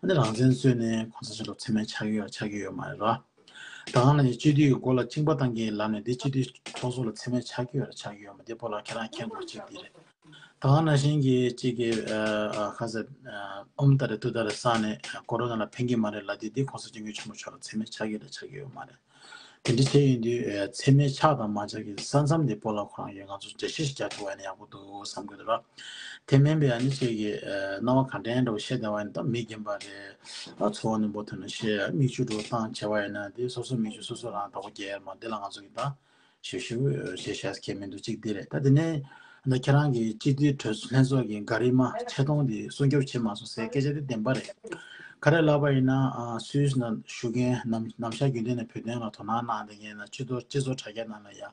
ཨ་ནི་རང་བཙན་རྩོད་ནས་གོང་ས་མཆོག་ལ་མཚན་སྨད་ཆགས་ཀྱི་ཡོད་ཆགས་ཀྱི་ཡོད་མ་རེད་ར། ད་ག་ནང་བཞིན་སྤྱི་འཐུས་ཀྱི་མགོ་ལ་གཅིན་པ་བཏང་གི་ལབ་ནས་འདི་སྤྱི་འཐུས་ཚོགས་གཙོ་ལ་མཚན་སྨད་ཆགས་ཀྱི་ཡོད་རེད་ཆགས་ཀྱི་ཡོད་མ་རེད། སྤོ་ལགས་ཁྱེད་རང་མཁྱེན་དགོས་གཅིག་འདི་རེད། ད་ག་ནང་བཞིན་གྱི་གཅིག་གི་ཨ་ཁ་ཟེར་ཨོམ་ཏ་རེ་ཏུ་ཏ་རེ་ས་ནས་ཀོ་རོ་ན་ལ་ཕན་གྱི་མ་རེད་ལབ་དེ་འདི་གོང་ས་སྐྱབས་མགོན་ཆེན་པོ་མཆོག་ལ་མཚན་སྨད་ཆགས་ཀྱི་རེད་ཆགས་ཀྱི་ཡོད་མ་རེད། དེ་འདྲ་བྱས་ཡོང་དུས་ཨ་མཚན་སྨད་ཆགས་དང་མ་ཆགས་ཀྱི་ས་མཚམས་དེ་སྤོ་ལགས་ཁོ་རང་གིས་ང་ཚོ་འགྲེལ་བཤད་ཞིག་རྒྱག་ཐུབ་པ་ཡིན་ན་ཡག་པོ་འདུག་བསམ་གྱི་འདུག་ར། དེ་མིན་པའི་ཨ་ནི་ཅིག་གི་ཨ་སྣང་བ་ག་འདྲ་འདྲ་བོ་བཤད་བསྡད་པ་ཡིན་ན་ད་མི་རྒན་པ་རེད། ཨ་ཚོར་བ་རྣོན་པོ་ཐོན་ནས་བཤད། མིག་ཆུ་འདྲ་བོ་བཏང་བྱས་པ་ཡིན་ན་དེ་སོ་སོ་མིག་ཆུ་སོ་སོ་རང་དག་པོ་རྒྱག་ཡ་མ་འདི་ལ་ང་ཚོ་གི་ད་ཞུ་ཞུ་བྱེད་ཤག་གི་མི་འདུག་གཅིག་འདི་རེད། ད་དེ་ནས་ད་ཁྱེད་རང་གི་སྤྱི་འཐུས་གྲོས་ཚོགས་ལྷན་ཚོགས་ཀྱི་ག་རི་མ་ཆེ་མཐོང་འདི་སྲུང་སྐྱོབ་བྱེད་མ་སོང་ཟེར་སྐད་ཆ་དེ་བདེན་པ་རེད། ག་རེ་ལབ་པ་ཡིན་ན་ཨ་སུད་སི་ནང་བཞུགས་མཁན་ནམ་ནམ་ཞག་རྒྱུན་ལྡན་ནས་བོད་དོན་ལ་དོ་སྣང་གནང་བསྡད་མཁན་ན་སྤྱི་ཚོགས་སྤྱི་ཚོགས་དྲ་རྒྱ་ནང་ལ་ཡ་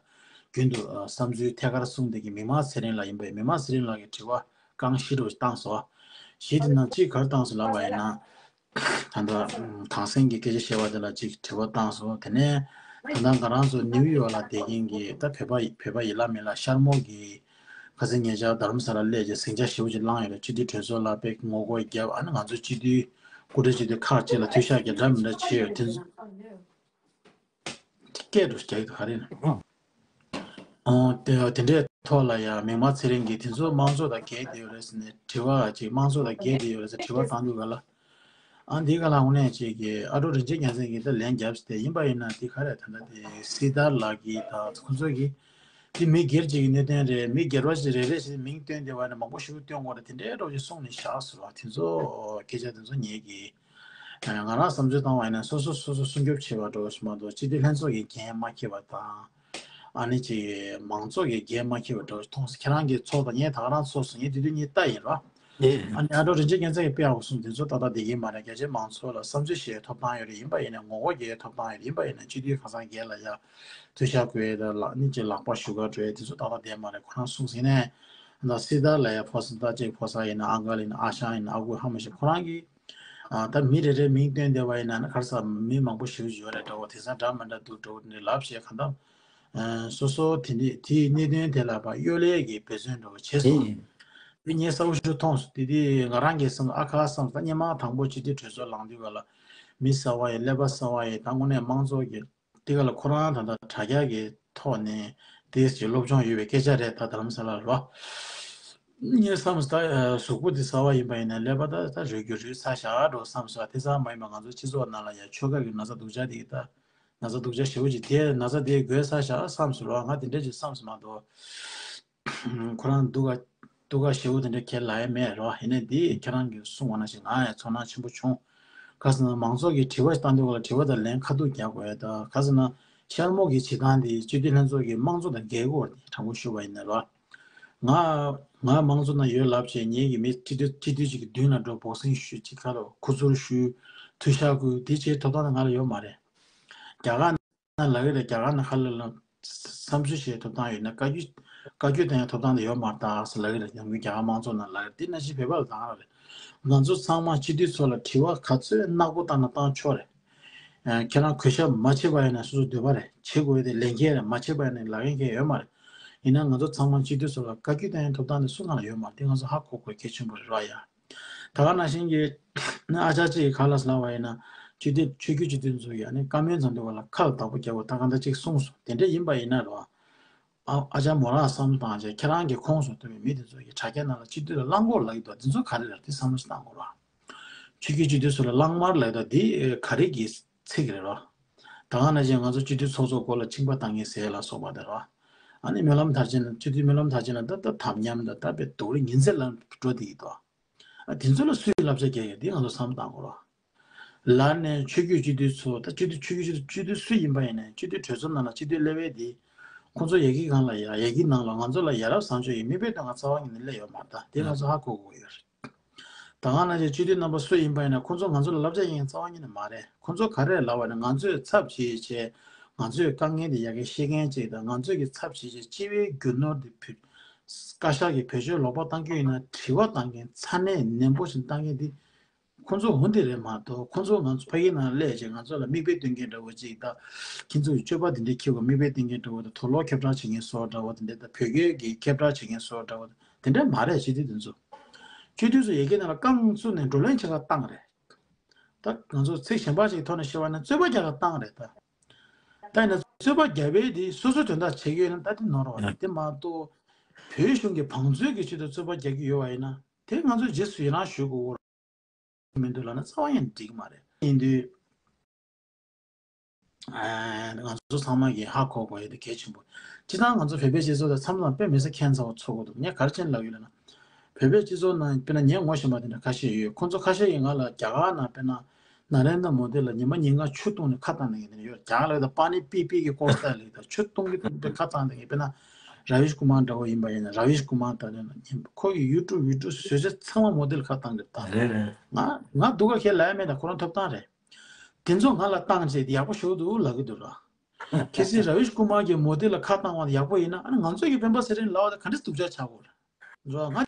རྒྱུན་དུ་ཨ་བསམ་ཚུལ་ཐད་ཀར་གསུངས་བསྡད་མཁན་མིག་དམར་ཚེ་རིང་ལགས་ཡིན་པས། མིག་དམར་ཚེ་རིང་ལགས་ཀྱིས་དྲི་བ་རྐང་བཞི་རུ་བཏང་སོང་། བཞི་དེ་ནང་གཅིག་ག་རེ་བཏང་སོང་ལབ་པ་ཡིན་ན། ད་ལྟ་ཨ་དྭངས་སེང་གི་སྐད་ཆ་བཤད་པ་དེ་ལ་གཅིག་དྲི་བ་བཏང་སོང་། དེ་ནས་ད་ལྟ་ང་རང་ཚོ་ནིའུ་ཡོག་ལ་བསྡད་མཁན་གྱི་ད་བོད་པ་བོད་པ་ཡིན་ལ་མིན་ལ་ཤར་མོ་གི་ཁ་སང་ཉེ་ཆར་རྡ་རམ་ས་ལ་སླེབས་རྗེས་ཟིང་ཆ་ཞེ་པོ་ཅིག་བསླངས་ཡོད་རེད། སྤྱི་འཐུས་གྲོས་ཚོགས་ལ་དཔེ་ངོ་རྒོལ་བརྒྱབ། ཨ་ནི་ང་ཚོ་སྤྱི་འཐུས་སྐུ་མགྲོན་སྤྱི་འཐུས་ཁག་ཅིག་ལ་མཐུད་ཤག་གི་འདྲ་མི་འདྲ་བྱས་ཡོད་དེ་ཚོ། སྐད་འགྲོ་རྒྱག་གི་འདུག་ག་རེ་ཡིན་ན། ཨོ་དེ་དེ་འདྲའི་ཐོག་ལ་ཡང་མིག་དམར་ཚེ་རིང་གིས་དེ་ཚོ་དམངས་གཙོ་དང་འགལ་བསྡད་ཡོད་རེད་ཟེར་ནས་དྲི་བ་ཅིག་དམངས་གཙོ་དང་འགལ་བསྡད་ཡོད་རེད་ཟེར་དྲི་བ་བཏང་དུས་ག་ལ། ཨ་འདི་ག་ལ་དངོས་གནས་ཅིག་གི་ཨ་ཀྲོག་རིན་ཆེན་རྒྱལ་མཚན་གྱིས་ད་ལན་བརྒྱབ་ཟེར་ཡིན་པ་ཡིན་ན་འདི་ག་རེ་ད་ལྟ་དེ་སྲིད་ཐར་ལགས་ཀྱིས་ད་ཁོ་ཚོ་གིས་འདི་མི་སྒེར་ཅིག་གི་གནད་དོན་རེད། མི་སྒེར་བ་ཞིག་རེ་རེ་བཞིན་མིང་བཏོན་བསྡད་པ་ནི་མང་པོ་ཞིག་བཏོན་དགོས་རེད། དེ་འདྲའི་འདྲ་བོ་ཞིག་གསུངས་ནས་བཞག་ཟེར་བ་དེ་ཚོ་སྐད་ཆ་དེ་ཚོ་ངེད་ཀྱིས། ང་རང་བསམ་ཚུལ་བཏང་བ་ཡིན་ན་སོ་སོ་སོ་སོ་སྲུང་སྐྱོབ་བྱེད་པ་འདྲ་བོ་ཞིག་མ་གཏོགས་སྤྱི་འཐུས་ལྷན་ཚོགས་ཀྱིས་འགན་མ་འཁྱེར་བ་དང་། ཨ་ནི་ཅིག་མང་ཚོགས་ཀྱིས་འགན་མ་འཁྱེར་བ་འདྲ་བོ་མཐོང་སོང་། ཁྱེད་རང་གིས་ཚོགས་དང་ངས་ད་ག་རང་ཚོགས་སོང་། ངས་དེ་དུས་གཉིས་ལྟ་ཡིན་རོ། ཨ་ནི་ཨ་ཀྲོག་རིན་ཆེན་རྒྱལ་མཚན་གྱིས་དཔེ་ཡག་པོ་གསུངས། དེ་ཚོ་ཏག་ཏག་བསྡད་ཀྱི་མ་རེད། རྒྱ་ཆེའི་མང་ཚོགས་ལ་བསམ་ཚུལ་བཤད་ཐོབ་ཐང་ཡོད་རེད། ཡིན་པ་ཡིན་ན་ངོ་རྒོལ་རྒྱག་ཐོབ་ཐང་ཡོད་རེད། ཡིན་པ་ཡིན་ན་སྤྱི་འཐུས་ཁ་སང་རྒན་ལ་ཡ་ཐུག་ཤག་བཀོད་ཡ་ད་ལག་ནི་ཅིག་ལག་པ་ཞུ་ག་འགྲོ་ཡ་དེ་ཚོ་ཏག་ཏག་བསྡད་མ་རེད། ཁོ་རང་གསུངས་ཟིན་ནས་ད་སྲི་ཐར་ལ་ཡ་ཕོ་ས་ད་ཅིག་ཕོ་ས་ཡིན་ན་ཨང་ག་ལ་ཡིན་ན་ཨ་ཞང་ཡིན་ན་ཨ་ཁུ་ཧ་མ་ཤེས། ཁོ་རང་གིས་ཨ་ད་མི་རེ་རེའི་མིང་བཏོན་བསྡད་པ་ཡིན་ན་ནི་ག་རེ་ཟ་མི་མང་པོ་ཞེ་པོ་ཅིག་ཡོད་རེད། འདྲ་བོ་དེང་སང་འདྲ་མི་འདྲ་འདུག་འདྲ་བོ་འདི་ལབ་བྱས་གང་ལྟར་སོ་སོ་དེ་འདྲས་དེའི་གནད་དོན་དེ་ལ་ཕར་གཡོ་ལས་ཀྱི་འབད་བརྩོན་འདྲ་བོ་བྱས་སོང་། དེ་ངས་གསལ་པོ་ཞེ་པོ་མཐོང་སོང་། དེ་དེ་ང་རང་གིས་བསམ་ཨ་ཁ་བསམ་ད་སྔོན་མ་དང་པོ་སྤྱི་འཐུས་གྲོས་ཚོགས་ལངས་དུས་ག་ལ་མི་གསར་པ་ཡིན་ཀླད་པ་གསར་པ་ཡིན། ད་དངོས་གནས་དམངས་གཙོ་གི་དེ་ག་ལ་ཁོ་རང་ད་ལྟ་དྲ་རྒྱ་གི་ཐོག་ནས་དེ་ཞིག་སློབ་སྦྱོང་ཡོད་པའི་སྐད་ཆ་རེད། ད་རྡ་རམ་ས་ལ་རོ། ངས་བསམ་ད་གཟུགས་པོ་དེ་གསར་པ་ཡིན་པ་ཡིན་ན་ཀླད་པ་ད་ད་རོལ་རྒྱུ་རོལ་ཚར་བཞག་འགྲོ་བསམ་སོང་། དེ་ཙམ་མ་ཡིན་པ་ང་ཚོ་སྤྱི་ཚོགས་ནང་ལ་ཡ་ཆོལ་ཁ་གི་ན་ཚ་སྡུག་ཅག་དེ་གི་ད་ན་ཚ་སྡུག་ཅག་ཞེ་པོ་ཅིག་དེ་ན་ཚ་དེ་འགོས་ཚར་བཞག་བསམ་སོང་རོ། ང་དེ་འདྲ་ཅིག་བསམ་སོང་མ་གཏོགས། ཁོ་རང་སྡུག་ག་སྡུག་ག་ཞེ་པོ་དེ་འདྲ་ཁས་ལེན་ཡ་མེད་རོ། ཡིན་ནའི་འདི་ཁྱེད་རང་གིས་གསུངས་པ་ནང་བཞིན་ང་ཡང་ཚོར་སྣང་ཆེན་པོ་བྱུང་། ག་ཟེར་ན་མང་ཚོགས་ཀྱིས་དྲི་བ་བཏང་དུས་སྐབས་ལ་དྲི་བ་དང་ལན་ཁ་ཐུག་རྒྱག་དགོས་ཡ། ད་ག་ཟེར་ན་ཤར་མོ་གི་བྱེད་སྟངས་དེ་སྤྱི་འཐུས་ལྷན་ཚོགས་ཀྱིས་དམངས་གཙོ་དང་འགལ་གྱི་ཡོད་རེད། དྲང་པོ་ཞུས་པ་ཡིན་ན་རོ། ང་ང་དམངས་གཙོ་ནང་ཡོད་ལབ་བྱས་ངེད་ཀྱི་མི་སྤྱི་འཐུས་སྤྱི་འཐུས་ཅིག་གི་མདུན་ལ་འགྲོ་འབོག་སེང་ཞུས་ཅིག་ཁ་ལ་ཁུ་ཚུར་ཞུས་ཐུག་ཤག་བཀོད་དེ་བྱས་ཐོབ་ཐང་ང་ལ་ཡོད་མ་རེད། རྒྱ་གར་ན་ལབ་ཀྱི་རེད། རྒྱ་གར་ནང་ཁ་ལ་ལ་བསམ་ཚུལ་བཤད་ཐོབ་ཐང་ཡོད་ན་བཀའ་བཀྱོན་བཀའ་བཀྱོན་གཏོང་ཡ་ཐོབ་ཐང་དེ་ཡོད་མ་རེད་ད་ཟེར་ལབ་ཀྱི་རེད། ཡང་སྒོས་རྒྱ་གར་དམངས་གཙོ་ནང་ལབ་ཀྱི་རེད། དེ་ནང་བཞིན་བོད་པ་ལ་ད་ག་རང་རེད། ང་ཚོ་ཚང་མ་སྤྱི་འཐུས་ཚོ་ལ་དྲི་བ་ག་ཚོད་ནག་པོ་བཏང་ན་བཏང་ཆོག་རེད། ཨ་ཁྱེད་རང་གུས་ཞབས་མ་བྱེད་པ་ཡིན་ན་སོ་སོ་འདོད་པ་རེད། བྱེད་དགོས་དེ་ལས་འགན་རེད། མ་བྱེད་པ་ཡིན་ན་ལབ་མཁན་གང་ཡང་ཡོད་མ་རེད། ཡིན་ན་ང་ཚོ་ཚང་མ་སྤྱི་འཐུས་ཚོ་ལ་བཀའ་བཀྱོན་གཏོང་ཡ་ཐོབ་ཐང་དེ་སུ་གང་ལ་ཡོད་མ་རེད། དེ་ང་ཚོ་ཧ་གོ་དགོས་གལ་ཆེན་པོ་རེད་ར་ཡ། ད་ག་ནང་བཞིན་གྱི་ཨ་ཅག་ཅིག་གིས་ག་ལབ་ཟེར་ལབ་པ་ཡིན་ན་སྤྱི་འཐུས་ཆོས་བརྒྱུད་སྤྱི་འཐུས་ཚོ་ཡིས་ཨ་ནི་བཀའ་མོལ་མཚམས་འདུག་ག་ལ་ཁ་ལ་བདག་པོ་རྒྱག་དགོས་ད་ག་འདྲ་ཅིག་གསུངས་སོང་། དེ་འདྲ་ཡིན་པ་ཡིན་ན་རོ། ཨ་ཨ་ཅག་མོ་རང་བསམ་བློ་བཏང་བྱས་ཁྱེད་རང་གི་ཁོངས་སུ་གཏོགས་པའི་མི་དེ་ཚོ་ཡིས་དྲ་རྒྱ་ནང་ལ་སྤྱི་འཐུས་ལ་རླངས་འཁོར་ལབ་ཀྱི་འདུག་དེ་ཚོ་ག་རེ་རེད་དེ་བསམ་བློ་ཞིག་བཏང་དགོས་རོ། ཆོས་བརྒྱུད་སྤྱི་འཐུས་ཚོ་ལ་གླང་དམར་ལབ་ཀྱི་འདུག་དེ་ག་རེ་གི་ཚིག་རེད་རོ། ད་ག་ནང་བཞིན་ང་ཚོ་སྤྱི་འཐུས་ཚོགས་གཙོ་སྐོར་ལ་མཆིན་པ་བཏང་མཁན་ཟེར་ལ་སོགས་པ་དེ་རོ། ཨ་ནི་སྨོན་ལམ་མཐར་ཕྱིན་ལ་སྤྱི་འཐུས་སྨོན་ལམ་མཐར་ཕྱིན་ལ་ད་ད་དམ་ཉམས་ད་ད་དཔེ་སྡུག་རུས་ཉིན་མཚན་ལ་འགྲོ་བསྡད་ཀྱི་འདུག་ཨ་དེ་ཚོ་ལ་སུས་བསླབ་བྱ་རྒྱག་ཡོད་དེ་ང་ཚོ་བསམ་བློ་བཏང་དགོས་རོ། ལར་ནས་ཆོས་བརྒྱུད་སྤྱི་འཐུས་ཚོ་ད་སྤྱི་འཐུས་ཆོས་བརྒྱུད་སྤྱི་འཐུས་སྤྱི་འཐུས་སུ་ཡིན་པ་ཡིན་ནའི་སྤྱི་འཐུས་གྲོས་ཚོགས་ནང་ལ་སྤྱི་འཐུས་སླེབས་པའི་དེ་ཁོང་ཚོ་ཡ་གི་སྒང་ལ་ཡ་ཡ་གི་ནང་ལ་ང་ཚོ་ལ་ཡ་རབས་བཟང་སྤྱོད་ཡིན་མིག་དཔེ་སྟོན་ག་རྩ་བ་ཉིད་ནས་སླེབས་ཡོད་མ་རེད། ད་དེ་ང་ཚོ་ཧ་གོ་དགོས་ཡོད་རེད། ད་ག་ནང་བཞིན་སྤྱི་འཐུས་རྣམ་པ་སུ་ཡིན་པ་ཡིན་ན་ཁོང་ཚོ་ང་ཚོ་ལ་བསླབ་བྱ་ཡིན་རྩ་བ་ཉིད་ནས་མ་རེད། ཁོང་ཚོ་ག་རེ་ལབ་པ་ཡིན་ན་ང་ཚོས་ཚབ་བྱེད་བྱས་ང་ཚོའི་དཀའ་ངལ་དེ་ཡ་གི་ཤེས་མཁན་ཅིག་དང་ང་ཚོས་ཀྱི་ཚབ་བྱེད་བྱས་སྤྱི་པའི་རྒྱུ་ནོར་དེ་བུ་བཀའ་ཤག་གི་བེད་སྤྱོད་ལོག་པ་བཏང་རྒྱུ་ཡིན་ན་དྲི་བ་བཏང་མཁན་ཚ་ནན་ནན་པོ་ཞིག་བཏང་མཁན་དེ། ཁོང་ཚོ་འོ་འདི་རེད་མ་གཏོགས་ཁོང་ཚོ་ང་ཚོ་ཕ་གི་ནང་སླེབས་བྱས་ང་ཚོ་ལ་མིག་དཔེ་སྟོན་མཁན་འདྲ་བོ་ཅིག་དང་། ཁྱེད་ཚོ་གི་སྤྱོད་པ་འདི་འདྲའི་ཁྱེད་ཀྱི་མིག་དཔེ་སྟོན་མཁན་འདྲ་བོ་དང་དུག་ལོག་ཁྱབ་བསྒྲགས་བྱེད་མཁན་བཟོ་འདྲ་བོ་དེ་འདྲ་དང་བོད་སྐད་ཀྱི་ཁྱབ་བསྒྲགས་བྱེད་མཁན་བཟོ་འདྲ་བོ་དེ་འདྲ་མ་རེད། སྤྱི་འཐུས་དེ་ཚོ་སྤྱི་འཐུས་ཚོ་ཡ་གི་ནང་ལ་རྐང་བཙུགས་ནས་བགྲོ་གླེང་བྱེད་ག་བཏང་རེད། ད་ང་ཚོ་ཚིག་གཞན་པ་ཞིག་ཐོག་ནས་བཤད་པ་ན་རྩོད་པ་རྒྱག་ག་བཏང་རེད་ད། ད་ཡིན་ན་རྩོད་པ་རྒྱག་པའི་དེ་སོ་སོའི་དོན་དག་བྱེད་ཀྱི་ཡོད་ན་ད་དེ་ནོར་བ་རེད། དེ་མ་གཏོགས་བོད་གཞུང་གི་བང་མཛོད་ཀྱི་ཆེད་དུ་རྩོད་པ་རྒྱག་གི་ཡོད་པ་ཡིན་ན་དེ་ང་ཚོས་རྗེས་སུ་ཡི་རང་ཞུ་དགོས་མི་འདུག་ལབ་ན་རྩ་བ་ཡང་འགྲིག་གི་མ་རེད། ཡིན་དུས་ཨ་ང་ཚོ་ཚང་མ་གིས་ཧ་གོ་དགོས་ཡ་དེ་གལ་ཆེན་པོ། སྤྱིར་བཏང་ང་ཚོ་བོད་པའི་སྤྱི་ཚོགས་དང་མཚམས་མཚམས་དཔེ་མི་སྲིད་ཁྱད་མཚར་བ་ཚོར་གི་འདུག་ངས་ག་རེ་བྱས་ནས་ལབ་ཡོད་ལབ་ན། བོད་པའི་སྤྱི་ཚོགས་ནང་དཔེར་ན་ངས་ངོ་ཤེས་པ་དེ་འདྲ་ཁ་ཤས་ཡོད། ཁོང་ཚོ་ཁ་ཤས་ཀྱིས་ང་ལ་རྒྱ་གར་ནང་དཔེར་ན་ན་རེན་དྲ་མོ་དི་ལ་ཉི་མ་ཉིན་གང་ཆུ་བཏུང་ནས་ཁ་བཏང་ནས་དེ་འདྲ་ཡོད། རྒྱ་གར་ལ་ད་པ་ནི་པི་པི་གི་ཀོ་སི་ཊ་ལ་ད་ཆུ་བཏུང་གི་བཏུང་གི་ཁ་བཏང་དེ་དཔེར་ན་ར་བིཤ་ཀུ་མར་འདྲ་བོ་ཡིན་པ་ཡིན་ན་ར་བིཤ་ཀུ་མར་ད་ལན་ཁོ་གི་ཡུ་ཊུབ་ཡུ་ཊུབ་བཟོ་བྱ་ཚང་མ་མོ་དི་ལ་ཁ་བཏང་གི་ད། རེད་རེད། ང་ང་སྡུག་ག་ཁྱེད་ལབ་ཡ་མེད། ད་ཁོ་རང་ཐོབ་ཐང་རེད། དེ་ཚོ་ང་ལ་བཏང་བྱས་དེ་ཡག་པོ་ཞེ་པོ་འདུག་ལབ་ཀྱི་འདུག་ར། གལ་སྲིད་ར་བིཤ་ཀུ་མར་གྱིས་མོ་དི་ལ་ཁ་བཏང་བ་དེ་ཡག་པོ་ཡིན་ན་ཨ་ནི་ང་ཚོ་གི་སྤེན་པ་ཚེ་རིང་ལབ་པ་དེ་ག་འདྲ་སྡུག་ཅག་ཆགས་དགོས་རེད། ར་ང་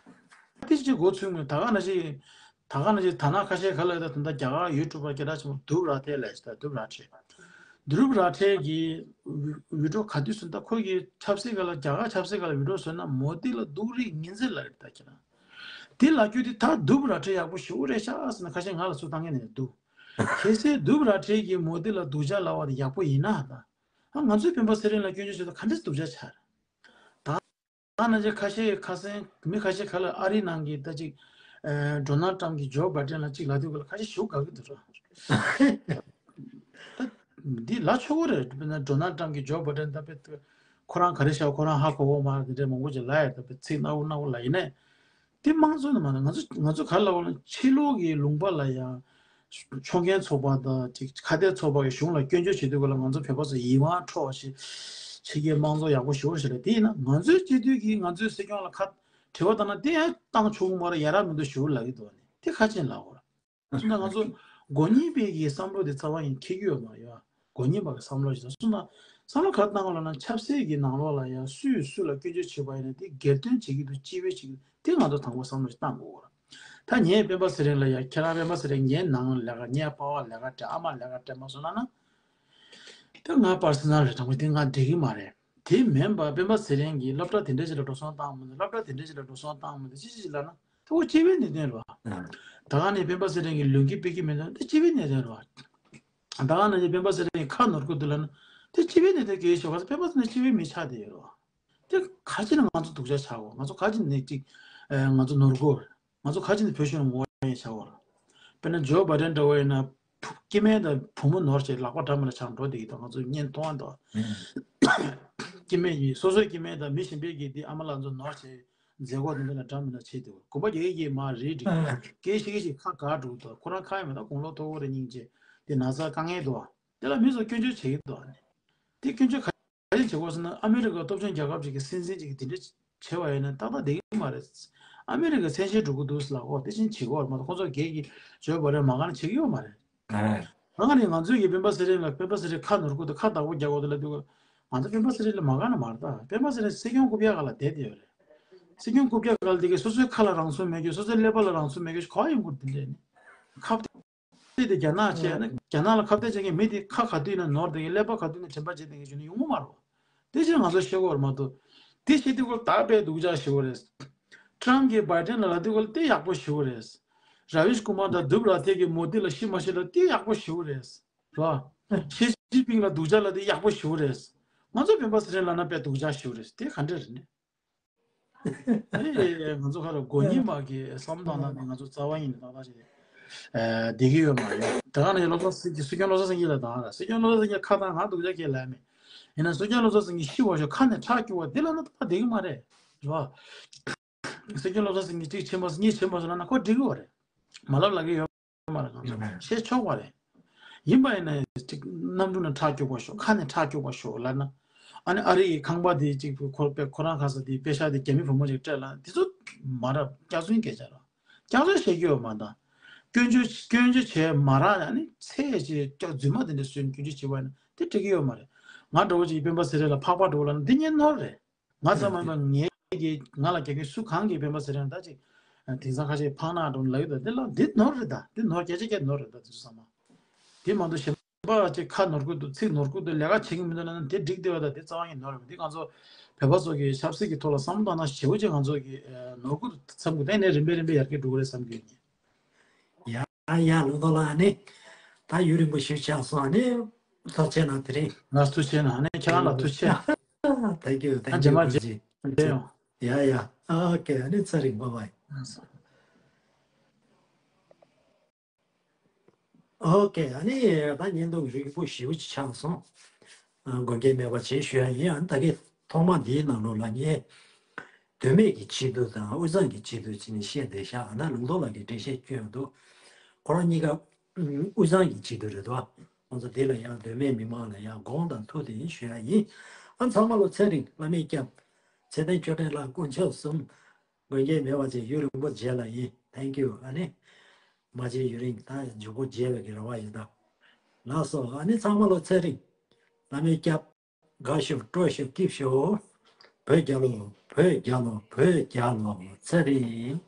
དེ་ཅིག་མགོ་ཚོས་མོད། ད་ག་ནང་བཞིན་ད་ག་ནང་བཞིན་ད་ནང་ཁ་ཤས་ག་ལ་ད་ད་རྒྱ་གར་ཡུ་ཊུབ་པ་སྐད་གྲགས་ཆེན་པོ་དུབ་ར་ཐེ་ལབ་ཞིག་ད་དུབ་ར་ཐེ། དུབ་ར་ཐེ་གི་བི་ཌིའོ་ག་དུས་སུ་ད་ཁོ་གི་ཆབ་སྲིད་ག་ལ་རྒྱ་གར་ཆབ་སྲིད་ག་ལ་བི་ཌིའོ་བཟོས་ན་མོ་དི་ལ་སྡུག་རུས་ངན་ཚད་ལ་རེད་ད་ཁྱེད་རང་། དེ་ལབ་རྒྱུ་དེ་ད་དུབ་ར་ཐེ་ཡག་པོ་ཞེ་པོ་རེད་ཤག་ཟེར་ན་ཁ་ཤས་ང་ལ་ཚུར་བཏང་མཁན་ནི་འདུག་གལ་སྲིད་དུབ་ར་ཐེ་གིས་མོ་དི་ལ་སྡུག་ཅག་ལབ་པ་དེ་ཡག་པོ་ཡིན་ན་ད། ཨ་ང་ཚོའི་སྤེན་པ་ཚེ་རིང་ལ་སྐྱོན་བརྗོད་བྱེད་དུས་ག་འདྲས་སྡུག་ཅག་ཆགས་རེད། ད་ང་ན་ཅིག་ཁ་ཤས་ཁ་སང་མི་ཁ་ཤས་ཁ་ལ་ཨ་རིའི་ནང་གི་ད་ཅིག་ཨ་ཌོ་ནལ་ཊམ་གྱིས་ཇོ་བྷའི་ཌེན་ལ་ཅིག་ལབ་དུས་ག་ལ་ཁ་ཤས་ཞེ་པོ་དགའ་གི་འདུག་ར། ད་འདི་ལབ་ཆོག་གི་རེད། དཔེར་ན་ཌོ་ནལ་ཊམ་གྱིས་ཇོ་བྷའི་ཌེན་ད་དཔེ་ཁོ་རང་ག་རེ་བྱ་ཁོ་རང་ཧ་གོ་གི་མ་རེད། དེ་འདྲས་མང་པོ་ཅིག་ལབ་ཡ་ད་དཔེ་ཚིག་སྣ་བོ་སྣ་བོ་ལབ་ཡིན་ནའི། དེ་དམངས་གཙོ་ནི་མ་རེད། ང་ཚོ་ང་ཚོ་ག་རེ་ལབ་དགོས་ལབ་ན་ཕྱི་ལོགས་ཀྱི་ལུང་པ་ལ་ཡང་ཕྱོགས་འགལ་ཚོགས་པ་དང་ཅིག་ཁ་གཏད་ཚོགས་པ་གི་གཞུང་ལ་སྐྱོན་བརྗོད་བྱེད་དུས་སྐབས་ལ་ང་ཚོ་བོད་པ་ཚོ་ཡིད་དབང་འཕྲོག་པ་ཞིག་ཕྱི་རྒྱལ་དམངས་གཙོ་ཡག་པོ་ཞེ་པོ་ཞིག་རེད། དེ་ཡིན་ན་ང་ཚོའི་སྤྱི་འཐུས་ཀྱིས་ང་ཚོའི་སྲིད་སྐྱོང་ལ་ཁ་ དྲི་བ་བཏང་ན་དེ་ཡང་བཏང་ཆོག་གི་མ་རེད། ཡ་རབས་མི་འདུག་ཞུ་ལབ་ཀྱི་འདུག་ནི་དེ་ཁ་ཆེན་ལབ་དགོས་ར། སོང་ཙང་ང་ཚོ་མགོ་རྙིང་པའི་གི་བསམ་བློ་དེ་རྩ་བ་ཡིན་འཁེལ་གྱི་ཡོད་མ་རེད། མགོ་རྙིང་པ་གི་བསམ་བློ་ཞིག་དང་སོང་ཙང་བསམ་བློ་ག་རེ་བཏང་དགོས་ལབ་ན་ཆབ་སྲིད་ཀྱི་ནང་ལོགས་ལ་ཡང་སུས་སུ་ལ་སྐྱོན་བརྗོད་བྱེད་པ་ཡིན་ན་དེ་སྒེར་དོན་བྱེད་ཀྱི་འདུག་སྤྱི་པའི་བྱེད་ཀྱི་འདུག་དེ་ང་ཚོ་དང་པོ་བསམ་བློ་ཞིག་བཏང་དགོས་ར། ད་ངས་སྤེན་པ་ཚེ་རིང་ལ་ཡང་ཁྱེད་རང་སྤེན་པ་ཚེ་རིང་ངའི་ནང་ལས་ཀ་ངའི་པ་ཕ་ལས་ཀ་སྤྲད་ཨ་མ་ལས་ཀ་སྤྲད་མ་སོང་ན་ན། དེ་ང་པར་སོ་ནལ་རེད། དྲང་པོ་དེ་ང་འགྲིག་གི་མ་རེད། དེ་མིན་པ་སྤེན་པ་ཚེ་རིང་གིས་སློབ་གྲྭ་དེ་འདྲ་ཞིག་ལ་འགྲོ་སོང་བཏང་མི་འདུག་སློབ་གྲྭ་དེ་འདྲ་ཞིག་ལ་འགྲོ་སོང་བཏང་མི་འདུག་ཅི་ཅི་ཞིག་ལབ་ན་དེ་འོ་སྤྱི་པའི་གནད་དོན་རེད་བ། ད་ག་ནས་སྤེན་པ་ཚེ་རིང་གིས་ལུས་འགན་སྤེལ་གྱི་མི་འདུག་དེ་སྤྱི་པའི་གནད་དོན་རེད་བ། ད་ག་ནས་སྤེན་པ་ཚེ་རིང་གིས་ཁ་ནོར་གི་འདུག་ལབ་ན་དེ་སྤྱི་པའི་གནད་དོན་གལ་ཆེ་བ། སྤེན་པ་ཚེ་རིང་སྤྱི་པའི་མི་ཆགས་བསྡད་ཡོད་རེད་བ། དེ་ག་ཅི་ནས་ང་ཚོ་སྡུག་ཅག་ཆགས་གོ་ང་ཚོ་ག་ཅི་ནས་ཅིག་ང་ཚོ་ནོར་གོ་ང་ཚོ་ག་ཅི་ནས་བོད་གཞུང་ལ་ངོ་རྒོལ་ཡང་བྱ་བར། དཔེར་ན་ཇོ་བྷ་ཌེན་འདྲ་བོ་ཡིན་ན་བུ་སྐྱེ་དམན་དང་བུ་མོ་ནོར་བྱས་ལག་པ་འདྲ་མི་འདྲ་ཆགས་འགྲོ་བསྡད་ཀྱི་འདུག་ང་ཚོ་བརྙན་མཐོང་བ་འདུག་སྐྱེ་དམན་ཡིན་སོ་སོའི་སྐྱེ་དམན་དང་མི་གཞན་པའི་གི་དེ་ཨ་མ་ལགས་ཚོ་ནོར་བྱས་མཛད་སྒོ་དེ་འདྲ་ལ་འདྲ་མི་འདྲ་བྱས་འདུག་དགོན་པ་རྒྱ་སྐད་ཀྱི་མ་རེད་འགྲིག་སྐད་ཤེས་ཀྱི་ཞིག་ཁ་དགའ་འགྲོ་འདུག་ཁོ་རང་ཁ་ཡ་མེད་ད་དགུང་ལོ་མཐོ་བོ་རེད་སྙིང་རྗེ་དེ་ན་ཚ་དཀའ་ངལ་འདུག་དེ་ལ་མི་ཚོ་སྐྱོན་བརྗོད་བྱེད་ཀྱི་འདུག་དེ་སྐྱོན་བརྗོད་ག་ག་རེ་བྱེད་དགོས་ཟེར་ན་ཨ་མི་རི་ཀ་སྟོབས་ཆེན་རྒྱལ་ཁབ་ཅིག་གི་སྲིད་འཛིན་ཅིག་གིས་དེ་འདྲ་བྱས་པ་ཡིན་ན་ཏག་ཏག་བསྡད་ཀྱི་མ་རེད། ཨ་མི་རི་ཀ་མཚན་ཤས་འགྲོ་གི་འདུག་ཟེར་ལབ་འོ་དེ་བཞིན་བྱེད་དགོས་རེད་མ་གཏོགས་ཁོ་ཚོ་སྒེར་གྱི་ཇོ་བྷ་ཌེན་མ་ག་ནས་བྱེད་ཀྱི་ཡོད་མ་རེད། ད་ག་ནས་ང་ཚོས་ཀྱི་སྤེན་པ་ཚེ་རིང་ལ་སྤེན་པ་ཚེ་རིང་ཁ་ནོར་གི་འདུག་ཁ་བདག་པོ་རྒྱག་དགོས་འདུག་ལབ་དུས་ང་ཚོ་སྤེན་པ་ཚེ་རིང་ལ་མ་ག་ནས་མ་རེད། ད་སྤེན་པ་ཚེ་རིང་སྲིད་སྐྱོང་རྐུབ་གཡས་སྒང་ལ་བསྡད་བསྡད་ཡོད་རེད། སྲིད་སྐྱོང་རྐུབ་གཡས་སྒང་ལ་བསྡད་ཀྱི་སོ་སོའི་ཁ་ལ་རང་ཚུགས་མེད་རྒྱུ་སོ་སོའི་ཀླད་པ་ལ་རང་ཚུགས་མེད་རྒྱུ་ག་བ་ཡོང་གི་རེད། དེ་འདྲས་ནི་ཁ་གཏད་དེ་རྒྱ་ནག་བྱས་ན་རྒྱ་ནག་ལ་ཁ་གཏད་བྱེད་མཁན་མི་དེ་ཁ་ག་དུས་ན་ནོར་བསྡད་མཁན་ཀླད་པ་ག་དུས་ན་དྲན་པ་བརྗེད་བསྡད་མཁན་ཞིག་ནི་ཡོང་གི་མ་རེད། དེ་ཕྱིར་ང་ཚོ་ཤེས་དགོས་རེད་མ་གཏོགས། དེ་བྱེད་དུས་སྐོར་ད་དཔེ་སྡུག་ཅག་ཞེ་པོ་རེད། ཊྲམ་གྱིས་བྷའི་ཌེན་ལ་ལབ་དུས་སྐོར་དེ་ཡག་པོ་ཞེ་པོ་རེད། ར་བིཤ་ཀུ་མར་དང་དུབ་ར་ཐེ་གིས་མོ་དི་ལ་ཤི་མ་ཤི་ལབ་དེ་ཡག་པོ་ཞེ་པོ་རེད། རེད་བ། ཞི་ཅིན་ཕིང་ལ་སྡུག་ཅག་ལབ་དེ་ཡག་པོ་ཞེ་པོ་རེད། ང་ཚོ་སྤེན་པ་ཚེ་རིང་ལབ་ན་དཔེ་སྡུག་ཅག་ཞེ་པོ་རེད་དེ་ག་འདྲ་རེད་ནི། ཨེ་ང་ཚོ་ཁ་ལ་མགོ་གཉིས་མ་གི་བསམ་སྟངས་ནང་ནས་ང་ཚོ་རྩ་བ་ཉིད་ནས་ཏག་ཏག་ཅིག་བསྡད་ཀྱི་ཡོད་མ་རེད། དེ་ག་ནས་བློ་བཟང་སེང་གེ་སྲིད་སྐྱོང་བློ་བཟང་སེང་གེ་ལ་དང་ར་སྲིད་སྐྱོང་བློ་བཟང་སེང་གེ་ཁ་བཏང་ང་སྡུག་ཅག་ཁས་ལེན་མེད། ཡིན་ན་སྲིད་སྐྱོང་བློ་བཟང་སེང་གེ་ཤི་བ་ཤོག་ཁ་ནས་ཁྲག་སྐྱུག་པ་འདི་ལ་ན་ཏག་ཏག་བསྡད་ཀྱི་མ་རེད། རེད་བ། སྲིད་སྐྱོང་བློ་བཟང་སེང་གེ་གཅིག་ཕྱིན་པ་གཉིས་ཕྱིན་པ་སོང་ན་ཁོ་འགྲིག་གི་ཡོད་རེད། མ་ལབ་ལབ་ཀྱི་ཡོད། མ་རེད་ང་ཚོ་བཤད་ཆོག་པ་རེད། ཡིན་པ་ཡིན་ན་ཅིག་གནམ་གྲུ་ནང་ཁྲག་སྐྱུག་པ་ཤོག་ཁ་ནས་ཁྲག་སྐྱུག་པ་ཤོག་ལབ་ན། ཨ་ནི་ཨ་རི་ཡི་ཁང་པ་དེ་ཅིག་ཁོ་པའི་ཁོ་རང་ཁ་ས་དེ་པེ་ཤག་དེ་རྒྱ་མི་བུ་མོ་ཅིག་སྤྲད་ལ་དེ་ཚོ་མ་རབས་སྐྱག་རྫུན་སྐད་ཆ་རེད། སྐྱག་རྫུན་བཤད་ཀྱི་ཡོད་མ་ད། སྐྱོན་བརྗོད་སྐྱོན་བརྗོད་བྱས་མ་རག་ཡ་ནི་ཚད་ཅིག་སྐྱག་རྫུན་མ་དེ་འདྲ་བཟོས་ནས་སྐྱོན་བརྗོད་བྱས་པ་ཡིན་ན་དེ་འགྲིག་གི་ཡོད་མ་རེད། ང་འདྲ་བོ་ཅིག་སྤེན་པ་ཚེ་རིང་ལ་ཕག་པ་འདྲ་བོ་ལབ་ན་འདི་ཉན་ནོར་རེད། ང་ཙམ་མ་ཡིན་པར་ངའི་གི་ང་ལ་རྒྱག་མཁན་སུ་གང་གིས་སྤེན་པ་ཚེ་རིང་ད་ཅིག་དེང་སང་ཁ་ཤས་ཕག་ནག་འགྲོ་ལབ་ཡོད་ད། འདི་ལ་འདི་ནོར་རེད་ད། འདི་ནོར་སྐད་ཆ་སྐད་ནོར་རེད་ད། དེ་ཚོ་ཚང་མ་དེ་མ་གཏོགས་གཞན་པ་ཅིག་ཁ་ནོར་གི་འདུག་ཚིག་ནོར་གི་འདུག་ལས་ཀ་བྱེད་ཀྱི་མི་འདུག་ལབ་ན་དེ་འགྲིག་བསྡད་པ་ད། དེ་རྩ་བ་ཉིད་ནོར་རེད། འདི་ང་ཚོ་བོད་པ་ཚོ་གི་ཆབ་སྲིད་ཀྱི་ཐོག་ལ་བསམ་བློ་བཏང་ན་ཞེ་པོ་ཅིག་ང་ཚོ་གི་ནོར་གི་འདུག་བསམ་གི་འདུག་ནས་རིམ་པས་རིམ་པས་ཡར་རྒྱས་འགྲོ་གི་རེད་བསམ་གི་ཡོད། ཡ་ཡ་ལུང་རྟོགས་ལགས་ཨ་ནི་ད་ཡུན་རིང་པོ་ཞིག་ཆགས་སོང་། ཨ་ནི་ཐུགས་རྗེ་གནང་། དེ་རིང་ང་ཐུགས་རྗེ་གནང་། ཨ་ནི་ཁྱེད་རང་ལ་ཐུགས་རྗེ་གནང་། Thank you, thank you. རྗེས་མ་མཇལ་ཡོང་། ཡ་ཡ། ཨ་ཨོ་ཁེ། ཨ་ནི་ཚེ་རིང་བྷའི་བྷའི། ཨོ་ཁེ། ཨ་ནི་ད་བརྙན་ཐུང་རིང་པོ་ཞེ་པོ་ཅིག་ཆགས་སོང་། ཨ་དགོངས་འགལ་མེད་པ་བྱེད་ཞུ་ཡ་ཡིན། ཨ་ནི་ད་གིན་ཐོག་མ་འདིའི་ནང་ལོགས་ལ་ངས་དོན་མེད་ཀྱི་ཆེད་དུ་དང་དབུས་གཙང་གི་ཆེད་དུ་བྱས་ནས་བཤད་བསྡད་ཤག་ཨ་ནི་ལུང་རྟོགས་ལགས་ཀྱིས་འགྲེལ་བཤད་བསྐྱོན་ཡོང་འདུག་ཁོ་རང་གཉིས་ཀ་དབུས་གཙང་གི་ཆེད་དུ་རེད་དོ། ཁོང་ཚོ་འདི་ལ་ཡང་དོན་མེད་མི་མང་ལ་ཡང་དགོངས་དང་ཐུགས་དེ་ཞུ་ཡ་ཡིན། ཨ་ཚང་མ་ལོ་ཚེ་རིང་བླ་མའི་སྐྱབས། ཚེ་བརྟན་ཆོས་སྒྲོན་ལགས་དཀོན་མཆོག་གསུམ། དགོངས་འགལ་མེད་པ་བྱས། ཡུན་རིང་པོ་རྗེས་ལ་ཡིན། Thank you. ཨ་ནི་མ་བརྗེད་ཡུན་རིང་ད་མཇུག་སྒོ་རྒྱས་པའི་གི་རེ་བ་ཡོད་ད། ལགས་སོ། ཨ་ནི་ཚང་མ་ལོ་ཚེ་རིང་བླ་མའི་སྐྱབས། དགའ་ཤོག་སྤྲོ་ཤོག་སྐྱིད་ཤོག་བོད་རྒྱལ་ལོ། བོད་རྒྱལ་ལོ། བོད་རྒྱལ་ལོ། ཚེ་རིང་།